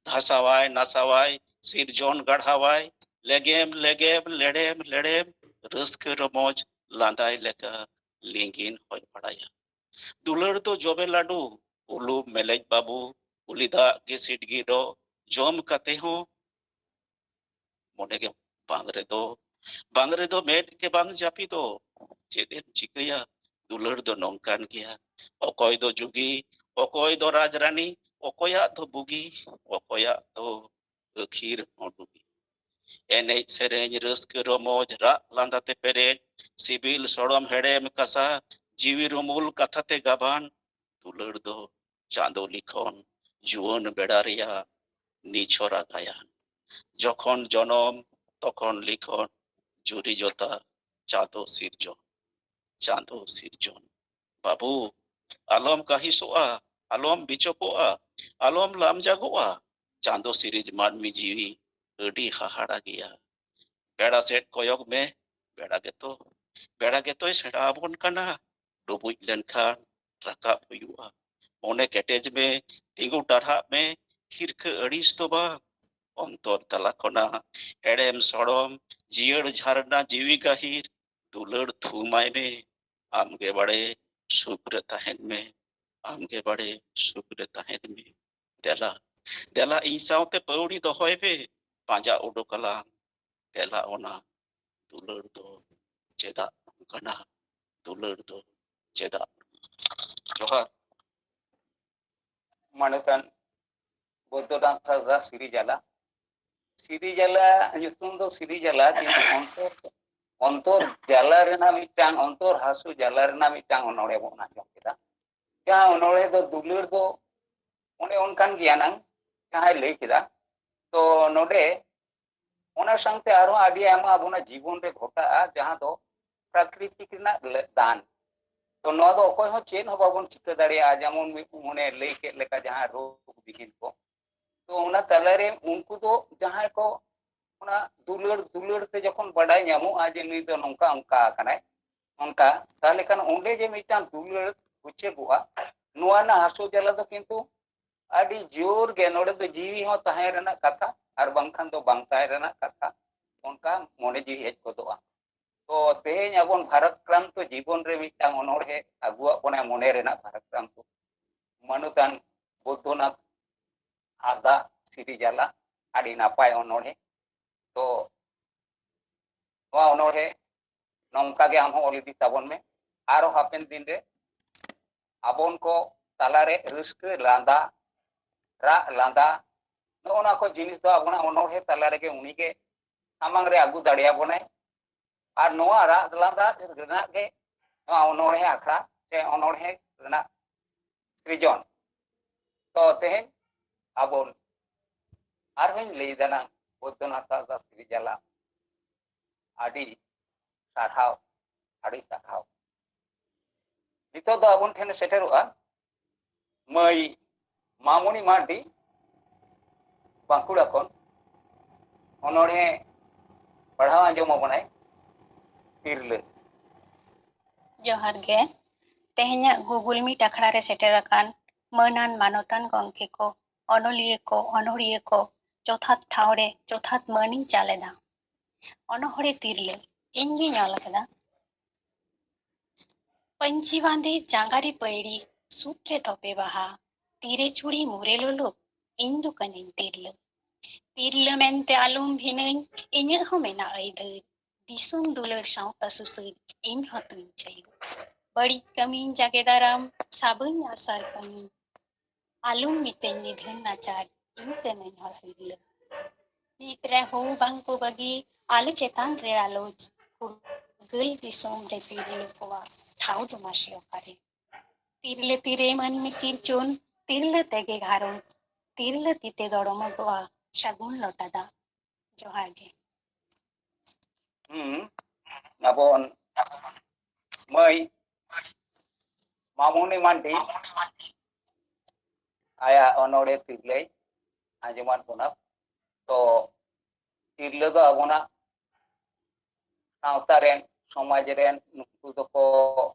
ᱫᱷᱟᱥᱟᱣᱟᱭ, ᱱᱟᱥᱟᱣᱟᱭ, ᱥᱤᱨᱡᱚᱱ ᱜᱟᱲᱦᱟᱣᱟᱭ, ᱞᱮᱜᱮᱢ, ᱞᱮᱜᱮᱢ, ᱞᱮᱲᱮᱢ, ᱞᱮᱲᱮᱢ, ᱨᱟᱹᱥᱠᱟᱹ ᱨᱚᱢᱚᱡᱽ, ᱞᱟᱸᱫᱟᱭ ᱞᱮᱠᱟ ᱞᱤᱸᱜᱤᱱ ᱦᱚᱭ ᱵᱟᱲᱟᱭᱟ᱾ ᱫᱩᱞᱟᱹᱲ ᱫᱚ ᱡᱚᱵᱮ ᱞᱟᱹᱰᱩ, ᱩᱞᱩᱢ ᱢᱮᱞᱮᱡ ᱵᱟᱹᱵᱩ, ᱩᱞᱤ ᱫᱟᱜ ᱜᱮ ᱥᱤᱰᱜᱤ ᱨᱚ, ᱡᱚᱢ ᱠᱟᱛᱮ ᱦᱚᱸ ᱢᱚᱱᱮ ᱜᱮ ᱵᱟᱝ ᱨᱮᱫᱚ, ᱵᱟᱝ ᱨᱮᱫᱚ ᱢᱮᱫ ᱜᱮ ᱵᱟᱝ ᱡᱟᱹᱯᱤᱫᱚᱜ᱾ ᱪᱮᱫ ᱮᱢ ᱪᱤᱠᱟᱹᱭᱟ? ᱫᱩᱞᱟᱹᱲ ᱫᱚ ᱱᱚᱝᱠᱟᱱ ᱜᱮᱭᱟ᱾ ᱚᱠᱚᱭ ᱫᱚ ᱡᱩᱜᱤ, ᱚᱠᱚᱭ ᱫᱚ ᱨᱟᱡᱽᱨᱟᱱᱤ, ᱚᱠᱚᱭᱟᱜ ᱫᱚ ᱵᱩᱜᱤ, ᱚᱠᱚᱭᱟᱜ ᱫᱚ ᱟᱹᱠᱷᱤᱨ ᱦᱚᱸ ᱰᱩᱜᱤ᱾ ᱮᱱᱮᱡ ᱥᱮᱨᱮᱧ ᱨᱟᱹᱥᱠᱟᱹ ᱨᱚᱢᱚᱡᱽ ᱨᱟᱜ ᱞᱟᱸᱫᱟ ᱛᱮ ᱯᱮᱨᱮᱡ, ᱥᱤᱵᱤᱞ ᱥᱚᱲᱚᱢ ᱦᱮᱲᱮᱢ ᱠᱟᱥᱟ, ᱡᱤᱣᱤ ᱨᱩᱢᱩᱞ ᱠᱟᱛᱷᱟ ᱛᱮ ᱜᱟᱵᱟᱱ᱾ ᱫᱩᱞᱟᱹᱲ ᱫᱚ ᱪᱟᱸᱫᱚ ᱞᱤᱠᱷᱚᱱ ᱡᱩᱣᱟᱹᱱ ᱵᱮᱲᱟ ᱨᱮᱭᱟᱜ ᱱᱤᱪᱷᱚᱨᱟ ᱜᱟᱭᱟᱱ᱾ ᱡᱚᱠᱷᱚᱱ ᱡᱚᱱᱚᱢ ᱛᱚᱠᱷᱚᱱ ᱞᱤᱠᱷᱚᱱ, ᱡᱩᱨᱤ ᱡᱚᱛᱟ ᱪᱟᱸᱫᱚ ᱥᱤᱨᱡᱚᱱ, ᱪᱟᱸᱫᱚ ᱥᱤᱨᱡᱚᱱ᱾ ᱵᱟᱹᱵᱩ, ᱟᱞᱚᱢ ᱠᱟᱹᱦᱤᱥᱚᱜᱼᱟ, ᱟᱞᱚᱢ ᱵᱤᱪᱚᱠᱚᱜᱼᱟ, ᱟᱞᱚᱢ ᱞᱟᱢᱡᱟᱜᱚᱜᱼᱟ᱾ ᱪᱟᱸᱫᱚ ᱥᱤᱨᱤᱡ ᱢᱟᱹᱱᱢᱤ ᱡᱤᱣᱤ ᱟᱹᱰᱤ ᱦᱟᱦᱟᱲᱟ ᱜᱮᱭᱟ᱾ ᱵᱮᱲᱟ ᱥᱮᱫ ᱠᱚᱭᱚᱜ ᱢᱮ, ᱵᱮᱲᱟ ᱜᱮᱛᱚ, ᱵᱮᱲᱟ ᱜᱮᱛᱚᱭ ᱥᱮᱬᱟ ᱟᱵᱚᱱ ᱠᱟᱱᱟ᱾ ᱰᱩᱵᱩᱡ ᱞᱮᱱᱠᱷᱟᱱ ᱨᱟᱠᱟᱵ ᱦᱩᱭᱩᱜᱼᱟ᱾ ᱢᱚᱱᱮ ᱠᱮᱴᱮᱡ ᱢᱮ, ᱛᱤᱸᱜᱩ ᱴᱟᱨᱦᱟᱜ ᱢᱮ, ᱦᱤᱨᱠᱟᱹ ᱟᱹᱲᱤᱥ ᱫᱚ ᱵᱟᱝ᱾ ᱚᱱᱛᱚᱨ ᱛᱟᱞᱟ ᱠᱷᱚᱱᱟᱜ ᱦᱮᱲᱮᱢ ᱥᱚᱲᱚᱢ ᱡᱤᱭᱟᱹᱲ ᱡᱷᱟᱨᱱᱟ ᱡᱤᱣᱤ ᱜᱟᱹᱦᱤᱨ ᱫᱩᱞᱟᱹᱲ ᱛᱷᱩᱢᱟᱭ ᱢᱮ᱾ ᱟᱢᱜᱮ ᱵᱟᱲᱮ ᱥᱩᱠ ᱨᱮ ᱛᱟᱦᱮᱱ ᱢᱮ, ᱟᱢᱜᱮ ᱵᱟᱲᱮ ᱥᱩᱠ ᱨᱮ ᱛᱟᱦᱮᱱ ᱢᱮ᱾ ᱫᱮᱞᱟ, ᱫᱮᱞᱟ ᱤᱧ ᱥᱟᱶᱛᱮ ᱯᱟᱹᱣᱲᱤ ᱫᱚᱦᱚᱭ ᱢᱮ, ᱯᱟᱸᱡᱟ ᱩᱰᱩᱠ ᱟᱞᱟᱝ ᱫᱮᱞᱟ ᱚᱱᱟ ᱫᱩᱞᱟᱹᱲ ᱫᱚ ᱪᱮᱫᱟᱜ ᱱᱚᱝᱠᱟᱱᱟ? ᱫᱩᱞᱟᱹᱲ ᱫᱚ ᱪᱮᱫᱟᱜ? ᱡᱚᱦᱟᱨ᱾ ᱢᱟᱱᱚᱛᱟᱱ ᱵᱚᱫᱽᱫᱚᱱᱟᱛᱷ ᱦᱟᱸᱥᱫᱟ ᱥᱤᱨᱤᱡᱟᱞᱟ᱾ ᱥᱤᱨᱤᱡᱟᱞᱟ ᱧᱩᱛᱩᱢ ᱫᱚ ᱥᱤᱨᱤᱡᱟᱞᱟ, ᱠᱤᱱᱛᱩ ᱚᱱᱛᱚᱨ, ᱚᱱᱛᱚᱨ ᱡᱟᱞᱟ ᱨᱮᱱᱟᱜ ᱢᱤᱫᱴᱟᱝ, ᱚᱱᱛᱚᱨ ᱦᱟᱹᱥᱩ ᱡᱟᱞᱟ ᱨᱮᱱᱟᱜ ᱢᱤᱫᱴᱟᱝ ᱚᱱᱚᱬᱦᱮ ᱵᱚᱱ ᱟᱸᱡᱚᱢ ᱠᱮᱫᱟ᱾ ᱡᱟᱦᱟᱸ ᱚᱱᱚᱬᱦᱮ ᱫᱚ ᱫᱩᱞᱟᱹᱲ ᱫᱚ ᱚᱱᱮ ᱚᱱᱠᱟᱱ ᱜᱮᱭᱟ ᱱᱟᱝ, ᱡᱟᱦᱟᱸᱭ ᱞᱟᱹᱭ ᱠᱮᱫᱟ᱾ ᱛᱚ ᱱᱚᱰᱮ ᱚᱱᱟ ᱥᱟᱶᱛᱮ ᱟᱨᱦᱚᱸ ᱟᱹᱰᱤ ᱟᱭᱢᱟ ᱟᱵᱚᱱᱟᱜ ᱡᱤᱵᱚᱱ ᱨᱮ ᱜᱷᱚᱴᱟᱜᱼᱟ, ᱡᱟᱦᱟᱸ ᱫᱚ ᱯᱨᱟᱠᱨᱤᱛᱤᱠ ᱨᱮᱱᱟᱜ ᱞᱮ-, ᱫᱟᱱ᱾ ᱛᱚ ᱱᱚᱣᱟ ᱫᱚ ᱚᱠᱚᱭ ᱦᱚᱸ ᱪᱮᱫ ᱦᱚᱸ ᱵᱟᱵᱚᱱ ᱪᱤᱠᱟᱹ ᱫᱟᱲᱮᱭᱟᱜᱼᱟ, ᱡᱮᱢᱚᱱ ᱢᱤᱫ ᱢᱚᱱᱮ ᱞᱟᱹᱭ ᱠᱮᱫ ᱞᱮᱠᱟ ᱡᱟᱦᱟᱸ ᱨᱳᱜᱽ ᱵᱤᱜᱷᱤᱱ ᱠᱚ᱾ ᱛᱚ ᱚᱱᱟ ᱛᱟᱞᱟᱨᱮ ᱩᱱᱠᱩ ᱫᱚ ᱡᱟᱦᱟᱸᱭ ᱠᱚ ᱚᱱᱟ ᱫᱩᱞᱟᱹᱲ ᱫᱩᱞᱟᱹᱲ ᱛᱮ ᱡᱚᱠᱷᱚᱱ ᱵᱟᱰᱟᱭ ᱧᱟᱢᱚᱜᱼᱟ ᱡᱮ ᱱᱩᱭ ᱫᱚ ᱱᱚᱝᱠᱟ ᱚᱱᱠᱟ ᱟᱠᱟᱱᱟᱭ, ᱚᱱᱠᱟ, ᱛᱟᱦᱞᱮ ᱠᱷᱟᱱ ᱚᱸᱰᱮ ᱡᱮ ᱢᱤᱫᱴᱟᱝ ᱫᱩᱞᱟᱹᱲ ᱩᱪᱟᱹᱜᱚᱜᱼᱟ, ᱱᱚᱣᱟ ᱨᱮᱱᱟᱜ ᱦᱟᱹᱥᱩ ᱡᱟᱞᱟ ᱫᱚ ᱠᱤᱱᱛᱩ ᱟᱹᱰᱤ ᱡᱳᱨ ᱜᱮ᱾ ᱱᱚᱰᱮ ᱫᱚ ᱡᱤᱣᱤ ᱦᱚᱸ ᱛᱟᱦᱮᱸ ᱨᱮᱱᱟᱜ ᱠᱟᱛᱷᱟ ᱟᱨ ᱵᱟᱝᱠᱷᱟᱱ ᱫᱚ ᱵᱟᱝ ᱛᱟᱦᱮᱸ ᱨᱮᱱᱟᱜ ᱠᱟᱛᱷᱟ, ᱚᱱᱠᱟ ᱢᱚᱱᱮ ᱡᱤᱣᱤ ᱦᱮᱡ ᱜᱚᱫᱚᱜᱼᱟ᱾ ᱛᱚ ᱛᱮᱦᱮᱧ ᱟᱵᱚᱱ ᱵᱷᱟᱨᱟᱠᱨᱟᱱᱛᱚ ᱡᱤᱵᱚᱱ ᱨᱮ ᱢᱤᱫᱴᱟᱝ ᱚᱱᱚᱬᱦᱮ ᱟᱹᱜᱩᱣᱟᱜ ᱵᱚᱱᱟᱭ, ᱢᱚᱱᱮ ᱨᱮᱱᱟᱜ ᱵᱷᱟᱨᱟᱠᱨᱟᱱᱛᱚ, ᱢᱟᱱᱚᱛᱟᱱ ᱵᱳᱫᱽᱫᱷᱚᱱᱟᱛᱷ ᱦᱟᱸᱥᱫᱟ ᱥᱤᱨᱤᱡᱟᱞᱟ᱾ ᱟᱹᱰᱤ ᱱᱟᱯᱟᱭ ᱚᱱᱚᱬᱦᱮ᱾ ᱛᱚ ᱱᱚᱣᱟ ᱚᱱᱚᱬᱦᱮ ᱱᱚᱝᱠᱟ ᱜᱮ ᱟᱢ ᱦᱚᱸ ᱚᱞ ᱤᱫᱤ ᱛᱟᱵᱚᱱ ᱢᱮ᱾ ᱟᱨᱚ ᱦᱟᱯᱮᱱ ᱫᱤᱱ ᱨᱮ ᱟᱵᱚᱱ ᱠᱚ ᱛᱟᱞᱟᱨᱮ ᱨᱟᱹᱥᱠᱟᱹ, ᱞᱟᱸᱫᱟ, ᱨᱟᱜ, ᱞᱟᱸᱫᱟ, ᱱᱚᱜᱼᱚ ᱱᱚᱣᱟ ᱠᱚ ᱡᱤᱱᱤᱥ ᱫᱚ ᱟᱵᱚᱱᱟᱜ ᱚᱱᱚᱬᱦᱮ ᱛᱟᱞᱟ ᱨᱮᱜᱮ ᱩᱱᱤᱜᱮ ᱥᱟᱢᱟᱝ ᱨᱮ ᱟᱹᱜᱩ ᱫᱟᱲᱮᱭᱟᱵᱚᱱᱟᱭ᱾ ᱟᱨ ᱱᱚᱣᱟ ᱨᱟᱜ ᱞᱟᱸᱫᱟ ᱨᱮᱱᱟᱜ ᱜᱮ ᱱᱚᱣᱟ ᱚᱱᱚᱬᱦᱮ ᱟᱠᱷᱲᱟ ᱥᱮ ᱚᱱᱚᱬᱦᱮ ᱨᱮᱱᱟᱜ ᱥᱤᱨᱡᱚᱱ᱾ ᱛᱚ ᱛᱮᱦᱮᱧ ᱟᱵᱚ ᱟᱨᱦᱚᱸᱧ ᱞᱟᱹᱭ ᱫᱟ ᱱᱟᱝ ᱵᱳᱫᱽᱫᱷᱚᱱᱟᱛᱷ ᱦᱟᱸᱥᱫᱟ ᱥᱤᱨᱤᱡᱟᱞᱟ, ᱟᱹᱰᱤ ᱥᱟᱨᱦᱟᱣ, ᱟᱹᱰᱤ ᱥᱟᱨᱦᱟᱣ᱾ ᱱᱤᱛᱚᱜ ᱫᱚ ᱟᱵᱚᱱ ᱴᱷᱮᱱ ᱥᱮᱴᱮᱨᱚᱜᱼᱟ ᱢᱟᱹᱭ ᱢᱟᱢᱚᱱᱤ ᱢᱟᱨᱰᱤ, ᱵᱟᱸᱠᱩᱲᱟ ᱠᱷᱚᱱ ᱚᱱᱚᱬᱦᱮ ᱯᱟᱲᱦᱟᱣ ᱟᱸᱡᱚᱢ ᱟᱵᱚᱱᱟᱭ ᱛᱤᱨᱞᱟᱹ᱾ ᱡᱚᱦᱟᱨ ᱜᱮ᱾ ᱛᱮᱦᱮᱧᱟᱜ Google Meet ᱟᱠᱷᱲᱟ ᱨᱮ ᱥᱮᱴᱮᱨ ᱟᱠᱟᱱ ᱢᱟᱹᱱᱟᱱ ᱢᱟᱱᱚᱛᱟᱱ ᱜᱚᱢᱠᱮ ᱠᱚ, ᱚᱱᱚᱞᱤᱭᱟᱹ ᱠᱚ, ᱚᱱᱚᱲᱤᱭᱟᱹ ᱠᱚ, ᱡᱚᱛᱷᱟᱛ ᱴᱷᱟᱶ ᱨᱮ ᱡᱚᱛᱷᱟᱛ ᱢᱟᱹᱱᱤᱧ ᱪᱟᱞ ᱮᱫᱟ᱾ ᱚᱱᱚᱬᱦᱮ ᱛᱤᱨᱞᱟᱹ ᱤᱧ ᱜᱤᱧ ᱚᱞ ᱟᱠᱟᱫᱟ᱾ ᱯᱟᱹᱧᱪᱤ ᱵᱟᱸᱫᱮ ᱡᱟᱸᱜᱟ ᱨᱮ ᱯᱟᱹᱭᱲᱤ, ᱥᱩᱫ ᱨᱮ ᱛᱚᱯᱮ ᱵᱟᱦᱟ, ᱛᱤᱨᱮ ᱪᱩᱲᱤ ᱢᱩᱨᱮ ᱞᱩᱞᱩ, ᱤᱧ ᱫᱚ ᱠᱟᱹᱱᱟᱹᱧ ᱛᱤᱨᱞᱟᱹ᱾ ᱛᱤᱨᱞᱟᱹ ᱢᱮᱱᱛᱮ ᱟᱞᱚᱢ ᱵᱷᱤᱱᱟᱹᱧ, ᱤᱧᱟᱹᱜ ᱦᱚᱸ ᱢᱮᱱᱟᱜ ᱟᱹᱭᱫᱟᱹᱨ᱾ ᱫᱤᱥᱚᱢ ᱫᱩᱞᱟᱹᱲ ᱥᱟᱶᱛᱟ ᱥᱩᱥᱟᱹᱨ, ᱤᱧ ᱦᱚᱸ ᱛᱩᱧ ᱪᱟᱹᱭ᱾ ᱵᱟᱹᱲᱤᱡ ᱠᱟᱹᱢᱤᱧ ᱡᱟᱜᱮ ᱫᱟᱨᱟᱢ, ᱥᱟᱵᱟᱹᱧ ᱟᱥᱟᱨ ᱠᱟᱹᱢᱤ᱾ ᱟᱞᱚᱢ ᱢᱤᱛᱟᱹᱧ ᱱᱤᱫᱷᱟᱹᱱ ᱱᱟᱪᱟᱨ, ᱤᱧ ᱠᱟᱹᱱᱟᱹᱧ ᱦᱚᱲ ᱦᱤᱨᱞᱟᱹ᱾ ᱱᱤᱛ ᱨᱮ ᱦᱳ ᱵᱟᱝ ᱠᱚ ᱵᱟᱹᱜᱤ, ᱟᱞᱮ ᱪᱮᱛᱟᱱ ᱨᱮ ᱟᱞᱚᱪ᱾ ᱯᱷᱩᱨᱜᱟᱹᱞ ᱫᱤᱥᱚᱢ ᱨᱮ ᱛᱤᱨᱞᱟᱹ ᱠᱚᱣᱟᱜ ᱴᱷᱟᱶ ᱫᱚ ᱢᱟᱥᱮ ᱚᱠᱟᱨᱮ? ᱛᱤᱨᱞᱟᱹ ᱛᱤᱨᱮ ᱢᱟᱹᱱᱢᱤ ᱥᱤᱨᱡᱚᱱ, ᱛᱤᱨᱞᱟᱹ ᱛᱮᱜᱮ ᱜᱷᱟᱨᱚᱸᱡᱽ, ᱛᱤᱨᱞᱟᱹ ᱛᱤᱛᱮ ᱫᱚᱲᱚᱢᱚᱜᱚᱜᱼᱟ ᱥᱟᱹᱜᱩᱱ ᱞᱚᱴᱟ ᱫᱟᱜ᱾ ᱡᱚᱦᱟᱨ ᱜᱮ᱾ ᱦᱩᱸ, ᱟᱵᱚ ᱢᱟᱹᱭ ᱢᱟᱢᱩᱱᱤ ᱢᱟᱱᱰᱤ ᱟᱭᱟᱜ ᱚᱱᱚᱬᱦᱮ ᱛᱤᱨᱞᱟᱹᱭ ᱟᱸᱡᱚᱢᱟᱫ ᱵᱚᱱᱟ᱾ ᱛᱚ ᱛᱤᱨᱞᱟᱹ ᱫᱚ ᱟᱵᱚᱱᱟᱜ ᱥᱟᱶᱛᱟ ᱨᱮᱱ, ᱥᱚᱢᱟᱡᱽ ᱨᱮᱱ, ᱱᱩᱠᱩ ᱫᱚᱠᱚ,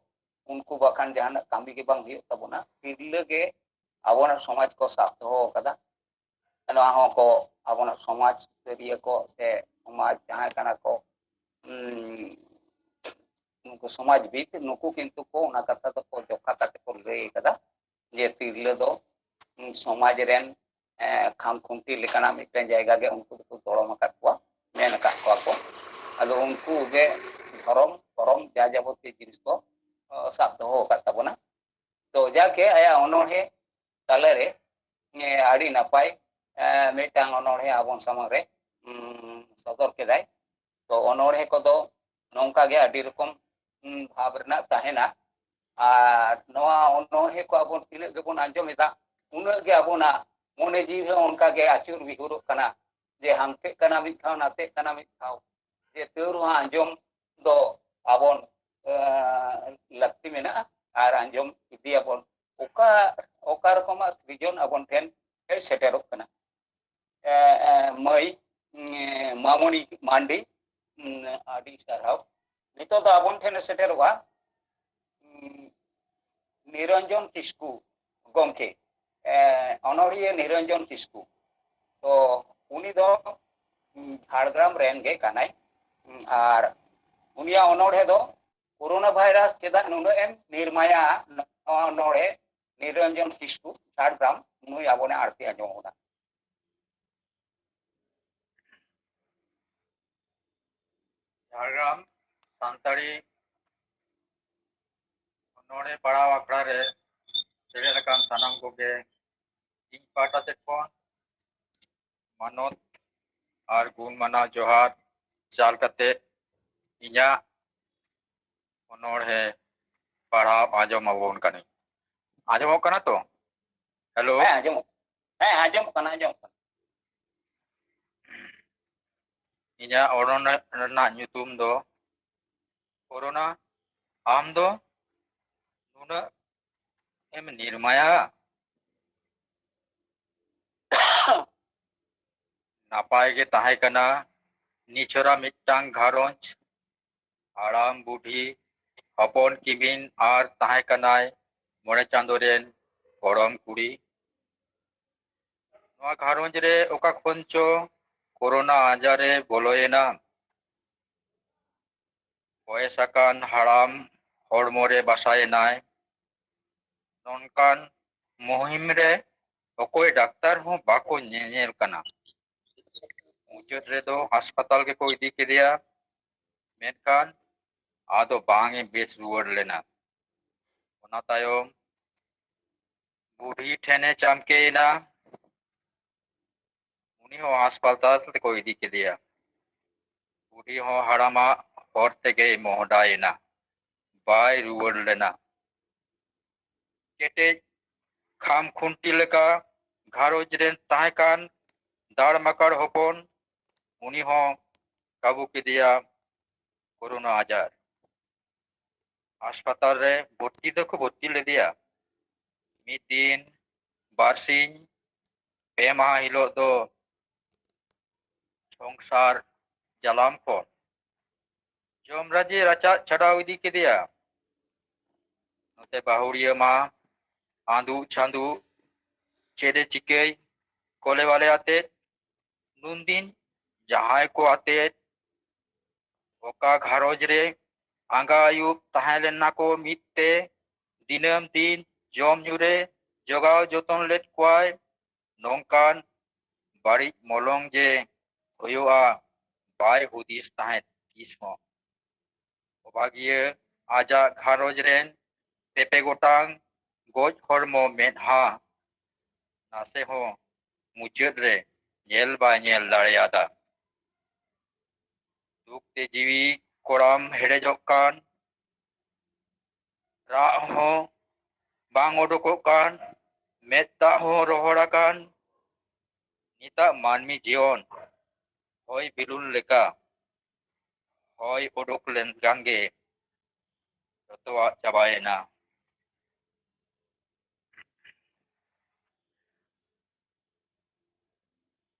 ᱩᱱᱠᱩ ᱵᱟᱠᱷᱟᱱ ᱡᱟᱦᱟᱱᱟᱜ ᱠᱟᱹᱢᱤ ᱜᱮ ᱵᱟᱝ ᱦᱩᱭᱩᱜ ᱛᱟᱵᱚᱱᱟ᱾ ᱛᱤᱨᱞᱟᱹ ᱜᱮ ᱟᱵᱚᱱᱟᱜ ᱥᱚᱢᱟᱡᱽ ᱠᱚ ᱥᱟᱵ ᱫᱚᱦᱚ ᱟᱠᱟᱫᱟ᱾ ᱱᱚᱣᱟ ᱦᱚᱸ ᱠᱚ ᱟᱵᱚᱱᱟᱜ ᱥᱚᱢᱟᱡᱽ ᱥᱩᱥᱟᱹᱨᱤᱭᱟᱹ ᱠᱚ ᱥᱮ ᱥᱚᱢᱟᱡᱽ ᱡᱟᱦᱟᱸᱭ ᱠᱟᱱᱟ ᱠᱚ, ᱩᱸ, ᱱᱩᱠᱩ ᱥᱚᱢᱟᱡᱽᱵᱤᱫ, ᱱᱩᱠᱩ ᱠᱤᱱᱛᱩ ᱠᱚ ᱚᱱᱟ ᱠᱟᱛᱷᱟ ᱫᱚᱠᱚ ᱡᱚᱠᱷᱟ ᱠᱟᱛᱮ ᱠᱚ ᱞᱟᱹᱭ ᱟᱠᱟᱫᱟ ᱡᱮ ᱛᱤᱨᱞᱟᱹ ᱫᱚ, ᱩᱸ, ᱥᱚᱢᱟᱡᱽ ᱨᱮᱱ, ᱮᱸ, ᱠᱷᱟᱢ ᱠᱷᱩᱱᱴᱤ ᱞᱮᱠᱟᱱᱟᱜ ᱢᱤᱫᱴᱮᱱ ᱡᱟᱭᱜᱟ ᱜᱮ ᱩᱱᱠᱩ ᱫᱚᱠᱚ ᱫᱚᱲᱚᱢ ᱟᱠᱟᱫ ᱠᱚᱣᱟ, ᱢᱮᱱ ᱟᱠᱟᱫ ᱠᱚᱣᱟ ᱠᱚ᱾ ᱟᱫᱚ ᱩᱱᱠᱩ ᱜᱮ ᱫᱷᱚᱨᱚᱢ ᱠᱚᱨᱚᱢ ᱡᱟ ᱡᱟᱵᱚᱛᱤᱭᱚ ᱡᱤᱱᱤᱥ ᱠᱚ, ᱚ, ᱥᱟᱵ ᱫᱚᱦᱚ ᱟᱠᱟᱫ ᱛᱟᱵᱚᱱᱟ᱾ ᱛᱚ ᱡᱟᱠᱮ ᱟᱭᱟᱜ ᱚᱱᱚᱬᱦᱮ ᱛᱟᱞᱟᱨᱮ, ᱮ, ᱟᱹᱰᱤ ᱱᱟᱯᱟᱭ, ᱮ, ᱢᱤᱫᱴᱟᱝ ᱚᱱᱚᱬᱦᱮ ᱟᱵᱚᱱ ᱥᱟᱢᱟᱝ ᱨᱮ, ᱩᱸ, ᱥᱚᱫᱚᱨ ᱠᱮᱫᱟᱭ᱾ ᱛᱚ ᱚᱱᱚᱬᱦᱮ ᱠᱚᱫᱚ ᱱᱚᱝᱠᱟ ᱜᱮ ᱟᱹᱰᱤ ᱨᱚᱠᱚᱢ, ᱩᱸ, ᱵᱷᱟᱵᱽ ᱨᱮᱱᱟᱜ ᱛᱟᱦᱮᱱᱟ᱾ ᱟᱨ ᱱᱚᱣᱟ ᱚᱱᱚᱬᱦᱮ ᱠᱚ ᱟᱵᱚ ᱛᱤᱱᱟᱹᱜ ᱜᱮᱵᱚᱱ ᱟᱸᱡᱚᱢ ᱮᱫᱟ, ᱩᱱᱟᱹᱜ ᱜᱮ ᱟᱵᱚᱱᱟᱜ ᱢᱚᱱᱮ ᱡᱤᱣᱤ ᱦᱚᱸ ᱚᱱᱠᱟ ᱜᱮ ᱟᱹᱪᱩᱨ ᱵᱤᱦᱩᱨᱚᱜ ᱠᱟᱱᱟ, ᱡᱮ ᱦᱟᱱᱛᱮᱜ ᱠᱟᱱᱟ ᱢᱤᱫ ᱫᱷᱟᱣ, ᱱᱟᱛᱮᱜ ᱠᱟᱱᱟ ᱢᱤᱫ ᱫᱷᱟᱣ, ᱡᱮ ᱛᱟᱹᱣ ᱨᱮᱦᱚᱸ ᱟᱸᱡᱚᱢ ᱫᱚ ᱟᱵᱚᱱ, ᱮ, ᱞᱟᱹᱠᱛᱤ ᱢᱮᱱᱟᱜᱼᱟ ᱟᱨ ᱟᱸᱡᱚᱢ ᱤᱫᱤᱭᱟᱵᱚᱱ᱾ ᱚᱠᱟ, ᱚᱠᱟ ᱨᱚᱠᱚᱢᱟᱜ ᱥᱨᱤᱡᱚᱱ ᱟᱵᱚᱱ ᱴᱷᱮᱱ ᱦᱮᱡ ᱥᱮᱴᱮᱨᱚᱜ ᱠᱟᱱᱟ᱾ ᱮ, ᱮ, ᱢᱟᱹᱭ, ᱮ, ᱢᱟᱢᱚᱱᱤ ᱢᱟᱱᱰᱤ, ᱩᱸ, ᱟᱹᱰᱤ ᱥᱟᱨᱦᱟᱣ᱾ ᱱᱤᱛᱚᱜ ᱫᱚ ᱟᱵᱚᱱ ᱴᱷᱮᱱ ᱥᱮᱴᱮᱨᱚᱜᱼᱟ, ᱩᱸ, ᱱᱤᱨᱚᱧᱡᱚᱱ ᱠᱤᱥᱠᱩ ᱜᱚᱢᱠᱮ, ᱮ, ᱚᱱᱚᱬᱦᱤᱭᱟᱹ ᱱᱤᱨᱚᱧᱡᱚᱱ ᱠᱤᱥᱠᱩ᱾ ᱛᱚ ᱩᱱᱤ ᱫᱚ ᱡᱷᱟᱲᱜᱨᱟᱢ ᱨᱮᱱ ᱜᱮ ᱠᱟᱱᱟᱭ᱾ ᱟᱨ ᱩᱱᱤᱭᱟᱜ ᱚᱱᱚᱬᱦᱮ ᱫᱚ ᱠᱳᱨᱳᱱᱟ ᱵᱷᱟᱭᱨᱟᱥ ᱪᱮᱫᱟᱜ ᱱᱩᱱᱟᱹᱜ ᱮᱢ ᱱᱤᱨᱢᱟᱭᱟ, ᱱᱚᱣᱟ ᱚᱱᱚᱬᱦᱮ ᱱᱤᱨᱚᱧᱡᱚᱱ ᱠᱤᱥᱠᱩ, ᱡᱷᱟᱲᱜᱨᱟᱢ, ᱱᱩᱭ ᱟᱵᱚᱱᱮ ᱟᱬᱛᱤ ᱟᱸᱡᱚᱢ ᱵᱚᱱᱟ᱾ ᱡᱷᱟᱲᱜᱨᱟᱢ ᱥᱟᱱᱛᱟᱲᱤ ᱚᱱᱚᱬᱦᱮ ᱯᱟᱲᱦᱟᱣ ᱟᱠᱷᱲᱟ ᱨᱮ ᱥᱮᱞᱮᱫ ᱟᱠᱟᱱ ᱥᱟᱱᱟᱢ ᱠᱚᱜᱮ ᱤᱧ ᱯᱟᱦᱴᱟ ᱥᱮᱫ ᱠᱷᱚᱱ ᱢᱟᱱᱚᱛ ᱟᱨ ᱜᱩᱱ ᱢᱟᱱᱟᱣ ᱡᱚᱦᱟᱨ ᱪᱟᱞ ᱠᱟᱛᱮ ᱤᱧᱟᱹᱜ ᱚᱱᱚᱬᱦᱮ ᱯᱟᱲᱦᱟᱣ ᱟᱸᱡᱚᱢ ᱟᱵᱚᱱ ᱠᱟᱹᱱᱟᱹᱧ᱾ ᱟᱸᱡᱚᱢᱚᱜ ᱠᱟᱱᱟ ᱛᱚ? ᱦᱮᱞᱳ᱾ ᱦᱮᱸ, ᱟᱸᱡᱚᱢᱚᱜ, ᱦᱮᱸ, ᱟᱸᱡᱚᱢᱚᱜ ᱠᱟᱱᱟ, ᱟᱸᱡᱚᱢᱚᱜ ᱠᱟᱱᱟ᱾ ᱤᱧᱟᱹᱜ ᱚᱱᱚᱬᱦᱮ ᱨᱮᱱᱟᱜ ᱧᱩᱛᱩᱢ ᱫᱚ ᱠᱳᱨᱳᱱᱟ, ᱟᱢ ᱫᱚ ᱱᱩᱱᱟᱹᱜ ᱮᱢ ᱱᱤᱨᱢᱟᱭᱟ? ᱱᱟᱯᱟᱭ ᱜᱮ ᱛᱟᱦᱮᱸ ᱠᱟᱱᱟ ᱱᱤᱪᱷᱚᱨᱟ ᱢᱤᱫᱴᱟᱝ ᱜᱷᱟᱨᱚᱸᱡᱽ᱾ ᱦᱟᱲᱟᱢ ᱵᱩᱰᱷᱤ, ᱦᱚᱯᱚᱱ ᱠᱤᱢᱤᱱ ᱟᱨ ᱛᱟᱦᱮᱸ ᱠᱟᱱᱟᱭ ᱢᱚᱬᱮ ᱪᱟᱸᱫᱳ ᱨᱮᱱ ᱜᱚᱲᱚᱢ ᱠᱩᱲᱤ᱾ ᱱᱚᱣᱟ ᱜᱷᱟᱨᱚᱸᱡᱽ ᱨᱮ ᱚᱠᱟ ᱠᱷᱚᱱ ᱪᱚ ᱠᱳᱨᱳᱱᱟ ᱟᱡᱟᱨ ᱮ ᱵᱚᱞᱚᱭᱮᱱᱟ᱾ ᱵᱚᱭᱮᱥ ᱟᱠᱟᱱ ᱦᱟᱲᱟᱢ ᱦᱚᱲᱢᱚ ᱨᱮ ᱵᱟᱥᱟᱭᱮᱱᱟᱭ᱾ ᱱᱚᱝᱠᱟᱱ ᱢᱩᱦᱤᱢ ᱨᱮ ᱚᱠᱚᱭ ᱰᱟᱠᱛᱟᱨ ᱦᱚᱸ ᱵᱟᱠᱚ ᱧᱮᱧᱮᱞ ᱠᱟᱱᱟ᱾ ᱢᱩᱪᱟᱹᱫ ᱨᱮᱫᱚ ᱦᱟᱥᱯᱟᱛᱟᱞ ᱜᱮᱠᱚ ᱤᱫᱤ ᱠᱮᱫᱮᱭᱟ, ᱢᱮᱱᱠᱷᱟᱱ ᱟᱫᱚ ᱵᱟᱝ ᱮ ᱵᱮᱥ ᱨᱩᱣᱟᱹᱲ ᱞᱮᱱᱟ᱾ ᱚᱱᱟ ᱛᱟᱭᱚᱢ ᱵᱩᱰᱷᱤ ᱴᱷᱮᱱᱮ ᱪᱟᱢᱠᱮᱭᱮᱱᱟ᱾ ᱩᱱᱤ ᱦᱚᱸ ᱦᱟᱥᱯᱟᱛᱟᱞ ᱛᱮᱠᱚ ᱤᱫᱤ ᱠᱮᱫᱮᱭᱟ᱾ ᱵᱩᱰᱷᱤ ᱦᱚᱸ ᱦᱟᱲᱟᱢᱟᱜ ᱦᱚᱨ ᱛᱮᱜᱮᱭ ᱢᱚᱦᱰᱟᱭᱮᱱᱟ, ᱵᱟᱭ ᱨᱩᱣᱟᱹᱲ ᱞᱮᱱᱟ᱾ ᱠᱮᱴᱮᱡ ᱠᱷᱟᱢ ᱠᱷᱩᱱᱴᱤ ᱞᱮᱠᱟ ᱜᱷᱟᱨᱚᱸᱡᱽ ᱨᱮᱱ ᱛᱟᱦᱮᱸ ᱠᱟᱱ ᱫᱟᱲ ᱢᱟᱠᱟᱲ ᱦᱚᱯᱚᱱ, ᱩᱱᱤ ᱦᱚᱸ ᱠᱟᱵᱩ ᱠᱮᱫᱮᱭᱟ ᱠᱳᱨᱳᱱᱟ ᱟᱡᱟᱨ᱾ ᱦᱟᱥᱯᱟᱛᱟᱞ ᱨᱮ ᱵᱷᱚᱨᱛᱤ ᱫᱚᱠᱚ ᱵᱷᱚᱨᱛᱤ ᱞᱮᱫᱮᱭᱟ᱾ ᱢᱤᱫ ᱫᱤᱱ, ᱵᱟᱨ ᱥᱤᱧ, ᱯᱮ ᱢᱟᱦᱟ ᱦᱤᱞᱳᱜ ᱫᱚ ᱥᱚᱝᱥᱟᱨ ᱡᱟᱞᱟᱢ ᱠᱷᱚᱱ ᱡᱚᱢ ᱨᱟᱡᱮ ᱨᱟᱪᱟᱜ ᱪᱷᱟᱰᱟᱣ ᱤᱫᱤ ᱠᱮᱫᱮᱭᱟ᱾ ᱱᱚᱛᱮ ᱵᱟᱹᱦᱩᱲᱤᱭᱟᱹ ᱢᱟ ᱟᱸᱫᱩᱜ ᱪᱷᱟᱸᱫᱩᱜ ᱪᱮᱫ ᱮ ᱪᱤᱠᱟᱹᱭ ᱠᱚᱞᱮ ᱵᱟᱞᱮ ᱟᱛᱮ ᱱᱩᱱᱫᱤᱱ ᱡᱟᱦᱟᱸᱭ ᱠᱚ ᱟᱛᱮᱫ ᱚᱠᱟ ᱜᱷᱟᱨᱚᱸᱡᱽ ᱨᱮ ᱟᱸᱜᱟ ᱟᱹᱭᱩᱵ ᱛᱟᱦᱮᱸ ᱞᱮᱱᱟ ᱠᱚ ᱢᱤᱫ ᱛᱮ, ᱫᱤᱱᱟᱹᱢ ᱫᱤᱱ ᱡᱚᱢ ᱧᱩ ᱨᱮ ᱡᱚᱜᱟᱣ ᱡᱚᱛᱚᱱ ᱞᱮᱫ ᱠᱚᱣᱟᱭ, ᱱᱚᱝᱠᱟᱱ ᱵᱟᱹᱲᱤᱡ ᱢᱚᱞᱚᱝ ᱡᱮ ᱦᱩᱭᱩᱜᱼᱟ, ᱵᱟᱭ ᱦᱩᱫᱤᱥ ᱛᱟᱦᱮᱸᱫ ᱛᱤᱥ ᱦᱚᱸ᱾ ᱚᱵᱷᱟᱜᱤᱭᱟᱹ ᱟᱡᱟᱜ ᱜᱷᱟᱨᱚᱸᱡᱽ ᱨᱮᱱ ᱯᱮ ᱯᱮ ᱜᱚᱴᱟᱝ ᱜᱚᱡ ᱦᱚᱲᱢᱚ ᱢᱮᱫᱦᱟ ᱱᱟᱥᱮ ᱦᱚᱸ ᱢᱩᱪᱟᱹᱫ ᱨᱮ ᱧᱮᱞ ᱵᱟᱭ ᱧᱮᱞ ᱫᱟᱲᱮᱭᱟᱫᱟ᱾ ᱫᱩᱠ ᱛᱮ ᱡᱤᱣᱤ ᱠᱚᱲᱟᱢ ᱦᱮᱰᱮᱡᱚᱜ ᱠᱟᱱ, ᱨᱟᱜ ᱦᱚᱸ ᱵᱟᱝ ᱚᱰᱚᱠᱚᱜ ᱠᱟᱱ, ᱢᱮᱫ ᱫᱟᱜ ᱦᱚᱸ ᱨᱚᱦᱚᱲ ᱟᱠᱟᱱ᱾ ᱱᱤᱛᱟᱜ ᱢᱟᱹᱱᱢᱤ ᱡᱤᱭᱚᱱ ᱦᱚᱭ ᱵᱮᱞᱩᱱ ᱞᱮᱠᱟ ᱦᱚᱭ ᱚᱰᱚᱠ ᱞᱮᱱᱠᱷᱟᱱ ᱜᱮ ᱡᱚᱛᱚᱣᱟᱜ ᱪᱟᱵᱟᱭᱮᱱᱟ᱾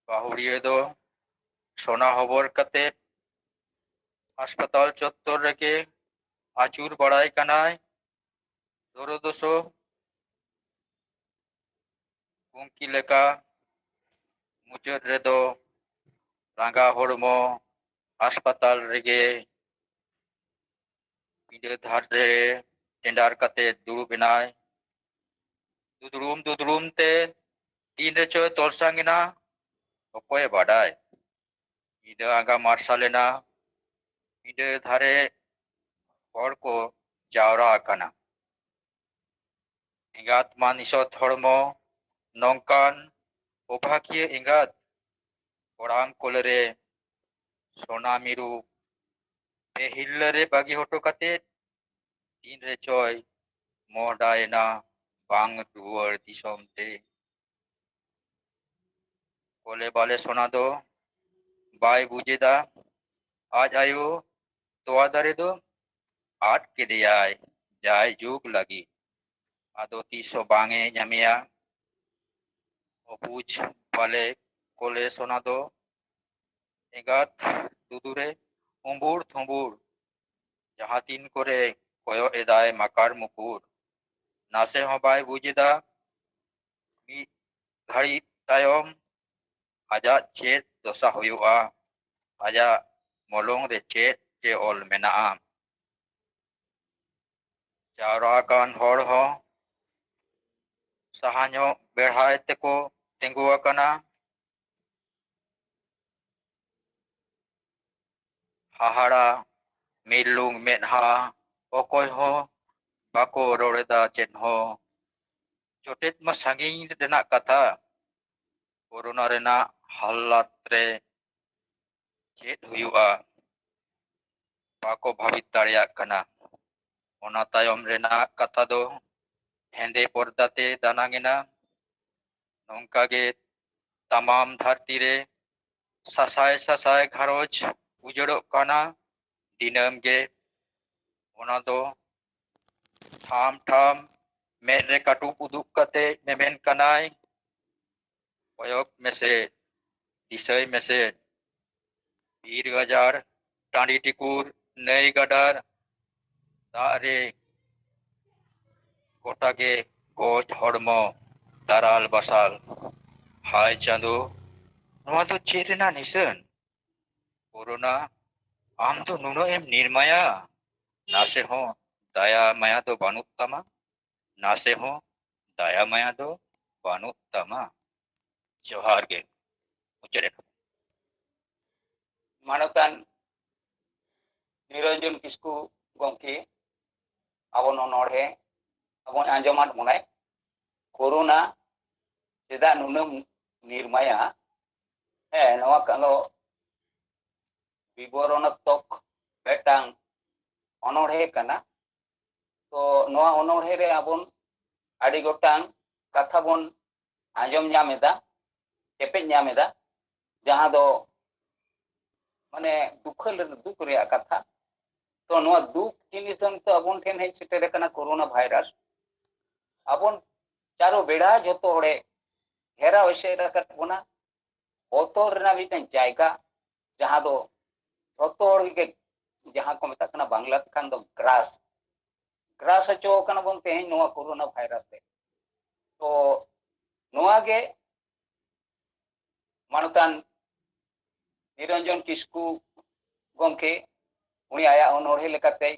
ᱵᱟᱹᱦᱩᱲᱤᱭᱟᱹ ᱫᱚ ᱥᱚᱱᱟ ᱦᱚᱵᱚᱨ ᱠᱟᱛᱮ ᱦᱟᱥᱯᱟᱛᱟᱞ ᱪᱚᱛᱛᱚᱨ ᱨᱮᱜᱮ ᱟᱹᱪᱩᱨ ᱵᱟᱲᱟᱭ ᱠᱟᱱᱟᱭ᱾ ᱫᱚᱨᱚ ᱫᱚᱥᱚ ᱠᱩᱝᱠᱤ ᱞᱮᱠᱟ ᱢᱩᱪᱟᱹᱫ ᱨᱮᱫᱚ ᱞᱟᱸᱜᱟ ᱦᱚᱲᱢᱚ ᱦᱟᱥᱯᱟᱛᱟᱞ ᱨᱮᱜᱮ ᱯᱤᱸᱰᱟᱹ ᱫᱷᱟᱨ ᱨᱮ ᱴᱮᱸᱰᱟᱨ ᱠᱟᱛᱮ ᱫᱩᱲᱩᱵ ᱮᱱᱟᱭ᱾ ᱫᱩᱫᱲᱩᱢ ᱫᱩᱫᱲᱩᱢ ᱛᱮ ᱛᱤᱱ ᱨᱮᱪᱚᱭ ᱛᱚᱞᱥᱟᱝ ᱮᱱᱟ, ᱚᱠᱚᱭᱮ ᱵᱟᱰᱟᱭ᱾ ᱧᱤᱫᱟᱹ ᱟᱸᱜᱟ ᱢᱟᱨᱥᱟᱞ ᱮᱱᱟ, ᱯᱤᱸᱰᱟᱹ ᱫᱷᱟᱨᱮ ᱦᱚᱲ ᱠᱚ ᱡᱟᱣᱨᱟ ᱟᱠᱟᱱᱟ᱾ ᱮᱸᱜᱟᱛ ᱢᱟᱱ ᱤᱥᱚᱛ ᱦᱚᱲᱢᱚ ᱱᱚᱝᱠᱟᱱ ᱚᱵᱷᱟᱠᱤᱭᱟᱹ ᱮᱸᱜᱟᱛ, ᱠᱚᱲᱟᱢ ᱠᱚᱞᱮ ᱨᱮ ᱥᱚᱱᱟ ᱢᱤᱨᱩ ᱯᱮ ᱦᱤᱨᱞᱟᱹ ᱨᱮ ᱵᱟᱹᱜᱤ ᱦᱚᱴᱚ ᱠᱟᱛᱮ ᱛᱤᱱ ᱨᱮᱪᱚᱭ ᱢᱚᱦᱰᱟᱭᱮᱱᱟ ᱵᱟᱝ ᱨᱩᱣᱟᱹᱲ ᱫᱤᱥᱚᱢ ᱛᱮ᱾ ᱠᱚᱞᱮ ᱵᱟᱞᱮ ᱥᱚᱱᱟ ᱫᱚ ᱵᱟᱭ ᱵᱩᱡᱮᱫᱟ, ᱟᱡ ᱟᱭᱳ ᱛᱚᱣᱟ ᱫᱟᱨᱮ ᱫᱚ ᱟᱫ ᱠᱮᱫᱮᱭᱟᱭ ᱡᱟᱭ ᱡᱩᱜᱽ ᱞᱟᱹᱜᱤᱫ, ᱟᱫᱚ ᱛᱤᱥ ᱦᱚᱸ ᱵᱟᱝ ᱮ ᱧᱟᱢᱮᱭᱟ᱾ ᱚᱵᱩᱡᱽ ᱵᱟᱞᱮ ᱠᱚᱞᱮ ᱥᱚᱱᱟ ᱫᱚ ᱮᱸᱜᱟᱛ ᱫᱩᱫᱩ ᱨᱮ ᱩᱸᱵᱩᱲ ᱛᱷᱩᱸᱵᱩᱲ, ᱡᱟᱦᱟᱸ ᱛᱤᱱ ᱠᱚᱨᱮ ᱠᱚᱭᱚᱜ ᱮᱫᱟᱭ ᱢᱟᱠᱟᱲ ᱢᱩᱠᱩᱲ, ᱱᱟᱥᱮ ᱦᱚᱸ ᱵᱟᱭ ᱵᱩᱡᱽ ᱮᱫᱟ᱾ ᱢᱤᱫ ᱜᱷᱟᱹᱲᱤᱡ ᱛᱟᱭᱚᱢ ᱟᱡᱟᱜ ᱪᱮᱫ ᱫᱚᱥᱟ ᱦᱩᱭᱩᱜᱼᱟ, ᱟᱡᱟᱜ ᱢᱚᱞᱚᱝ ᱨᱮ ᱪᱮᱫ ᱪᱮ ᱚᱞ ᱢᱮᱱᱟᱜᱼᱟ᱾ ᱡᱟᱣᱨᱟ ᱟᱠᱟᱱ ᱦᱚᱲ ᱦᱚᱸ ᱥᱟᱦᱟ ᱧᱚᱜ ᱵᱮᱲᱦᱟᱭ ᱛᱮᱠᱚ ᱛᱤᱸᱜᱩ ᱟᱠᱟᱱᱟ᱾ ᱦᱟᱦᱟᱲᱟ ᱢᱤᱨᱞᱩᱝ ᱢᱮᱫᱦᱟ, ᱚᱠᱚᱭ ᱦᱚᱸ ᱵᱟᱠᱚ ᱨᱚᱲ ᱮᱫᱟ ᱪᱮᱫ ᱦᱚᱸ᱾ ᱡᱚᱴᱮᱫ ᱢᱟ ᱥᱟᱺᱜᱤᱧ ᱨᱮᱱᱟᱜ ᱠᱟᱛᱷᱟ, ᱠᱳᱨᱳᱱᱟ ᱨᱮᱱᱟᱜ ᱦᱟᱞᱞᱟᱛ ᱨᱮ ᱪᱮᱫ ᱦᱩᱭᱩᱜᱼᱟ, ᱵᱟᱠᱚ ᱵᱷᱟᱵᱤᱛ ᱫᱟᱲᱮᱭᱟᱜ ᱠᱟᱱᱟ᱾ ᱚᱱᱟ ᱛᱟᱭᱚᱢ ᱨᱮᱱᱟᱜ ᱠᱟᱛᱷᱟ ᱫᱚ ᱦᱮᱸᱫᱮ ᱯᱚᱨᱫᱟ ᱛᱮ ᱫᱟᱱᱟᱝ ᱮᱱᱟ᱾ ᱱᱚᱝᱠᱟ ᱜᱮ ᱛᱟᱢᱟᱢ ᱫᱷᱟᱹᱨᱛᱤ ᱨᱮ ᱥᱟᱥᱟᱭ ᱥᱟᱥᱟᱭ ᱜᱷᱟᱨᱚᱸᱡᱽ ᱩᱡᱟᱹᱲᱚᱜ ᱠᱟᱱᱟ ᱫᱤᱱᱟᱹᱢ ᱜᱮ᱾ ᱚᱱᱟ ᱫᱚ ᱴᱷᱟᱢ ᱴᱷᱟᱢ ᱢᱮᱫ ᱨᱮ ᱠᱟᱹᱴᱩᱵ ᱩᱫᱩᱜ ᱠᱟᱛᱮ ᱢᱮᱢᱮᱱ ᱠᱟᱱᱟᱭ, ᱠᱚᱭᱚᱜ ᱢᱮᱥᱮ, ᱫᱤᱥᱟᱹᱭ ᱢᱮᱥᱮ, ᱵᱤᱨ ᱜᱟᱡᱟᱲ, ᱴᱟᱺᱰᱤ ᱴᱤᱠᱩᱨ, ᱱᱟᱹᱭ ᱜᱟᱰᱟᱨ ᱫᱟᱜ ᱨᱮ ᱜᱚᱴᱟ ᱜᱮ ᱜᱚᱡ ᱦᱚᱲᱢᱚ, ᱫᱟᱨᱟᱞ ᱵᱟᱥᱟᱞ᱾ ᱦᱟᱭ ᱪᱟᱸᱫᱚ, ᱱᱚᱣᱟ ᱫᱚ ᱪᱮᱫ ᱨᱮᱱᱟᱜ ᱱᱤᱥᱟᱹᱱ? ᱠᱳᱨᱳᱱᱟ, ᱟᱢ ᱫᱚ ᱱᱩᱱᱟᱹᱜ ᱮᱢ ᱱᱤᱨᱢᱟᱭᱟ, ᱱᱟᱥᱮ ᱦᱚᱸ ᱫᱟᱭᱟ ᱢᱟᱭᱟ ᱫᱚ ᱵᱟᱹᱱᱩᱜ ᱛᱟᱢᱟ, ᱱᱟᱥᱮ ᱦᱚᱸ ᱫᱟᱭᱟ ᱢᱟᱭᱟ ᱫᱚ ᱵᱟᱹᱱᱩᱜ ᱛᱟᱢᱟ᱾ ᱡᱚᱦᱟᱨ ᱜᱮ᱾ ᱢᱩᱪᱟᱹᱫ ᱮᱱᱟ᱾ ᱢᱟᱱᱚᱛᱟᱱ ᱱᱤᱨᱚᱧᱡᱚᱱ ᱠᱤᱥᱠᱩ ᱜᱚᱢᱠᱮ, ᱟᱵᱚ ᱚᱱᱚᱬᱦᱮ ᱟᱵᱚᱱ ᱟᱸᱡᱚᱢᱟᱫ ᱵᱚᱱᱟᱭ, ᱠᱳᱨᱳᱱᱟ ᱪᱮᱫᱟᱜ ᱱᱩᱱᱟᱹᱜ ᱱᱤᱨᱢᱟᱭᱟ? ᱦᱮᱸ, ᱱᱚᱣᱟ ᱠᱟᱱ ᱫᱚ ᱵᱤᱵᱚᱨᱚᱱᱟᱛᱢᱚᱠ ᱢᱤᱫᱴᱟᱝ ᱚᱱᱚᱬᱦᱮ ᱠᱟᱱᱟ᱾ ᱛᱚ ᱱᱚᱣᱟ ᱚᱱᱚᱬᱦᱮ ᱨᱮ ᱟᱵᱚᱱ ᱟᱹᱰᱤ ᱜᱚᱴᱟᱝ ᱠᱟᱛᱷᱟ ᱵᱚᱱ ᱟᱸᱡᱚᱢ ᱧᱟᱢ ᱮᱫᱟ, ᱪᱮᱯᱮᱡ ᱧᱟᱢ ᱮᱫᱟ, ᱡᱟᱦᱟᱸ ᱫᱚ ᱢᱟᱱᱮ ᱫᱩᱠᱷᱟᱹ ᱞᱮ-, ᱫᱩᱠ ᱨᱮᱭᱟᱜ ᱠᱟᱛᱷᱟ᱾ ᱛᱚ ᱱᱚᱣᱟ ᱫᱩᱠ ᱡᱤᱱᱤᱥ ᱫᱚ ᱱᱤᱛᱚᱜ ᱟᱵᱚᱱ ᱴᱷᱮᱱ ᱦᱮᱡ ᱥᱮᱴᱮᱨ ᱟᱠᱟᱱᱟ, ᱠᱳᱨᱳᱱᱟ ᱵᱷᱟᱭᱨᱟᱥ᱾ ᱟᱵᱚᱱ ᱪᱟᱨᱚ ᱵᱮᱲᱟ ᱡᱷᱚᱛᱚ ᱦᱚᱲᱮ ᱜᱷᱮᱨᱟᱣ ᱮᱥᱮᱫ ᱟᱠᱟᱫ ᱵᱚᱱᱟ᱾ ᱵᱚᱛᱚᱨ ᱨᱮᱱᱟᱜ ᱢᱤᱫᱴᱟᱝ ᱡᱟᱭᱜᱟ, ᱡᱟᱦᱟᱸ ᱫᱚ ᱡᱷᱚᱛᱚ ᱦᱚᱲ ᱜᱮ, ᱡᱟᱦᱟᱸ ᱠᱚ ᱢᱮᱛᱟᱜ ᱠᱟᱱᱟ ᱵᱟᱝᱞᱟ ᱛᱮᱠᱷᱟᱱ ᱫᱚ ᱜᱨᱟᱥ, ᱜᱨᱟᱥ ᱦᱚᱪᱚ ᱟᱠᱟᱱᱟ ᱵᱚᱱ ᱛᱮᱦᱮᱧ ᱱᱚᱣᱟ ᱠᱳᱨᱳᱱᱟ ᱵᱷᱟᱭᱨᱟᱥ ᱛᱮ᱾ ᱛᱚ ᱱᱚᱣᱟ ᱜᱮ ᱢᱟᱱᱚᱛᱟᱱ ᱱᱤᱨᱚᱧᱡᱚᱱ ᱠᱤᱥᱠᱩ ᱜᱚᱢᱠᱮ, ᱩᱱᱤ ᱟᱭᱟᱜ ᱚᱱᱚᱬᱦᱮ ᱞᱮᱠᱟᱛᱮᱭ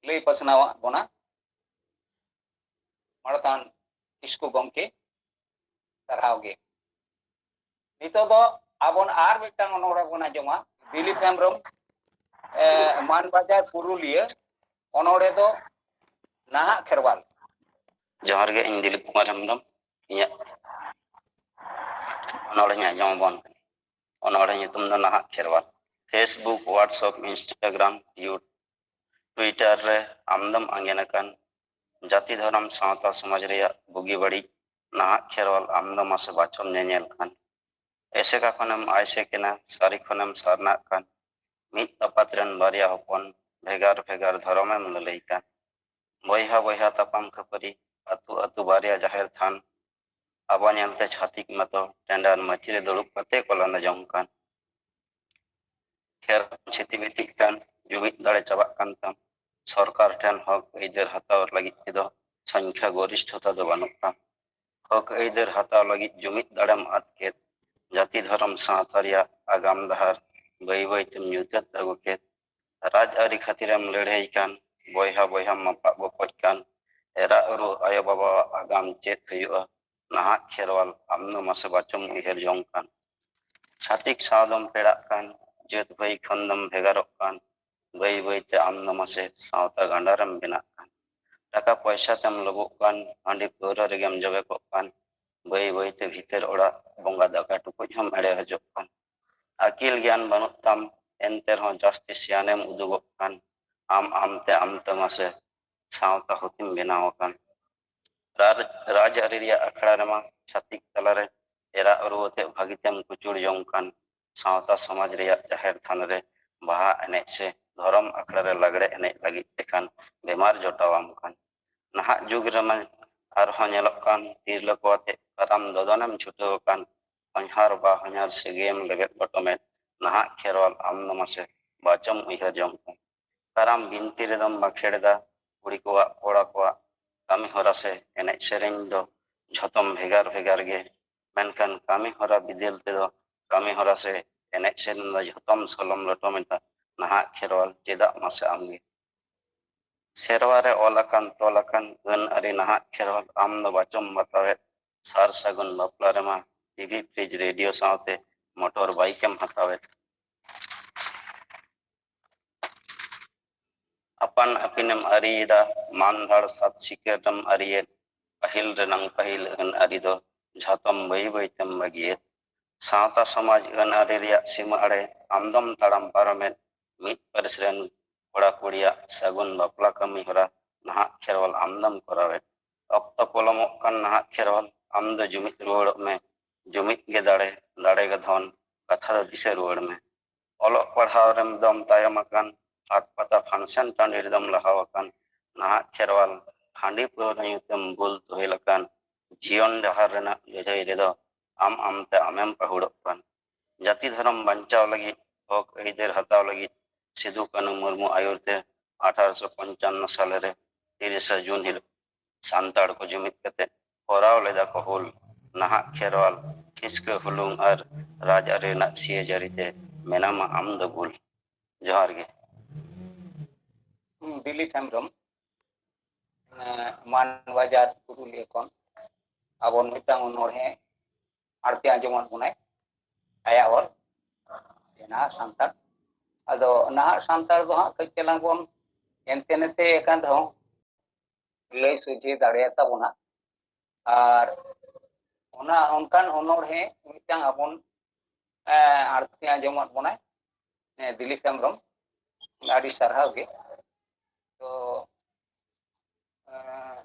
ᱞᱟᱹᱭ ᱯᱟᱥᱱᱟᱣᱟᱜ ᱵᱚᱱᱟ᱾ ᱢᱟᱬᱛᱟᱱ ᱠᱤᱥᱠᱩ ᱜᱚᱢᱠᱮ, ᱥᱟᱨᱦᱟᱣ ᱜᱮ᱾ ᱱᱤᱛᱚᱜ ᱫᱚ ᱟᱵᱚᱱ ᱟᱨ ᱢᱤᱫᱴᱟᱝ ᱚᱱᱚᱬᱦᱮ ᱵᱚᱱ ᱟᱸᱡᱚᱢᱟ, ᱫᱤᱞᱤᱯ ᱦᱮᱢᱵᱨᱚᱢ, ᱮ, ᱢᱟᱱᱵᱟᱡᱟᱨ ᱯᱩᱨᱩᱞᱤᱭᱟᱹ, ᱚᱱᱚᱬᱦᱮ ᱫᱚ ᱱᱟᱦᱟᱜ ᱠᱷᱮᱨᱣᱟᱞ᱾ ᱡᱚᱦᱟᱨ ᱜᱮ, ᱤᱧ ᱫᱤᱞᱤᱯ ᱠᱩᱢᱟᱨ ᱦᱮᱢᱵᱨᱚᱢ, ᱤᱧᱟᱹᱜ ᱚᱱᱚᱬᱦᱮᱧ ᱟᱸᱡᱚᱢ ᱟᱵᱚᱱ ᱠᱟᱱᱟ᱾ ᱚᱱᱚᱬᱦᱮ ᱧᱩᱛᱩᱢ ᱫᱚ ᱱᱟᱦᱟᱜ Kherwal. Facebook, WhatsApp, Instagram, YouTube, Twitter ᱨᱮ ᱟᱢᱫᱚᱢ ᱟᱸᱜᱮᱱ ᱟᱠᱟᱱ᱾ ᱡᱟᱹᱛᱤ ᱫᱷᱚᱨᱚᱢ ᱥᱟᱶᱛᱟ ᱥᱚᱢᱟᱡᱽ ᱨᱮᱭᱟᱜ ᱵᱩᱜᱤ ᱵᱟᱹᱲᱤᱡ ᱱᱟᱦᱟᱜ ᱠᱷᱮᱨᱣᱟᱞ ᱟᱢᱫᱚ ᱢᱟᱥᱮ ᱵᱟᱪᱚᱢ ᱧᱮᱧᱮᱞ ᱠᱟᱱ᱾ ᱮᱥᱮᱠᱟ ᱠᱷᱚᱱᱮᱢ ᱟᱭᱥᱮᱠ ᱮᱱᱟ, ᱥᱟᱹᱨᱤ ᱠᱷᱚᱱᱮᱢ ᱥᱟᱨᱱᱟᱜ ᱠᱟᱱ᱾ ᱢᱤᱫ ᱟᱯᱟᱛ ᱨᱮᱱ ᱵᱟᱨᱭᱟ ᱦᱚᱯᱚᱱ, ᱵᱷᱮᱜᱟᱨ ᱵᱷᱮᱜᱟᱨ ᱫᱷᱚᱨᱚᱢᱮᱢ ᱞᱟᱹᱞᱟᱹᱭ ᱠᱟᱱ᱾ ᱵᱚᱭᱦᱟ ᱵᱚᱭᱦᱟ ᱛᱟᱯᱟᱢ ᱠᱷᱟᱹᱯᱟᱹᱨᱤ, ᱟᱹᱛᱩ ᱟᱹᱛᱩ ᱵᱟᱨᱭᱟ ᱡᱟᱦᱮᱨ ᱛᱷᱟᱱ᱾ ᱟᱵᱚ ᱧᱮᱞᱛᱮ ᱪᱷᱟᱹᱛᱤᱠ ᱢᱟᱛᱚ ᱴᱮᱸᱰᱟᱨ ᱢᱟᱹᱪᱤ ᱨᱮ ᱫᱩᱲᱩᱵ ᱠᱟᱛᱮ ᱠᱚ ᱞᱟᱸᱫᱟ ᱡᱚᱝ ᱠᱟᱱ᱾ ᱠᱷᱮᱨ ᱪᱷᱤᱛᱤ ᱵᱤᱛᱤᱜ ᱠᱟᱱ, ᱡᱩᱢᱤᱫ ᱫᱟᱲᱮ ᱪᱟᱵᱟᱜ ᱠᱟᱱ ᱛᱟᱢ᱾ ᱥᱚᱨᱠᱟᱨ ᱴᱷᱮᱱ ᱦᱚᱠ ᱟᱹᱭᱫᱟᱹᱨ ᱦᱟᱛᱟᱣ ᱞᱟᱹᱜᱤᱫ ᱛᱮᱫᱚ ᱥᱚᱝᱠᱷᱟ ᱜᱚᱨᱤᱥᱴᱷᱚᱛᱟ ᱫᱚ ᱵᱟᱹᱱᱩᱜ ᱛᱟᱢ᱾ ᱦᱚᱠ ᱟᱹᱭᱫᱟᱹᱨ ᱦᱟᱛᱟᱣ ᱞᱟᱹᱜᱤᱫ ᱡᱩᱢᱤᱫ ᱫᱟᱲᱮᱢ ᱟᱫ ᱠᱮᱫ᱾ ᱡᱟᱹᱛᱤ ᱫᱷᱚᱨᱚᱢ ᱥᱟᱶᱛᱟ ᱨᱮᱭᱟᱜ ᱟᱜᱟᱢ ᱰᱟᱦᱟᱨ ᱵᱟᱹᱭ ᱵᱟᱹᱭ ᱛᱮᱢ ᱧᱩᱛᱟᱹᱛ ᱟᱹᱜᱩ ᱠᱮᱫ᱾ ᱨᱟᱡᱽ ᱟᱹᱨᱤ ᱠᱷᱟᱹᱛᱤᱨᱮᱢ ᱞᱟᱹᱲᱦᱟᱹᱭ ᱠᱟᱱ, ᱵᱚᱭᱦᱟ ᱵᱚᱭᱦᱟᱢ ᱢᱟᱯᱟᱜ ᱜᱚᱯᱚᱡ ᱠᱟᱱ᱾ ᱮᱨᱟ ᱩᱨᱩ ᱟᱭᱳ ᱵᱟᱵᱟᱣᱟᱜ ᱟᱜᱟᱢ ᱪᱮᱫ ᱦᱩᱭᱩᱜᱼᱟ? ᱱᱟᱦᱟᱜ ᱠᱷᱮᱨᱣᱟᱞ ᱟᱢ ᱫᱚ ᱢᱟᱥᱮ ᱵᱟᱪᱚᱢ ᱩᱭᱦᱟᱹᱨ ᱡᱚᱝ ᱠᱟᱱ᱾ ᱪᱷᱟᱹᱛᱤᱠ ᱥᱟᱶ ᱫᱚᱢ ᱯᱮᱲᱟᱜ ᱠᱟᱱ, ᱡᱟᱹᱛ ᱵᱷᱟᱹᱭ ᱠᱷᱚᱱ ᱫᱚᱢ ᱵᱷᱮᱜᱟᱨᱚᱜ ᱠᱟᱱ᱾ ᱵᱟᱹᱭ ᱵᱟᱹᱭ ᱛᱮ ᱟᱢ ᱫᱚ ᱢᱟᱥᱮ ᱥᱟᱶᱛᱟ ᱜᱟᱸᱰᱟᱨᱮᱢ ᱵᱮᱱᱟᱜ ᱠᱟᱱ᱾ ᱴᱟᱠᱟ ᱯᱚᱭᱥᱟ ᱛᱮᱢ ᱞᱚᱵᱚᱜ ᱠᱟᱱ, ᱦᱟᱺᱰᱤ ᱯᱟᱹᱣᱨᱟᱹ ᱨᱮᱜᱮᱢ ᱡᱚᱵᱮ ᱠᱚᱜ ᱠᱟᱱ᱾ ᱵᱟᱹᱭ ᱵᱟᱹᱭ ᱛᱮ ᱵᱷᱤᱛᱟᱹᱨ ᱚᱲᱟᱜ ᱵᱚᱸᱜᱟ ᱫᱟᱠᱟ ᱴᱩᱠᱩᱡ ᱦᱚᱸᱢ ᱮᱲᱮ ᱦᱚᱪᱚᱜ ᱠᱟᱱ᱾ ᱟᱹᱠᱤᱞ ᱜᱮᱭᱟᱱ ᱵᱟᱹᱱᱩᱜ ᱛᱟᱢ, ᱮᱱᱛᱮ ᱨᱮᱦᱚᱸ ᱡᱟᱹᱥᱛᱤ ᱥᱤᱭᱟᱱᱮᱢ ᱩᱫᱩᱜᱚᱜ ᱠᱟᱱ᱾ ᱟᱢ ᱟᱢᱛᱮ ᱟᱢᱛᱮ ᱢᱟᱥᱮ ᱥᱟᱶᱛᱟ ᱦᱩᱛᱤᱢ ᱵᱮᱱᱟᱣ ᱟᱠᱟᱱ᱾ ᱨᱟᱡᱽ, ᱨᱟᱡᱽ ᱟᱹᱨᱤ ᱨᱮᱭᱟᱜ ᱟᱠᱷᱲᱟ ᱨᱮᱢᱟ ᱪᱷᱟᱹᱛᱤᱠ ᱛᱟᱞᱟᱨᱮ ᱮᱨᱟ ᱩᱨᱩ ᱟᱛᱮ ᱵᱷᱟᱹᱜᱤ ᱛᱮᱢ ᱠᱩᱪᱩᱲ ᱡᱚᱝ ᱠᱟᱱ᱾ ᱥᱟᱶᱛᱟ ᱥᱚᱢᱟᱡᱽ ᱨᱮᱭᱟᱜ ᱡᱟᱦᱮᱨ ᱛᱷᱟᱱ ᱨᱮ ᱵᱟᱦᱟ ᱮᱱᱮᱡ ᱥᱮ ᱫᱷᱚᱨᱚᱢ ᱟᱠᱷᱲᱟ ᱨᱮ ᱞᱟᱜᱽᱲᱮ ᱮᱱᱮᱡ ᱞᱟᱹᱜᱤᱫ ᱛᱮᱠᱷᱟᱱ ᱵᱮᱢᱟᱨ ᱡᱚᱴᱟᱣᱟᱢ ᱠᱟᱱ᱾ ᱱᱟᱦᱟᱜ ᱡᱩᱜᱽ ᱨᱮᱢᱟ ᱟᱨᱦᱚᱸ ᱧᱮᱞᱚᱜ ᱠᱟᱱ, ᱛᱤᱨᱞᱟᱹ ᱠᱚ ᱟᱛᱮ ᱠᱟᱨᱟᱢ ᱫᱚᱫᱚᱱᱮᱢ ᱪᱷᱩᱴᱟᱹᱣ ᱟᱠᱟᱱ᱾ ᱦᱚᱧᱦᱟᱨ ᱵᱟ ᱦᱚᱧᱦᱟᱨ ᱥᱟᱹᱜᱟᱹᱭᱮᱢ ᱞᱮᱵᱮᱫ ᱯᱚᱴᱚᱢᱮᱫ᱾ ᱱᱟᱦᱟᱜ ᱠᱷᱮᱨᱣᱟᱞ ᱟᱢ ᱫᱚ ᱢᱟᱥᱮ ᱵᱟᱪᱚᱢ ᱩᱭᱦᱟᱹᱨ ᱡᱚᱝ ᱠᱟᱱ᱾ ᱠᱟᱨᱟᱢ ᱵᱤᱱᱛᱤ ᱨᱮᱫᱚᱢ ᱵᱟᱸᱠᱷᱮᱲ ᱮᱫᱟ ᱠᱩᱲᱤ ᱠᱚᱣᱟᱜ ᱠᱚᱲᱟ ᱠᱚᱣᱟᱜ ᱠᱟᱹᱢᱤ ᱦᱚᱨᱟ ᱥᱮ ᱮᱱᱮᱡ ᱥᱮᱨᱮᱧ ᱫᱚ ᱡᱷᱚᱛᱚᱢ ᱵᱷᱮᱜᱟᱨ ᱵᱷᱮᱜᱟᱨ ᱜᱮ᱾ ᱢᱮᱱᱠᱷᱟᱱ ᱠᱟᱹᱢᱤ ᱦᱚᱨᱟ ᱵᱤᱫᱟᱹᱞ ᱛᱮᱫᱚ ᱠᱟᱹᱢᱤ ᱦᱚᱨᱟ ᱥᱮ ᱮᱱᱮᱡ ᱥᱮᱨᱮᱧ ᱫᱚ ᱡᱷᱚᱛᱚᱢ ᱥᱚᱞᱚᱢ ᱞᱚᱴᱚᱢ ᱮᱫᱟ ᱱᱟᱦᱟᱜ ᱠᱷᱮᱨᱣᱟᱞ, ᱪᱮᱫᱟᱜ ᱢᱟᱥᱮ ᱟᱢᱜᱮ? ᱥᱮᱨᱣᱟ ᱨᱮ ᱚᱞ ᱟᱠᱟᱱ ᱛᱚᱞ ᱟᱠᱟᱱ ᱟᱹᱱ ᱟᱹᱨᱤ ᱱᱟᱦᱟᱜ ᱠᱷᱮᱨᱣᱟᱞ, ᱟᱢ ᱫᱚ ᱵᱟᱪᱚᱢ ᱵᱟᱛᱟᱣᱮᱫ᱾ ᱥᱟᱨ ᱥᱟᱹᱜᱩᱱ ᱵᱟᱯᱞᱟ ᱨᱮᱢᱟ ᱴᱤᱵᱷᱤ, ᱯᱷᱨᱤᱡᱽ, ᱨᱮᱰᱤᱭᱳ ᱥᱟᱶᱛᱮ ᱢᱚᱴᱚᱨ ᱵᱟᱭᱤᱠ ᱮᱢ ᱦᱟᱛᱟᱣᱮᱫ᱾ ᱟᱯᱟᱱ ᱟᱹᱯᱤᱱᱮᱢ ᱟᱹᱨᱤᱭᱮᱫᱟ, ᱢᱟᱱ ᱫᱷᱟᱲ ᱥᱟᱛ ᱥᱤᱠᱟᱹᱨᱮᱢ ᱟᱹᱨᱤᱭᱮᱫ᱾ ᱯᱟᱹᱦᱤᱞ ᱨᱮᱱᱟᱝ ᱯᱟᱹᱦᱤᱞ ᱟᱹᱱ ᱟᱹᱨᱤ ᱫᱚ ᱡᱷᱚᱛᱚᱢ ᱵᱟᱹᱭ ᱵᱟᱹᱭ ᱛᱮᱢ ᱵᱟᱹᱜᱤᱭᱮᱫ᱾ ᱥᱟᱶᱛᱟ ᱥᱚᱢᱟᱡᱽ ᱟᱹᱱ ᱟᱹᱨᱤ ᱨᱮᱭᱟᱜ ᱥᱤᱢᱟᱹ ᱟᱲᱮ ᱟᱢᱫᱚᱢ ᱛᱟᱲᱟᱢ ᱯᱟᱨᱚᱢᱮᱫ᱾ ᱢᱤᱫ ᱯᱟᱹᱨᱤᱥ ᱨᱮᱱ ᱠᱚᱲᱟ ᱠᱩᱲᱤᱭᱟᱜ ᱥᱟᱹᱜᱩᱱ ᱵᱟᱯᱞᱟ ᱠᱟᱹᱢᱤ ᱦᱚᱨᱟ ᱱᱟᱦᱟᱜ ᱠᱷᱮᱨᱣᱟᱞ ᱟᱢᱫᱚᱢ ᱠᱚᱨᱟᱣᱮᱫ᱾ ᱚᱠᱛᱚ ᱯᱚᱞᱚᱢᱚᱜ ᱠᱟᱱ ᱱᱟᱦᱟᱜ ᱠᱷᱮᱨᱣᱟᱞ, ᱟᱢ ᱫᱚ ᱡᱩᱢᱤᱫ ᱨᱩᱣᱟᱹᱲᱚᱜ ᱢᱮ᱾ ᱡᱩᱢᱤᱫ ᱜᱮ ᱫᱟᱲᱮ, ᱫᱟᱲᱮ ᱜᱮ ᱫᱷᱚᱱ, ᱠᱟᱛᱷᱟ ᱫᱚ ᱫᱤᱥᱟᱹ ᱨᱩᱣᱟᱹᱲ ᱢᱮ᱾ ᱚᱞᱚᱜ ᱯᱟᱲᱦᱟᱣ ᱨᱮᱢ ᱫᱚᱢ ᱛᱟᱭᱚᱢ ᱟᱠᱟᱱ, ᱦᱟᱴ ᱯᱟᱛᱟ ᱯᱷᱟᱱᱥᱮᱱ ᱴᱟᱺᱰᱤ ᱨᱮᱫᱚᱢ ᱞᱟᱦᱟ ᱟᱠᱟᱱ᱾ ᱱᱟᱦᱟᱜ ᱠᱷᱮᱨᱣᱟᱞ, ᱦᱟᱺᱰᱤ ᱯᱟᱹᱣᱨᱟᱹ ᱧᱩ ᱛᱮᱢ ᱵᱩᱞ ᱛᱩᱦᱮᱞ ᱟᱠᱟᱱ᱾ ᱡᱤᱭᱚᱱ ᱰᱟᱦᱟᱨ ᱨᱮᱱᱟᱜ ᱡᱚᱡᱚᱭ ᱨᱮᱫᱚ ᱟᱢ ᱟᱢᱛᱮ ᱟᱢᱮᱢ ᱯᱟᱹᱦᱩᱲᱚᱜ ᱠᱟᱱ᱾ ᱡᱟᱹᱛᱤ ᱫᱷᱚᱨᱚᱢ ᱵᱟᱧᱪᱟᱣ ᱞᱟᱹᱜᱤᱫ, ᱦᱚᱠ ᱟᱹᱭᱫᱟᱹᱨ ᱦᱟᱛᱟᱣ ᱞᱟᱹᱜᱤᱫ ᱥᱤᱫᱩ ᱠᱟᱹᱱᱦᱩ ᱢᱩᱨᱢᱩ ᱟᱹᱭᱩᱨ ᱛᱮ ᱟᱴᱷᱟᱨᱚᱥᱚ ᱯᱚᱧᱪᱟᱱᱱᱚ ᱥᱟᱞᱮ ᱨᱮ ᱛᱤᱨᱤᱥᱟ ᱡᱩᱱ ᱦᱤᱞᱳᱜ ᱥᱟᱱᱛᱟᱲ ᱠᱚ ᱡᱩᱢᱤᱫ ᱠᱟᱛᱮ ᱠᱚᱨᱟᱣ ᱞᱮᱫᱟ ᱠᱚ ᱦᱩᱞ᱾ ᱱᱟᱦᱟᱜ ᱠᱷᱮᱨᱣᱟᱞ, ᱠᱷᱤᱥᱠᱟᱹ ᱦᱩᱞᱩᱝ ᱟᱨ ᱨᱟᱡᱽᱟᱹᱨᱤ ᱨᱮᱱᱟᱜ ᱥᱤᱭᱟᱹ ᱡᱟᱹᱨᱤ ᱛᱮ ᱢᱮᱱᱟᱢᱟ ᱟᱢ ᱫᱚ ᱵᱷᱩᱞ᱾ ᱡᱚᱦᱟᱨ ᱜᱮ᱾ ᱫᱤᱞᱤᱯ ᱦᱮᱢᱵᱨᱚᱢ, ᱮᱸ, ᱢᱟᱱ ᱵᱟᱡᱟᱨ ᱯᱩᱨᱩᱞᱤᱭᱟᱹ ᱠᱷᱚᱱ ᱟᱵᱚ ᱢᱤᱫᱴᱟᱝ ᱚᱱᱚᱬᱦᱮ ᱟᱬᱛᱤ ᱟᱸᱡᱚᱢᱟᱫ ᱵᱚᱱᱟᱭ, ᱟᱭᱟᱜ ᱚᱞ᱾ ᱱᱟᱦᱟᱜ ᱥᱟᱱᱛᱟᱲ, ᱟᱫᱚ ᱱᱟᱦᱟᱜ ᱥᱟᱱᱛᱟᱲ ᱫᱚ ᱦᱟᱸᱜ ᱠᱟᱹᱡ ᱪᱟᱞᱟᱝ ᱵᱚᱱ ᱮᱱᱛᱮ ᱱᱮᱛᱮ ᱟᱠᱟᱱ ᱨᱮᱦᱚᱸ, ᱞᱟᱹᱭ ᱥᱚᱡᱷᱮ ᱫᱟᱲᱮᱭᱟᱛᱟ ᱵᱚᱱᱟ᱾ ᱟᱨ ᱚᱱᱟ ᱚᱱᱠᱟᱱ ᱚᱱᱚᱬᱦᱮ ᱢᱤᱫᱴᱟᱝ ᱟᱵᱚᱱ, ᱮᱸ, ᱟᱬᱛᱤ ᱟᱸᱡᱚᱢᱟᱫ ᱵᱚᱱᱟᱭ, ᱮᱸ, ᱫᱤᱞᱤᱯ ᱦᱮᱢᱵᱨᱚᱢ, ᱟᱹᱰᱤ ᱥᱟᱨᱦᱟᱣ ᱜᱮ᱾ ᱛᱚ, ᱮᱸ,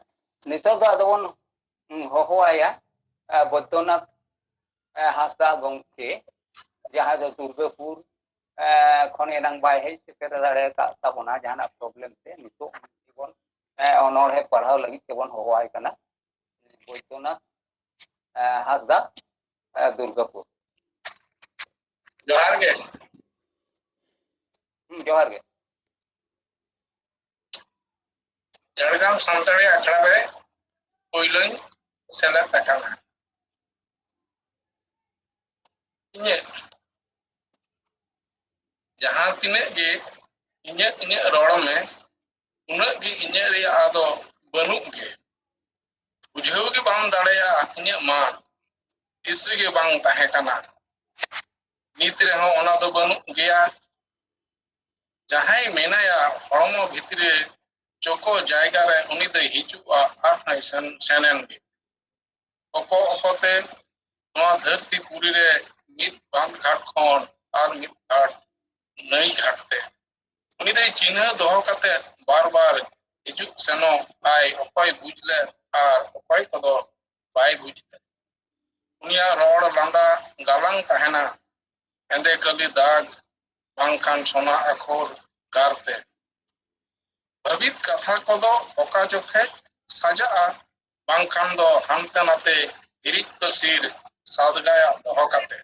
ᱱᱤᱛᱚᱜ ᱫᱚ ᱟᱫᱚ ᱵᱚᱱ, ᱩᱸ, ᱦᱚᱦᱚᱣᱟᱭᱟ, ᱮᱸ, ᱵᱳᱭᱫᱚᱱᱟᱛᱷ, ᱮᱸ, ᱦᱟᱸᱥᱫᱟ ᱜᱚᱢᱠᱮ, ᱡᱟᱦᱟᱸᱭ ᱫᱚ ᱫᱩᱨᱜᱟᱹᱯᱩᱨ, ᱮᱸ, ᱠᱷᱚᱱ ᱮᱱᱟᱝ ᱵᱟᱭ ᱦᱮᱡ ᱥᱮᱴᱮᱨ ᱫᱟᱲᱮ ᱟᱠᱟᱫ ᱛᱟᱵᱚᱱᱟ ᱡᱟᱦᱟᱱᱟᱜ ᱯᱨᱚᱵᱞᱮᱢ ᱛᱮ᱾ ᱱᱤᱛᱚᱜ ᱩᱱᱤ ᱵᱚᱱ, ᱮᱸ, ᱚᱱᱚᱬᱦᱮ ᱯᱟᱲᱦᱟᱣ ᱞᱟᱹᱜᱤᱫ ᱛᱮᱵᱚᱱ ᱦᱚᱦᱚᱣᱟᱭ ᱠᱟᱱᱟ᱾ ᱵᱳᱭᱫᱚᱱᱟᱛᱷ, ᱮᱸ, ᱦᱟᱸᱥᱫᱟ, ᱮᱸ, ᱫᱩᱨᱜᱟᱹᱯᱩᱨ᱾ ᱡᱚᱦᱟᱨ ᱜᱮ᱾ ᱦᱩᱸ, ᱡᱚᱦᱟᱨ ᱜᱮ᱾ ᱡᱷᱟᱲᱜᱨᱟᱢ ᱥᱟᱱᱛᱟᱲᱤ ᱟᱠᱷᱲᱟ ᱨᱮ ᱯᱳᱭᱞᱳᱧ ᱥᱮᱞᱮᱫ ᱟᱠᱟᱱᱟ᱾ ᱤᱧᱟᱹᱜ ᱡᱟᱦᱟᱸ ᱛᱤᱱᱟᱹᱜ ᱜᱮ ᱤᱧᱟᱹᱜ ᱤᱧᱟᱹᱜ ᱨᱚᱲ ᱢᱮ, ᱩᱱᱟᱹᱜ ᱜᱮ ᱤᱧᱟᱹᱜ ᱨᱮᱭᱟᱜ ᱟᱫᱚ ᱵᱟᱹᱱᱩᱜ ᱜᱮ᱾ ᱵᱩᱡᱷᱟᱹᱣ ᱜᱮ ᱵᱟᱢ ᱫᱟᱲᱮᱭᱟᱜᱼᱟ ᱤᱧᱟᱹᱜ ᱢᱟ, ᱛᱤᱥ ᱨᱮᱜᱮ ᱵᱟᱝ ᱛᱟᱦᱮᱸ ᱠᱟᱱᱟ᱾ ᱱᱤᱛ ᱨᱮᱦᱚᱸ ᱚᱱᱟ ᱫᱚ ᱵᱟᱹᱱᱩᱜ ᱜᱮᱭᱟ᱾ ᱡᱟᱦᱟᱸᱭ ᱢᱮᱱᱟᱭᱟ ᱦᱚᱲᱢᱚ ᱵᱷᱤᱛᱨᱤ ᱨᱮ ᱪᱚᱠᱚ ᱡᱟᱭᱜᱟ ᱨᱮ, ᱩᱱᱤ ᱫᱚᱭ ᱦᱤᱡᱩᱜᱼᱟ ᱟᱨᱦᱚᱸᱭ ᱥᱮᱱ, ᱥᱮᱱᱮᱱ ᱜᱮ᱾ ᱚᱠᱚ ᱚᱠᱚᱛᱮ ᱱᱚᱣᱟ ᱫᱷᱟᱹᱨᱛᱤ ᱯᱩᱨᱤ ᱨᱮ ᱢᱤᱫ ᱵᱟᱸᱫᱷ ᱜᱷᱟᱴ ᱠᱷᱚᱱ ᱟᱨ ᱢᱤᱫ ᱜᱷᱟᱴ ᱱᱟᱹᱭ ᱜᱷᱟᱴ ᱛᱮ᱾ ᱩᱱᱤ ᱫᱚᱭ ᱪᱤᱱᱦᱟᱹ ᱫᱚᱦᱚ ᱠᱟᱛᱮ ᱵᱟᱨ ᱵᱟᱨ ᱦᱤᱡᱩᱜ ᱥᱮᱱᱚᱜ ᱟᱭ, ᱚᱠᱚᱭ ᱵᱩᱡᱽ ᱞᱮᱫ ᱟᱨ ᱚᱠᱚᱭ ᱠᱚᱫᱚ ᱵᱟᱭ ᱵᱩᱡᱽ ᱞᱮᱫ᱾ ᱩᱱᱤᱭᱟᱜ ᱨᱚᱲ ᱞᱟᱸᱫᱟ ᱜᱟᱞᱟᱝ ᱛᱟᱦᱮᱱᱟ ᱦᱮᱸᱫᱮ ᱠᱟᱹᱞᱤ ᱫᱟᱜᱽ ᱵᱟᱝᱠᱷᱟᱱ ᱥᱚᱱᱟ ᱟᱠᱷᱚᱨ ᱜᱟᱨ ᱛᱮ᱾ ᱵᱷᱟᱹᱵᱤᱛ ᱠᱟᱛᱷᱟ ᱠᱚᱫᱚ ᱚᱠᱟ ᱡᱚᱠᱷᱮᱡ ᱥᱟᱡᱟᱜᱼᱟ, ᱵᱟᱝᱠᱷᱟᱱ ᱫᱚ ᱦᱟᱱᱛᱮ ᱱᱟᱛᱮ ᱦᱤᱨᱤᱡ ᱯᱟᱹᱥᱤᱨ ᱥᱟᱫᱽᱜᱟᱭᱟᱜ ᱫᱚᱦᱚ ᱠᱟᱛᱮ᱾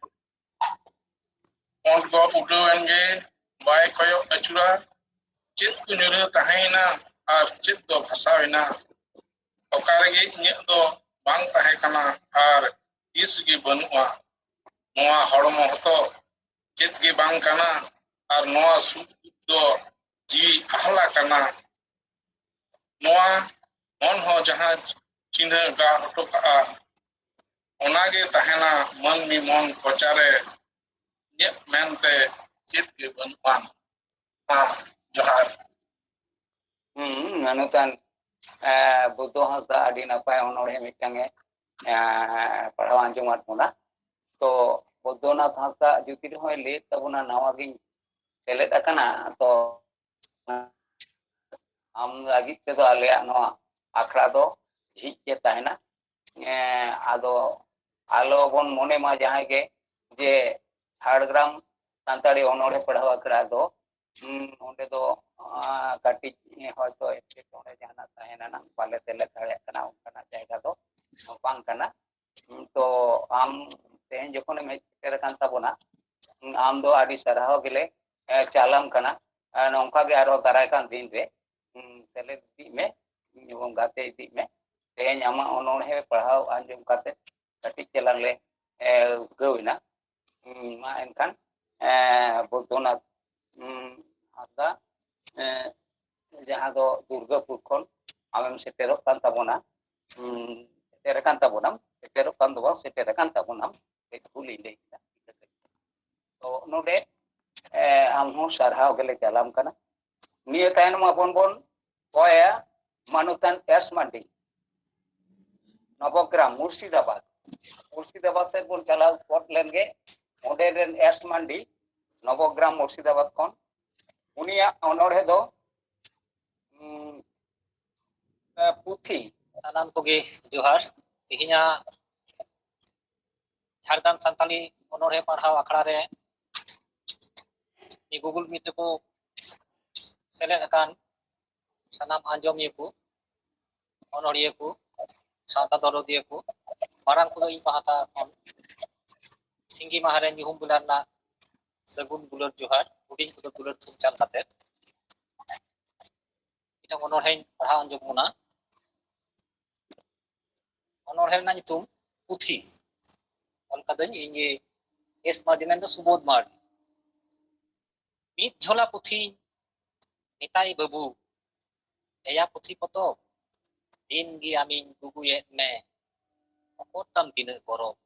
ᱯᱚᱸᱰ ᱜᱚ ᱩᱰᱟᱹᱣ ᱮᱱ ᱜᱮ, ᱵᱟᱭ ᱠᱚᱭᱚᱜ ᱟᱹᱪᱩᱨᱟ᱾ ᱪᱮᱫ ᱠᱚ ᱧᱩᱨᱦᱟᱹ ᱛᱟᱦᱮᱸᱭᱮᱱᱟ ᱟᱨ ᱪᱮᱫ ᱫᱚ ᱵᱷᱟᱥᱟᱣ ᱮᱱᱟ? ᱚᱠᱟ ᱨᱮᱜᱮ ᱤᱧᱟᱹᱜ ᱫᱚ ᱵᱟᱝ ᱛᱟᱦᱮᱸ ᱠᱟᱱᱟ ᱟᱨ ᱛᱤᱥ ᱜᱮ ᱵᱟᱹᱱᱩᱜᱼᱟ᱾ ᱱᱚᱣᱟ ᱦᱚᱲᱢᱚ ᱦᱚᱛᱚ ᱪᱮᱫ ᱜᱮ ᱵᱟᱝ ᱠᱟᱱᱟ ᱟᱨ ᱱᱚᱣᱟ ᱥᱩᱠ ᱫᱩᱠ ᱫᱚ ᱡᱤᱣᱤ ᱟᱦᱞᱟ ᱠᱟᱱᱟ᱾ ᱱᱚᱣᱟ ᱢᱚᱱ ᱦᱚᱸ ᱡᱟᱦᱟᱸ ᱪᱤᱱᱦᱟᱹ ᱜᱟ ᱦᱚᱴᱚ ᱠᱟᱜᱼᱟ, ᱚᱱᱟᱜᱮ ᱛᱟᱦᱮᱱᱟ ᱢᱟᱹᱱᱢᱤ ᱢᱚᱱ ᱠᱚᱪᱟᱨᱮ᱾ ᱤᱧᱟᱹᱜ ᱢᱮᱱᱛᱮ ᱪᱮᱫ ᱜᱮ ᱵᱟᱹᱱᱩᱜᱼᱟ᱾ ᱢᱟ ᱡᱚᱦᱟᱨ᱾ ᱦᱩᱸ, ᱢᱟᱱᱚᱛᱟᱱ, ᱮ, ᱵᱩᱫᱽᱫᱷᱚ ᱦᱟᱸᱥᱫᱟ ᱟᱹᱰᱤ ᱱᱟᱯᱟᱭ ᱚᱱᱚᱬᱦᱮ ᱢᱤᱫᱴᱟᱝ ᱮ, ᱮ, ᱯᱟᱲᱦᱟᱣ ᱟᱸᱡᱚᱢᱟᱫ ᱵᱚᱱᱟ᱾ ᱛᱚ ᱵᱩᱫᱽᱫᱷᱚᱱᱟᱛᱷ ᱦᱟᱸᱥᱫᱟ ᱡᱩᱫᱤ ᱨᱮᱦᱚᱸᱭ ᱞᱟᱹᱭᱮᱫ ᱛᱟᱵᱚᱱᱟ, ᱱᱟᱣᱟ ᱜᱤᱧ ᱥᱮᱞᱮᱫ ᱟᱠᱟᱱᱟ, ᱛᱚ ᱟᱢ ᱞᱟᱹᱜᱤᱫ ᱛᱮᱫᱚ ᱟᱞᱮᱭᱟᱜ ᱱᱚᱣᱟ ᱟᱠᱷᱲᱟ ᱫᱚ ᱡᱷᱤᱡ ᱜᱮ ᱛᱟᱦᱮᱱᱟ᱾ ᱮ, ᱟᱫᱚ ᱟᱞᱚ ᱵᱚᱱ ᱢᱚᱱᱮ ᱢᱟ ᱡᱟᱦᱟᱸᱭ ᱜᱮ ᱡᱮ ᱡᱷᱟᱲᱜᱨᱟᱢ ᱥᱟᱱᱛᱟᱲᱤ ᱚᱱᱚᱬᱦᱮ ᱯᱟᱲᱦᱟᱣ ᱟᱠᱷᱲᱟ ᱫᱚ, ᱦᱩᱸ, ᱚᱸᱰᱮ ᱫᱚ, ᱟ, ᱠᱟᱹᱴᱤᱡ ᱦᱚᱭᱛᱳ ᱮᱴᱠᱮᱴᱚᱬᱮ ᱡᱟᱦᱟᱱᱟᱜ ᱛᱟᱦᱮᱱᱟ, ᱱᱟᱝ ᱵᱟᱞᱮ ᱥᱮᱞᱮᱫ ᱫᱟᱲᱮᱭᱟᱜ ᱠᱟᱱᱟ, ᱚᱱᱠᱟᱱᱟᱜ ᱡᱟᱭᱜᱟ ᱫᱚ ᱵᱟᱝ ᱠᱟᱱᱟ᱾ ᱦᱩᱸ, ᱛᱚ ᱟᱢ ᱛᱮᱦᱮᱧ ᱡᱚᱠᱷᱚᱱᱮᱢ ᱦᱮᱡ ᱥᱮᱴᱮᱨ ᱟᱠᱟᱱ ᱛᱟᱵᱚᱱᱟ, ᱦᱩᱸ, ᱟᱢ ᱫᱚ ᱟᱹᱰᱤ ᱥᱟᱨᱦᱟᱣ ᱜᱮᱞᱮ, ᱮ, ᱪᱟᱞᱟᱢ ᱠᱟᱱᱟ᱾ ᱮ, ᱱᱚᱝᱠᱟ ᱜᱮ ᱟᱨᱦᱚᱸ ᱫᱟᱨᱟᱭ ᱠᱟᱱ ᱫᱤᱱ ᱨᱮ, ᱦᱩᱸ, ᱥᱮᱞᱮᱫ ᱤᱫᱤᱜ ᱢᱮ, ᱮᱵᱚᱝ ᱜᱟᱛᱮ ᱤᱫᱤᱜ ᱢᱮ᱾ ᱛᱮᱦᱮᱧ ᱟᱢᱟᱜ ᱚᱱᱚᱬᱦᱮ ᱯᱟᱲᱦᱟᱣ ᱟᱸᱡᱚᱢ ᱠᱟᱛᱮ ᱠᱟᱹᱴᱤᱡ ᱪᱟᱞᱟᱝ ᱞᱮ, ᱮ, ᱩᱫᱽᱜᱟᱹᱣ ᱮᱱᱟ᱾ ᱦᱩᱸ, ᱢᱟ ᱮᱱᱠᱷᱟᱱ, ᱮ, ᱵᱳᱫᱽᱫᱷᱚᱱᱟᱛᱷ ᱩᱸ, ᱦᱟᱸᱥᱫᱟ, ᱮ, ᱡᱟᱦᱟᱸ ᱫᱚ ᱫᱩᱨᱜᱟᱯᱩᱨ ᱠᱷᱚᱱ ᱟᱢᱮᱢ ᱥᱮᱴᱮᱨᱚᱜ ᱠᱟᱱ ᱛᱟᱵᱚᱱᱟ, ᱩᱸ, ᱥᱮᱴᱮᱨ ᱟᱠᱟᱱ ᱛᱟᱵᱚᱱᱟᱢ, ᱥᱮᱴᱮᱨᱚᱜ ᱠᱟᱱ ᱫᱚ ᱵᱟᱝ, ᱥᱮᱴᱮᱨ ᱟᱠᱟᱱ ᱛᱟᱵᱚᱱᱟᱢ, ᱠᱟᱹᱡ ᱵᱷᱩᱞᱤᱧ ᱞᱟᱹᱭ ᱠᱮᱫᱟ᱾ ᱛᱚ ᱱᱚᱰᱮ, ᱮ, ᱟᱢ ᱦᱚᱸ ᱥᱟᱨᱦᱟᱣ ᱜᱮᱞᱮ ᱪᱟᱞᱟᱢ ᱠᱟᱱᱟ᱾ ᱱᱤᱭᱟᱹ ᱛᱟᱭᱱᱚᱢ ᱟᱵᱚᱱ ᱵᱚᱱ ᱦᱚᱦᱚᱭᱟ ᱢᱟᱱᱚᱛᱟᱱ ᱮᱥ ᱢᱟᱱᱰᱤ, ᱱᱚᱵᱚᱜᱨᱟᱢ, ᱢᱩᱨᱥᱤᱫᱟᱵᱟᱫᱽ᱾ ᱢᱩᱨᱥᱤᱫᱟᱵᱟᱫᱽ ᱥᱮᱫ ᱵᱚᱱ ᱪᱟᱞᱟᱣ ᱜᱚᱫ ᱞᱮᱱ ᱜᱮ, ᱚᱸᱰᱮ ᱨᱮᱱ ᱮᱥ ᱢᱟᱱᱰᱤ, ᱱᱚᱵᱚᱜᱨᱟᱢ, ᱢᱩᱨᱥᱤᱫᱟᱵᱟᱫᱽ ᱠᱷᱚᱱ, ᱩᱱᱤᱭᱟᱜ ᱚᱱᱚᱬᱦᱮ ᱫᱚ, ᱩᱸ, ᱮ, ᱯᱩᱛᱷᱤ᱾ ᱥᱟᱱᱟᱢ ᱠᱚᱜᱮ ᱡᱚᱦᱟᱨ᱾ ᱛᱮᱦᱮᱧᱟᱜ ᱡᱷᱟᱲᱜᱨᱟᱢ ᱥᱟᱱᱛᱟᱲᱤ ᱚᱱᱚᱬᱦᱮ ᱯᱟᱲᱦᱟᱣ ᱟᱠᱷᱲᱟ ᱨᱮ Google Meet ᱨᱮᱠᱚ ᱥᱮᱞᱮᱫ ᱟᱠᱟᱱ ᱥᱟᱱᱟᱢ ᱟᱸᱡᱚᱢᱤᱭᱟᱹ ᱠᱚ, ᱚᱱᱚᱲᱤᱭᱟᱹ ᱠᱚ, ᱥᱟᱶᱛᱟ ᱫᱚᱨᱚᱫᱤᱭᱟᱹ ᱠᱚ, ᱢᱟᱨᱟᱝ ᱠᱚᱫᱚ ᱤᱧ ᱯᱟᱦᱴᱟ ᱠᱷᱚᱱ ᱥᱤᱸᱜᱤ ᱢᱟᱦᱟ ᱨᱮ ᱧᱩᱦᱩᱢ ᱵᱮᱞᱟ ᱨᱮᱱᱟᱜ ᱥᱟᱹᱜᱩᱱ ᱫᱩᱞᱟᱹᱲ ᱡᱚᱦᱟᱨ, ᱦᱩᱰᱤᱧ ᱠᱚᱫᱚ ᱫᱩᱞᱟᱹᱲ ᱛᱷᱩᱢ ᱪᱟᱞ ᱠᱟᱛᱮ ᱢᱤᱫᱴᱟᱝ ᱚᱱᱚᱬᱦᱮᱧ ᱯᱟᱲᱦᱟᱣ ᱟᱸᱡᱚᱢ ᱵᱚᱱᱟ᱾ ᱚᱱᱚᱬᱦᱮ ᱨᱮᱱᱟᱜ ᱧᱩᱛᱩᱢ ᱯᱩᱛᱷᱤ᱾ ᱚᱞ ᱠᱟᱹᱫᱟᱹᱧ ᱤᱧ ᱜᱮ, ᱮᱥ ᱢᱟᱨᱰᱤ, ᱢᱮᱱᱫᱚ ᱥᱩᱵᱳᱫᱷ ᱢᱟᱨᱰᱤ᱾ ᱢᱤᱫ ᱡᱷᱚᱞᱟ ᱯᱩᱛᱷᱤ ᱢᱮᱛᱟᱭ ᱵᱟᱹᱵᱩ, ᱮᱭᱟ ᱯᱩᱛᱷᱤ ᱯᱚᱛᱚᱵ, ᱫᱤᱱ ᱜᱮ ᱟᱢᱤᱧ ᱜᱩᱜᱩᱭᱮᱫ ᱢᱮ, ᱚᱠᱚᱨ ᱛᱟᱢ ᱛᱤᱱᱟᱹᱜ ᱜᱚᱨᱚᱵ?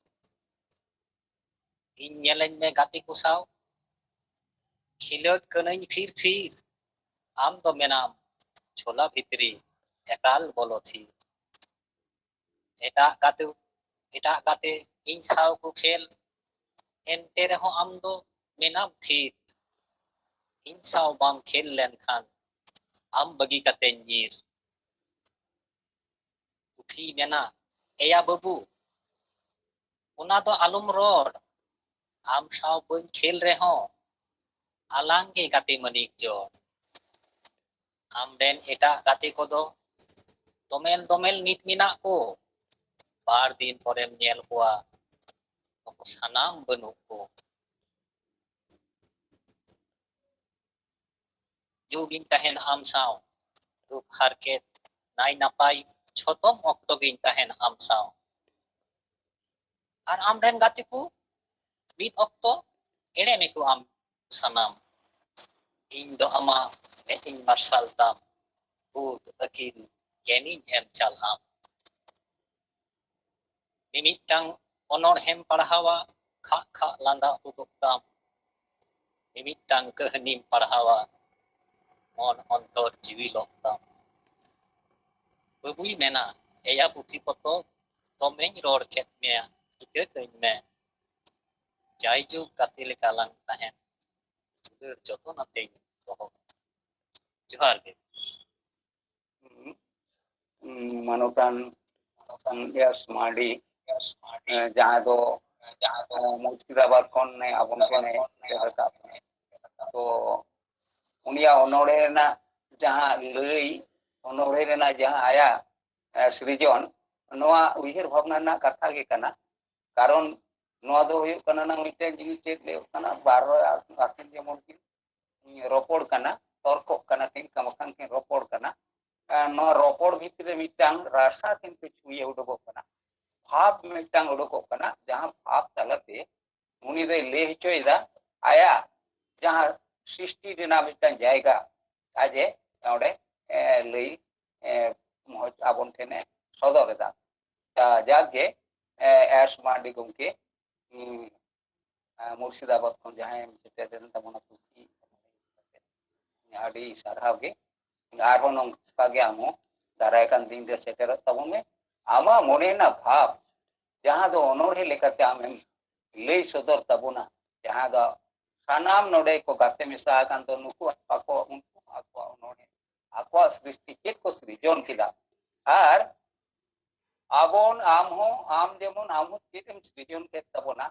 ᱤᱧ ᱧᱮᱞᱟᱹᱧ ᱢᱮ ᱜᱟᱛᱮ ᱠᱚ ᱥᱟᱶ, ᱠᱷᱤᱞᱟᱹᱴ ᱠᱟᱹᱱᱟᱹᱧ ᱯᱷᱤᱨ ᱯᱷᱤᱨ, ᱟᱢ ᱫᱚ ᱢᱮᱱᱟᱢ ᱡᱷᱚᱞᱟ ᱵᱷᱤᱛᱨᱤ ᱮᱠᱟᱞ ᱵᱚᱞᱚ ᱛᱷᱤᱨ᱾ ᱮᱴᱟᱜ ᱜᱟᱛᱮ, ᱮᱴᱟᱜ ᱜᱟᱛᱮ ᱤᱧ ᱥᱟᱶ ᱠᱚ ᱠᱷᱮᱞ, ᱮᱱᱛᱮ ᱨᱮᱦᱚᱸ ᱟᱢ ᱫᱚ ᱢᱮᱱᱟᱢ ᱛᱷᱤᱨ᱾ ᱤᱧ ᱥᱟᱶ ᱵᱟᱢ ᱠᱷᱮᱞ ᱞᱮᱱᱠᱷᱟᱱ ᱟᱢ ᱵᱟᱹᱜᱤ ᱠᱟᱛᱮᱧ ᱧᱤᱨ᱾ ᱯᱩᱛᱷᱤᱭ ᱢᱮᱱᱟ, ᱮᱭᱟ ᱵᱟᱹᱵᱩ, ᱚᱱᱟ ᱫᱚ ᱟᱞᱚᱢ ᱨᱚᱲ, ᱟᱢ ᱥᱟᱶ ᱵᱟᱹᱧ ᱠᱷᱮᱞ ᱨᱮᱦᱚᱸ ᱟᱞᱟᱝ ᱜᱮ ᱜᱟᱛᱮ ᱢᱟᱹᱱᱤᱠ ᱡᱚᱲ᱾ ᱟᱢ ᱨᱮᱱ ᱮᱴᱟᱜ ᱜᱟᱛᱮ ᱠᱚᱫᱚ ᱫᱚᱢᱮᱞ ᱫᱚᱢᱮᱞ ᱱᱤᱛ ᱢᱮᱱᱟᱜ ᱠᱚ, ᱵᱟᱨ ᱫᱤᱱ ᱯᱚᱨᱮᱢ ᱧᱮᱞ ᱠᱚᱣᱟ ᱱᱩᱠᱩ ᱥᱟᱱᱟᱢ ᱵᱟᱹᱱᱩᱜ ᱠᱚ᱾ ᱡᱩᱜᱽ ᱤᱧ ᱛᱟᱦᱮᱱ ᱟᱢ ᱥᱟᱶ, ᱫᱩᱠ ᱦᱟᱨᱠᱮᱛ ᱱᱟᱭ ᱱᱟᱯᱟᱭ ᱡᱷᱚᱛᱚᱢ ᱚᱠᱛᱚ ᱜᱤᱧ ᱛᱟᱦᱮᱱ ᱟᱢ ᱥᱟᱶ᱾ ᱟᱨ ᱟᱢ ᱨᱮᱱ ᱜᱟᱛᱮ ᱠᱚ ᱢᱤᱫ ᱚᱠᱛᱚ ᱮᱲᱮ ᱢᱮᱠᱚ ᱟᱢ ᱥᱟᱱᱟᱢ᱾ ᱤᱧ ᱫᱚ ᱟᱢᱟᱜ ᱢᱮᱫ ᱤᱧ ᱢᱟᱨᱥᱟᱞ ᱛᱟᱢ, ᱵᱩᱫ ᱟᱹᱠᱤᱞ ᱜᱮᱱᱤᱧ ᱮᱢ ᱪᱟᱞ ᱟᱢ᱾ ᱢᱤᱢᱤᱫᱴᱟᱝ ᱚᱱᱚᱬᱦᱮᱢ ᱯᱟᱲᱦᱟᱣᱟ, ᱠᱷᱟᱜ ᱠᱷᱟᱜ ᱞᱟᱸᱫᱟ ᱩᱰᱩᱠᱚᱜ ᱛᱟᱢ᱾ ᱢᱤᱢᱤᱫᱴᱟᱝ ᱠᱟᱹᱦᱱᱤᱢ ᱯᱟᱲᱦᱟᱣᱟ, ᱢᱚᱱ ᱚᱱᱛᱚᱨ ᱡᱤᱣᱤ ᱞᱚᱜ ᱛᱟᱢ᱾ ᱵᱟᱹᱵᱩᱭ ᱢᱮᱱᱟ, ᱮᱭᱟ ᱯᱩᱛᱷᱤ ᱯᱚᱛᱚᱵ, ᱫᱚᱢᱮᱧ ᱨᱚᱲ ᱠᱮᱫ ᱢᱮᱭᱟ, ᱴᱷᱤᱠᱟᱹ ᱠᱟᱹᱧ ᱢᱮ᱾ ᱡᱟᱭᱡᱩᱜᱽ ᱜᱟᱛᱮ ᱞᱮᱠᱟ ᱞᱟᱝ ᱛᱟᱦᱮᱱ, ᱫᱩᱞᱟᱹᱲ ᱡᱚᱛᱚᱱ ᱟᱛᱮᱧ ᱫᱚᱦᱚ ᱠᱟᱢᱟ᱾ ᱡᱚᱦᱟᱨ ᱜᱮ᱾ ᱢᱟᱱᱚᱛᱟᱱ ᱮᱥ ᱢᱟᱨᱰᱤ, ᱮ, ᱡᱟᱦᱟᱸ ᱫᱚ, ᱮ, ᱢᱩᱨᱥᱤᱫᱟᱵᱟᱫᱽ ᱠᱷᱚᱱ ᱮ ᱟᱵᱚ ᱴᱷᱮᱱᱮ ᱥᱮᱴᱮᱨ ᱟᱠᱟᱫ ᱵᱚᱱᱟ᱾ ᱛᱚ ᱩᱱᱤᱭᱟᱜ ᱚᱱᱚᱬᱦᱮ ᱨᱮᱱᱟᱜ ᱡᱟᱦᱟᱸ ᱞᱟᱹᱭ, ᱚᱱᱚᱬᱦᱮ ᱨᱮᱱᱟᱜ ᱡᱟᱦᱟᱸ ᱟᱭᱟᱜ, ᱮ, ᱥᱨᱤᱡᱚᱱ, ᱱᱚᱣᱟ ᱩᱭᱦᱟᱹᱨ ᱵᱷᱟᱵᱽᱱᱟ ᱨᱮᱱᱟᱜ ᱠᱟᱛᱷᱟ ᱜᱮ ᱠᱟᱱᱟ᱾ ᱠᱟᱨᱚᱱ ᱱᱚᱣᱟ ᱫᱚ ᱦᱩᱭᱩᱜ ᱠᱟᱱᱟ ᱱᱟᱝ ᱢᱤᱫᱴᱮᱱ ᱡᱤᱱᱤᱥ ᱪᱮᱫ ᱞᱟᱹᱭᱚᱜ ᱠᱟᱱᱟ, ᱵᱟᱨ ᱦᱚᱲ ᱟᱹᱠᱤᱱ ᱡᱮᱢᱚᱱ ᱠᱤᱱ ᱨᱚᱯᱚᱲ ᱠᱟᱱᱟ, ᱛᱚᱨᱠᱚᱜ ᱠᱟᱱᱟ ᱠᱤᱱ, ᱠᱟᱢᱟᱠᱷᱟᱱ ᱠᱤᱱ ᱨᱚᱯᱚᱲ ᱠᱟᱱᱟ᱾ ᱟᱨ ᱱᱚᱣᱟ ᱨᱚᱯᱚᱲ ᱵᱷᱤᱛᱨᱤ ᱨᱮ ᱢᱤᱫᱴᱟᱝ ᱨᱟᱥᱟ ᱠᱤᱱᱛᱩ ᱪᱷᱩᱭᱮ ᱩᱰᱩᱠᱚᱜ ᱠᱟᱱᱟ, ᱵᱷᱟᱵᱽ ᱢᱤᱫᱴᱟᱝ ᱩᱰᱩᱠᱚᱜ ᱠᱟᱱᱟ, ᱡᱟᱦᱟᱸ ᱵᱷᱟᱵᱽ ᱛᱟᱞᱟᱛᱮ ᱩᱱᱤ ᱫᱚᱭ ᱞᱟᱹᱭ ᱦᱚᱪᱚᱭᱮᱫᱟ ᱟᱭᱟᱜ ᱡᱟᱦᱟᱸ ᱥᱨᱤᱥᱴᱤ ᱨᱮᱱᱟᱜ ᱢᱤᱫᱴᱟᱝ ᱡᱟᱭᱜᱟ ᱟᱡ ᱮ ᱚᱸᱰᱮ, ᱮ, ᱞᱟᱹᱭ, ᱮ, ᱢᱚᱡᱽ ᱟᱵᱚᱱ ᱴᱷᱮᱱᱮ ᱥᱚᱫᱚᱨ ᱮᱫᱟ᱾ ᱡᱟ-, ᱡᱟᱠ ᱜᱮ, ᱮ, ᱮᱥ ᱢᱟᱨᱰᱤ ᱜᱚᱢᱠᱮ, ᱩᱸ, ᱮ, ᱢᱩᱨᱥᱤᱫᱟᱵᱟᱫᱽ ᱠᱷᱚᱱ ᱡᱟᱦᱟᱸᱭ ᱮᱢ ᱥᱮᱴᱮᱨ ᱞᱮᱱ ᱛᱟᱵᱚᱱᱟ ᱯᱩᱛᱷᱤ, ᱟᱹᱰᱤ ᱥᱟᱨᱦᱟᱣ ᱜᱮ᱾ ᱟᱨᱦᱚᱸ ᱱᱚᱝᱠᱟ ᱜᱮ ᱟᱢ ᱦᱚᱸ ᱫᱟᱨᱟᱭ ᱠᱟᱱ ᱫᱤᱱ ᱨᱮ ᱥᱮᱴᱮᱨᱚᱜ ᱛᱟᱵᱚᱱ ᱢᱮ᱾ ᱟᱢᱟᱜ ᱢᱚᱱᱮ ᱨᱮᱱᱟᱜ ᱵᱷᱟᱵᱽ, ᱡᱟᱦᱟᱸ ᱫᱚ ᱚᱱᱚᱬᱦᱮ ᱞᱮᱠᱟᱛᱮ ᱟᱢᱮᱢ ᱞᱟᱹᱭ ᱥᱚᱫᱚᱨ ᱛᱟᱵᱚᱱᱟ, ᱡᱟᱦᱟᱸ ᱫᱚ ᱥᱟᱱᱟᱢ ᱱᱚᱰᱮ ᱠᱚ ᱜᱟᱛᱮ ᱢᱮᱥᱟ ᱟᱠᱟᱱ ᱫᱚ ᱱᱩᱠᱩ ᱟᱠᱚ, ᱩᱱᱠᱩ ᱟᱠᱚᱣᱟᱜ ᱚᱱᱚᱬᱦᱮ, ᱟᱠᱚᱣᱟᱜ ᱥᱨᱤᱥᱴᱤ ᱪᱮᱫ ᱠᱚ ᱥᱤᱨᱡᱚᱱ ᱠᱮᱫᱟ, ᱟᱨ ᱟᱵᱚᱱ, ᱟᱢ ᱦᱚᱸ, ᱟᱢ ᱡᱮᱢᱚᱱ ᱟᱢ ᱦᱚᱸ ᱪᱮᱫ ᱮᱢ ᱥᱤᱨᱡᱚᱱ ᱠᱮᱫ ᱛᱟᱵᱚᱱᱟ,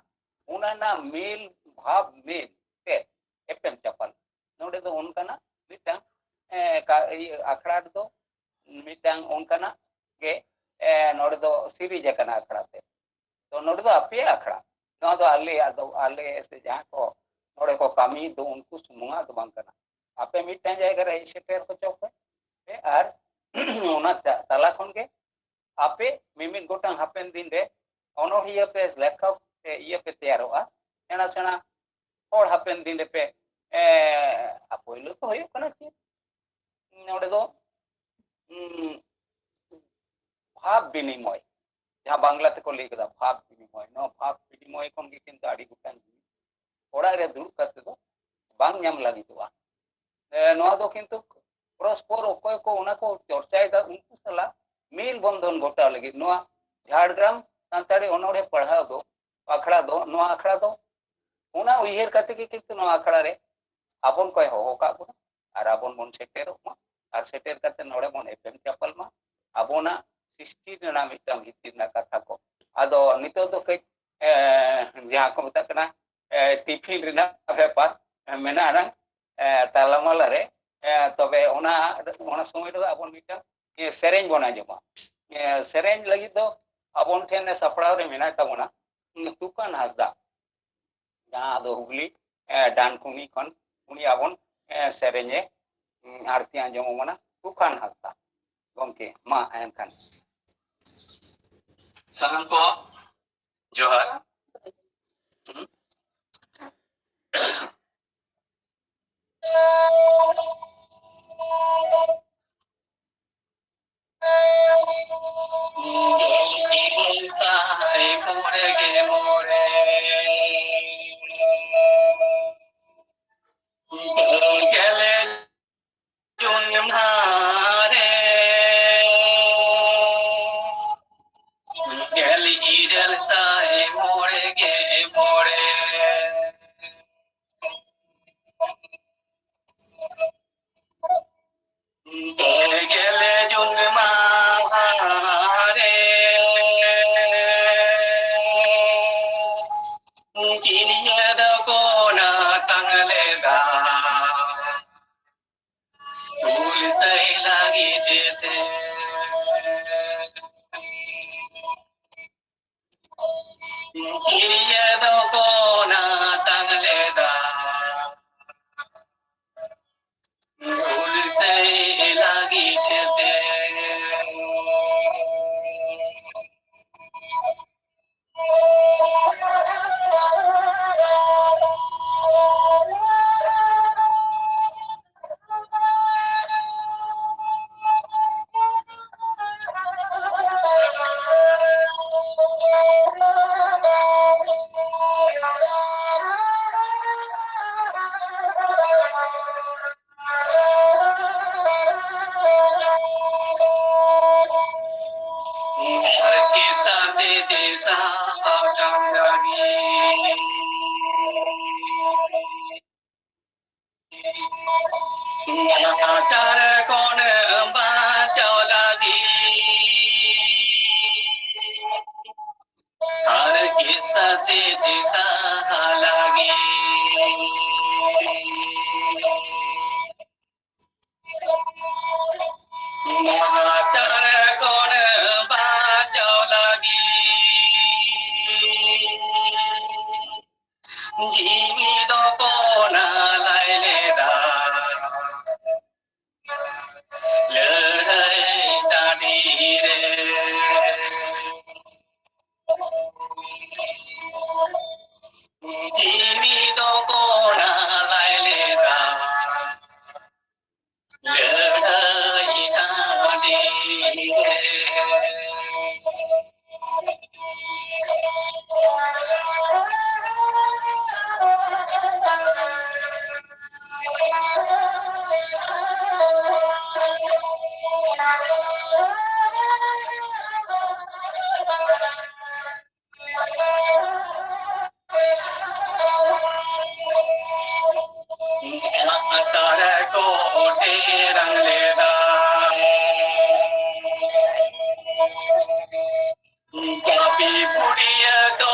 ᱚᱱᱟ ᱨᱮᱱᱟᱜ ᱢᱮᱞ ᱵᱷᱟᱵᱽ ᱢᱮᱞ ᱛᱮ ᱮᱯᱮᱢ ᱪᱟᱯᱟᱞ᱾ ᱱᱚᱰᱮ ᱫᱚ ᱚᱱᱠᱟᱱᱟᱜ ᱢᱤᱫᱴᱟᱝ, ᱮ, ᱠᱟ-, ᱤᱭᱟᱹ, ᱟᱠᱷᱲᱟ ᱨᱮᱫᱚ ᱢᱤᱫᱴᱟᱝ ᱚᱱᱠᱟᱱᱟᱜ ᱜᱮ, ᱮ, ᱱᱚᱰᱮ ᱫᱚ ᱥᱤᱨᱤᱡᱽ ᱟᱠᱟᱱᱟ ᱟᱠᱷᱲᱟ ᱛᱮ᱾ ᱛᱚ ᱱᱚᱰᱮ ᱫᱚ ᱟᱯᱮᱭᱟᱜ ᱟᱠᱷᱲᱟ, ᱱᱚᱣᱟ ᱫᱚ ᱟᱞᱮᱭᱟᱜ ᱫᱚ, ᱟᱞᱮ ᱥᱮ ᱡᱟᱦᱟᱸ ᱠᱚ ᱱᱚᱰᱮ ᱠᱚ ᱠᱟᱹᱢᱤ ᱫᱚ ᱩᱱᱠᱩ ᱥᱩᱢᱩᱝᱟᱜ ᱫᱚ ᱵᱟᱝ ᱠᱟᱱᱟ᱾ ᱟᱯᱮ ᱢᱤᱫᱴᱟᱝ ᱡᱟᱭᱜᱟ ᱨᱮ ᱦᱮᱡ ᱥᱮᱴᱮᱨ ᱦᱚᱪᱚ ᱯᱮ, ᱟᱨ ᱚᱱᱟ ᱛᱟ-, ᱛᱟᱞᱟ ᱠᱷᱚᱱ ᱜᱮ ᱟᱯᱮ ᱢᱤᱢᱤᱫ ᱜᱚᱴᱟᱝ ᱦᱟᱯᱮᱱ ᱫᱤᱱ ᱨᱮ ᱚᱱᱚᱬᱦᱤᱭᱟᱹ ᱯᱮ, ᱞᱮᱠᱷᱚᱠ ᱯᱮ, ᱤᱭᱟᱹ ᱯᱮ ᱛᱮᱭᱟᱨᱚᱜᱼᱟ᱾ ᱥᱮᱬᱟ ᱥᱮᱬᱟ ᱦᱚᱲ ᱦᱟᱯᱮᱱ ᱫᱤᱱ ᱨᱮᱯᱮ, ᱮ, ᱟᱯᱮ ᱫᱚ ᱩᱸ, ᱵᱷᱟᱵᱽ ᱵᱤᱱᱤᱢᱚᱭ, ᱡᱟᱦᱟᱸ ᱵᱟᱝᱞᱟ ᱛᱮᱠᱚ ᱞᱟᱹᱭ ᱠᱮᱫᱟ ᱵᱷᱟᱵᱽ ᱵᱤᱱᱤᱢᱚᱭ, ᱱᱚᱣᱟ ᱵᱷᱟᱵᱽ ᱵᱤᱱᱤᱢᱚᱭ ᱠᱷᱚᱱ ᱜᱮ ᱠᱤᱱᱛᱩ ᱟᱹᱰᱤ ᱜᱚᱴᱟᱝ ᱡᱤᱱᱤᱥ ᱚᱲᱟᱜ ᱨᱮ ᱫᱩᱲᱩᱵ ᱠᱟᱛᱮ ᱫᱚ ᱵᱟᱝ ᱧᱟᱢ ᱞᱟᱹᱜᱤᱫᱚᱜᱼᱟ᱾ ᱮ, ᱱᱚᱣᱟ ᱫᱚ ᱠᱤᱱᱛᱩ ᱯᱚᱨᱚᱥᱯᱚᱨ ᱚᱠᱚᱭ ᱠᱚ ᱚᱱᱟ ᱠᱚ ᱪᱚᱨᱪᱟᱭᱮᱫᱟ, ᱩᱱᱠᱩ ᱥᱟᱞᱟᱜ ᱢᱤᱞ ᱵᱚᱱᱫᱷᱚᱱ ᱜᱷᱚᱴᱟᱣ ᱞᱟᱹᱜᱤᱫ ᱱᱚᱣᱟ ᱡᱷᱟᱲᱜᱨᱟᱢ ᱥᱟᱱᱛᱟᱲᱤ ᱚᱱᱚᱬᱦᱮ ᱯᱟᱲᱦᱟᱣ ᱫᱚ, ᱟᱠᱷᱲᱟ ᱫᱚ, ᱱᱚᱣᱟ ᱟᱠᱷᱲᱟ ᱫᱚ ᱚᱱᱟ ᱩᱭᱦᱟᱹᱨ ᱠᱟᱛᱮ ᱜᱮ ᱠᱤᱱᱛᱩ ᱱᱚᱣᱟ ᱟᱠᱷᱲᱟ ᱨᱮ ᱟᱵᱚᱱ ᱠᱚᱭ ᱦᱚᱦᱚ ᱠᱟᱜ ᱵᱚᱱᱟ ᱟᱨ ᱟᱵᱚᱱ ᱵᱚᱱ ᱥᱮᱴᱮᱨᱚᱜ ᱢᱟ᱾ ᱟᱨ ᱥᱮᱴᱮᱨ ᱠᱟᱛᱮ ᱱᱚᱰᱮ ᱵᱚᱱ ᱮᱯᱮᱢ ᱪᱟᱯᱟᱞ ᱢᱟ ᱟᱵᱚᱱᱟᱜ ᱥᱨᱤᱥᱴᱤ ᱨᱮᱱᱟᱜ ᱢᱤᱫᱴᱟᱝ ᱵᱷᱤᱛᱤᱨ ᱨᱮᱱᱟᱜ ᱠᱟᱛᱷᱟ ᱠᱚ᱾ ᱟᱫᱚ ᱱᱤᱛᱚᱜ ᱫᱚ ᱠᱟᱹᱡ, ᱮ, ᱡᱟᱦᱟᱸ ᱠᱚ ᱢᱮᱛᱟᱜ ᱠᱟᱱᱟ, ᱮ, ᱴᱤᱯᱷᱤᱱ ᱨᱮᱱᱟᱜ ᱵᱮᱯᱟᱨ ᱢᱮᱱᱟᱜᱼᱟ, ᱮ, ᱛᱟᱞᱟᱢᱟᱞᱟ ᱨᱮ᱾ ᱮ, ᱛᱚᱵᱮ ᱚᱱᱟ, ᱚᱱᱟ ᱥᱚᱢᱚᱭ ᱨᱮᱫᱚ ᱟᱵᱚ ᱢᱤᱫᱴᱟᱝ, ᱮ, ᱥᱮᱨᱮᱧ ᱵᱚᱱ ᱟᱸᱡᱚᱢᱟ᱾ ᱮ, ᱥᱮᱨᱮᱧ ᱞᱟᱹᱜᱤᱫ ᱫᱚ ᱟᱵᱚᱱ ᱴᱷᱮᱱ ᱥᱟᱯᱲᱟᱣ ᱨᱮ ᱢᱮᱱᱟᱜ ᱛᱟᱵᱚᱱᱟ, ᱩᱸ, ᱛᱩᱠᱟᱱ ᱦᱟᱸᱥᱫᱟ, ᱡᱟᱦᱟᱸ ᱫᱚ ᱦᱩᱜᱽᱞᱤ, ᱮ, ᱰᱟᱱᱠᱩᱱᱤ ᱠᱷᱚᱱ ᱩᱱᱤ ᱟᱵᱚᱱ, ᱮ, ᱥᱮᱨᱮᱧᱮ, ᱩᱸ, ᱟᱨ ᱛᱤ ᱟᱸᱡᱚᱢ ᱟᱵᱚᱱᱟ ᱛᱩᱠᱟᱱ ᱦᱟᱸᱥᱫᱟ᱾ ᱜᱚᱢᱠᱮ, ᱢᱟ ᱮᱱᱠᱷᱟᱱ᱾ ᱥᱟᱱᱟᱢ ᱠᱚ ᱡᱚᱦᱟᱨ᱾ ᱜᱮᱞ ᱤᱨᱟᱹᱞ ᱥᱟᱭ ᱢᱚᱬᱮ ᱜᱮ ᱢᱚᱬᱮ᱾ ᱯᱮ ᱜᱮᱞ ᱡᱩᱱ ᱢᱟᱦᱟ ᱨᱮ ᱪᱤᱱᱤᱭᱟᱹ ᱫᱚᱠᱚ ᱱᱟᱛᱟᱝ ᱞᱮᱫᱟ᱾ ᱦᱩᱞᱥᱟᱹᱭ ᱞᱟᱹᱜᱤᱫ ᱛᱮ ᱪᱤᱱᱤᱭᱟᱹ ᱫᱚᱠᱚ ᱱᱟᱛᱟᱝ ᱞᱮᱫᱟ᱾ ᱦᱩᱞᱥᱟᱹᱭ ᱞᱟᱹᱜᱤᱫ ᱛᱮ ᱞᱟᱹᱲᱦᱟᱹᱭ ᱴᱟᱺᱰᱤ ᱨᱮ᱾ ᱟᱥᱟᱲ ᱠᱚ ᱚᱴᱮᱨᱟᱝ ᱞᱮᱫᱟ᱾ ᱠᱟᱹᱯᱤ ᱯᱩᱲᱤᱭᱟᱹ ᱫᱚ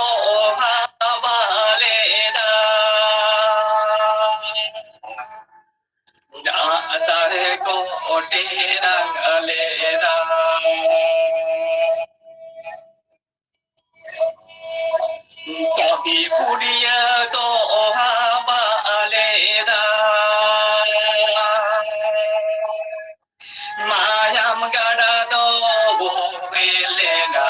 ᱦᱟᱵᱟ ᱞᱮᱫᱟ᱾ ᱟᱥᱟᱲ ᱠᱚ ᱚᱴᱮᱨᱟᱝ ᱞᱮᱫᱟ᱾ ᱠᱟᱹᱯᱤ ᱯᱩᱲᱤᱭᱟᱹ ᱫᱚ ᱦᱟᱵᱟ ᱞᱮᱫᱟ᱾ ᱢᱟᱭᱟᱢ ᱜᱟᱰᱟ ᱫᱚ ᱵᱚᱦᱮᱞ ᱞᱮᱱᱟ᱾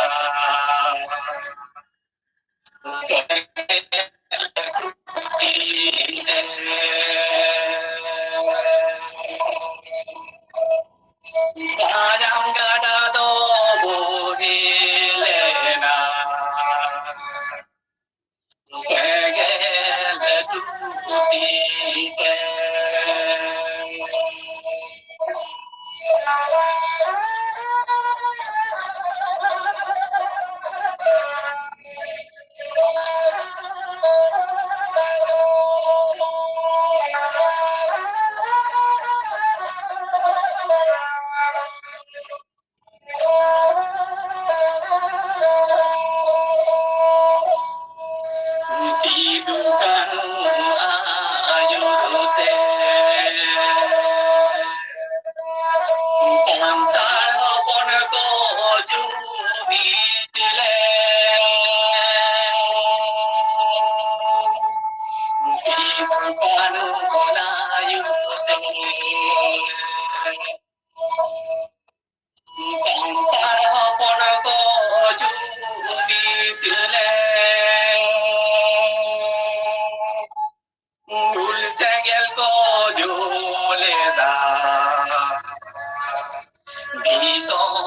ᱫᱤᱥᱚᱢ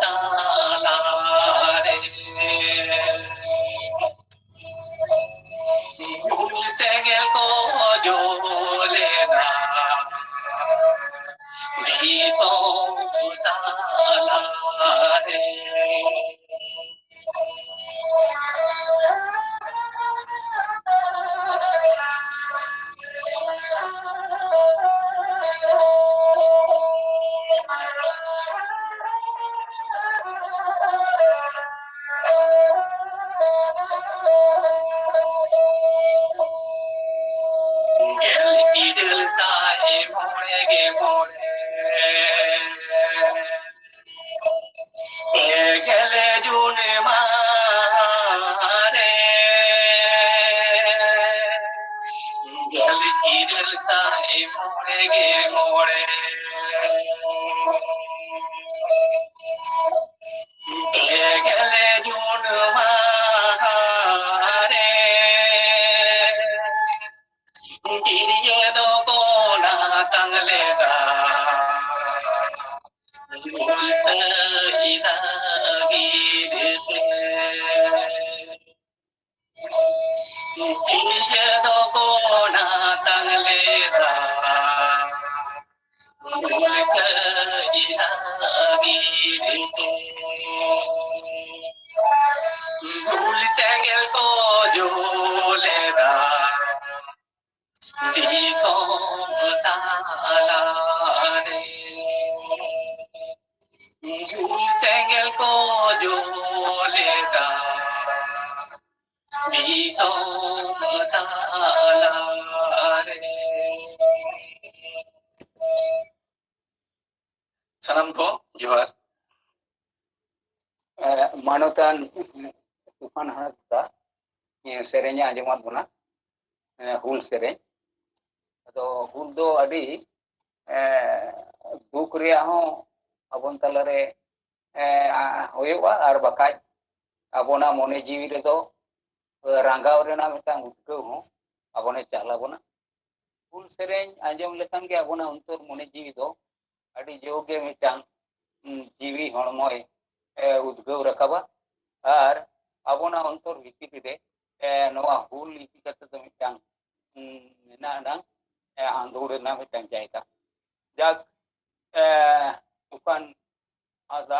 ᱛᱟᱞᱟᱨᱮ ᱦᱩᱞ ᱥᱮᱸᱜᱮᱞ ᱠᱚ ᱡᱚᱞᱮᱱᱟ ᱫᱤᱥᱚᱢ ᱛᱟᱞᱟᱨᱮ᱾ ᱜᱮᱞ ᱤᱨᱟᱹᱞ ᱥᱟᱭ ᱢᱚᱬᱮ ᱜᱮ ᱢᱚᱬᱮ᱾ ᱯᱮᱜᱮᱞ ᱡᱩᱱ ᱢᱟᱦᱟ ᱨᱮ, ᱜᱮᱞ ᱤᱨᱟᱹᱞ ᱥᱟᱭ ᱢᱚᱬᱮ ᱜᱮ ᱢᱚᱬᱮ᱾ ᱯᱮᱜᱮᱞ ᱡᱩᱱ ᱢᱟᱦᱟ ᱨᱮ, ᱡᱤᱣᱤ ᱫᱚᱠᱚ ᱱᱟᱛᱟᱝ ᱞᱮᱫᱟ ᱦᱩᱞᱥᱟᱹᱭ ᱞᱟᱹᱜᱤᱫ ᱛᱮ᱾ ᱡᱤᱣᱤ ᱫᱚᱠᱚ ᱱᱟᱛᱟᱝ ᱞᱮᱫᱟ ᱦᱩᱞᱥᱟᱹᱭ ᱞᱟᱹᱜᱤᱫ ᱛᱮ᱾ ᱦᱩᱞ ᱥᱮᱸᱜᱮᱞ ᱠᱚ ᱡᱩᱞ ᱞᱮᱫᱟ ᱫᱤᱥᱚᱢ ᱛᱟᱞᱟᱨᱮ᱾ ᱦᱩᱞ ᱥᱮᱸᱜᱮᱞ ᱠᱚ ᱡᱩᱞ ᱞᱮᱫᱟ ᱫᱤᱥᱚᱢ ᱛᱟᱞᱟᱨᱮ᱾ ᱥᱟᱱᱟᱢ ᱠᱚ ᱡᱚᱦᱟᱨ᱾ ᱮ, ᱢᱟᱱᱚᱛᱟᱱ ᱛᱩᱯᱷᱟᱱ ᱦᱟᱸᱥᱫᱟ, ᱮ, ᱥᱮᱨᱮᱧᱮ ᱟᱸᱡᱚᱢᱟᱫ ᱵᱚᱱᱟ, ᱮ, ᱦᱩᱞ ᱥᱮᱨᱮᱧ᱾ ᱟᱫᱚ ᱦᱩᱞ ᱫᱚ ᱟᱹᱰᱤ, ᱮ, ᱫᱩᱠ ᱨᱮᱭᱟᱜ ᱦᱚᱸ ᱟᱵᱚᱱ ᱛᱟᱞᱟᱨᱮ, ᱮ, ᱟ, ᱦᱩᱭᱩᱜᱼᱟ, ᱟᱨ ᱵᱟᱠᱷᱟᱡ ᱟᱵᱚᱱᱟᱜ ᱢᱚᱱᱮ ᱡᱤᱣᱤ ᱨᱮᱫᱚ, ᱮ, ᱨᱟᱸᱜᱟᱣ ᱨᱮᱱᱟᱜ ᱢᱤᱫᱴᱟᱝ ᱩᱫᱽᱜᱟᱹᱣ ᱦᱚᱸ ᱟᱵᱚᱱᱮ ᱪᱟᱞ ᱟᱵᱚᱱᱟ᱾ ᱦᱩᱞ ᱥᱮᱨᱮᱧ ᱟᱸᱡᱚᱢ ᱞᱮᱠᱷᱟᱱ ᱜᱮ ᱟᱵᱚᱱᱟᱜ ᱚᱱᱛᱚᱨ ᱢᱚᱱᱮ ᱡᱤᱣᱤ ᱫᱚ ᱟᱹᱰᱤ ᱡᱳᱨ ᱜᱮ ᱢᱤᱫᱴᱟᱝ, ᱩᱸ, ᱡᱤᱣᱤ ᱦᱚᱲᱢᱚᱭ, ᱮ, ᱩᱫᱽᱜᱟᱹᱣ ᱨᱟᱠᱟᱵᱟ᱾ ᱟᱨ ᱟᱵᱚᱱᱟᱜ ᱚᱱᱛᱚᱨ ᱵᱷᱤᱛᱤᱨ ᱨᱮ, ᱮ, ᱱᱚᱣᱟ ᱦᱩᱞ ᱤᱫᱤ ᱠᱟᱛᱮ ᱫᱚ ᱢᱤᱫᱴᱟᱝ, ᱩᱸ, ᱢᱮᱱᱟᱜ ᱟᱱᱟᱝ, ᱮ, ᱟᱸᱫᱳᱲ ᱨᱮᱱᱟᱜ ᱢᱤᱫᱴᱟᱝ ᱡᱟᱭᱜᱟ᱾ ᱡᱟᱠ, ᱮ, ᱚᱱᱠᱟᱱ ᱟᱥᱟ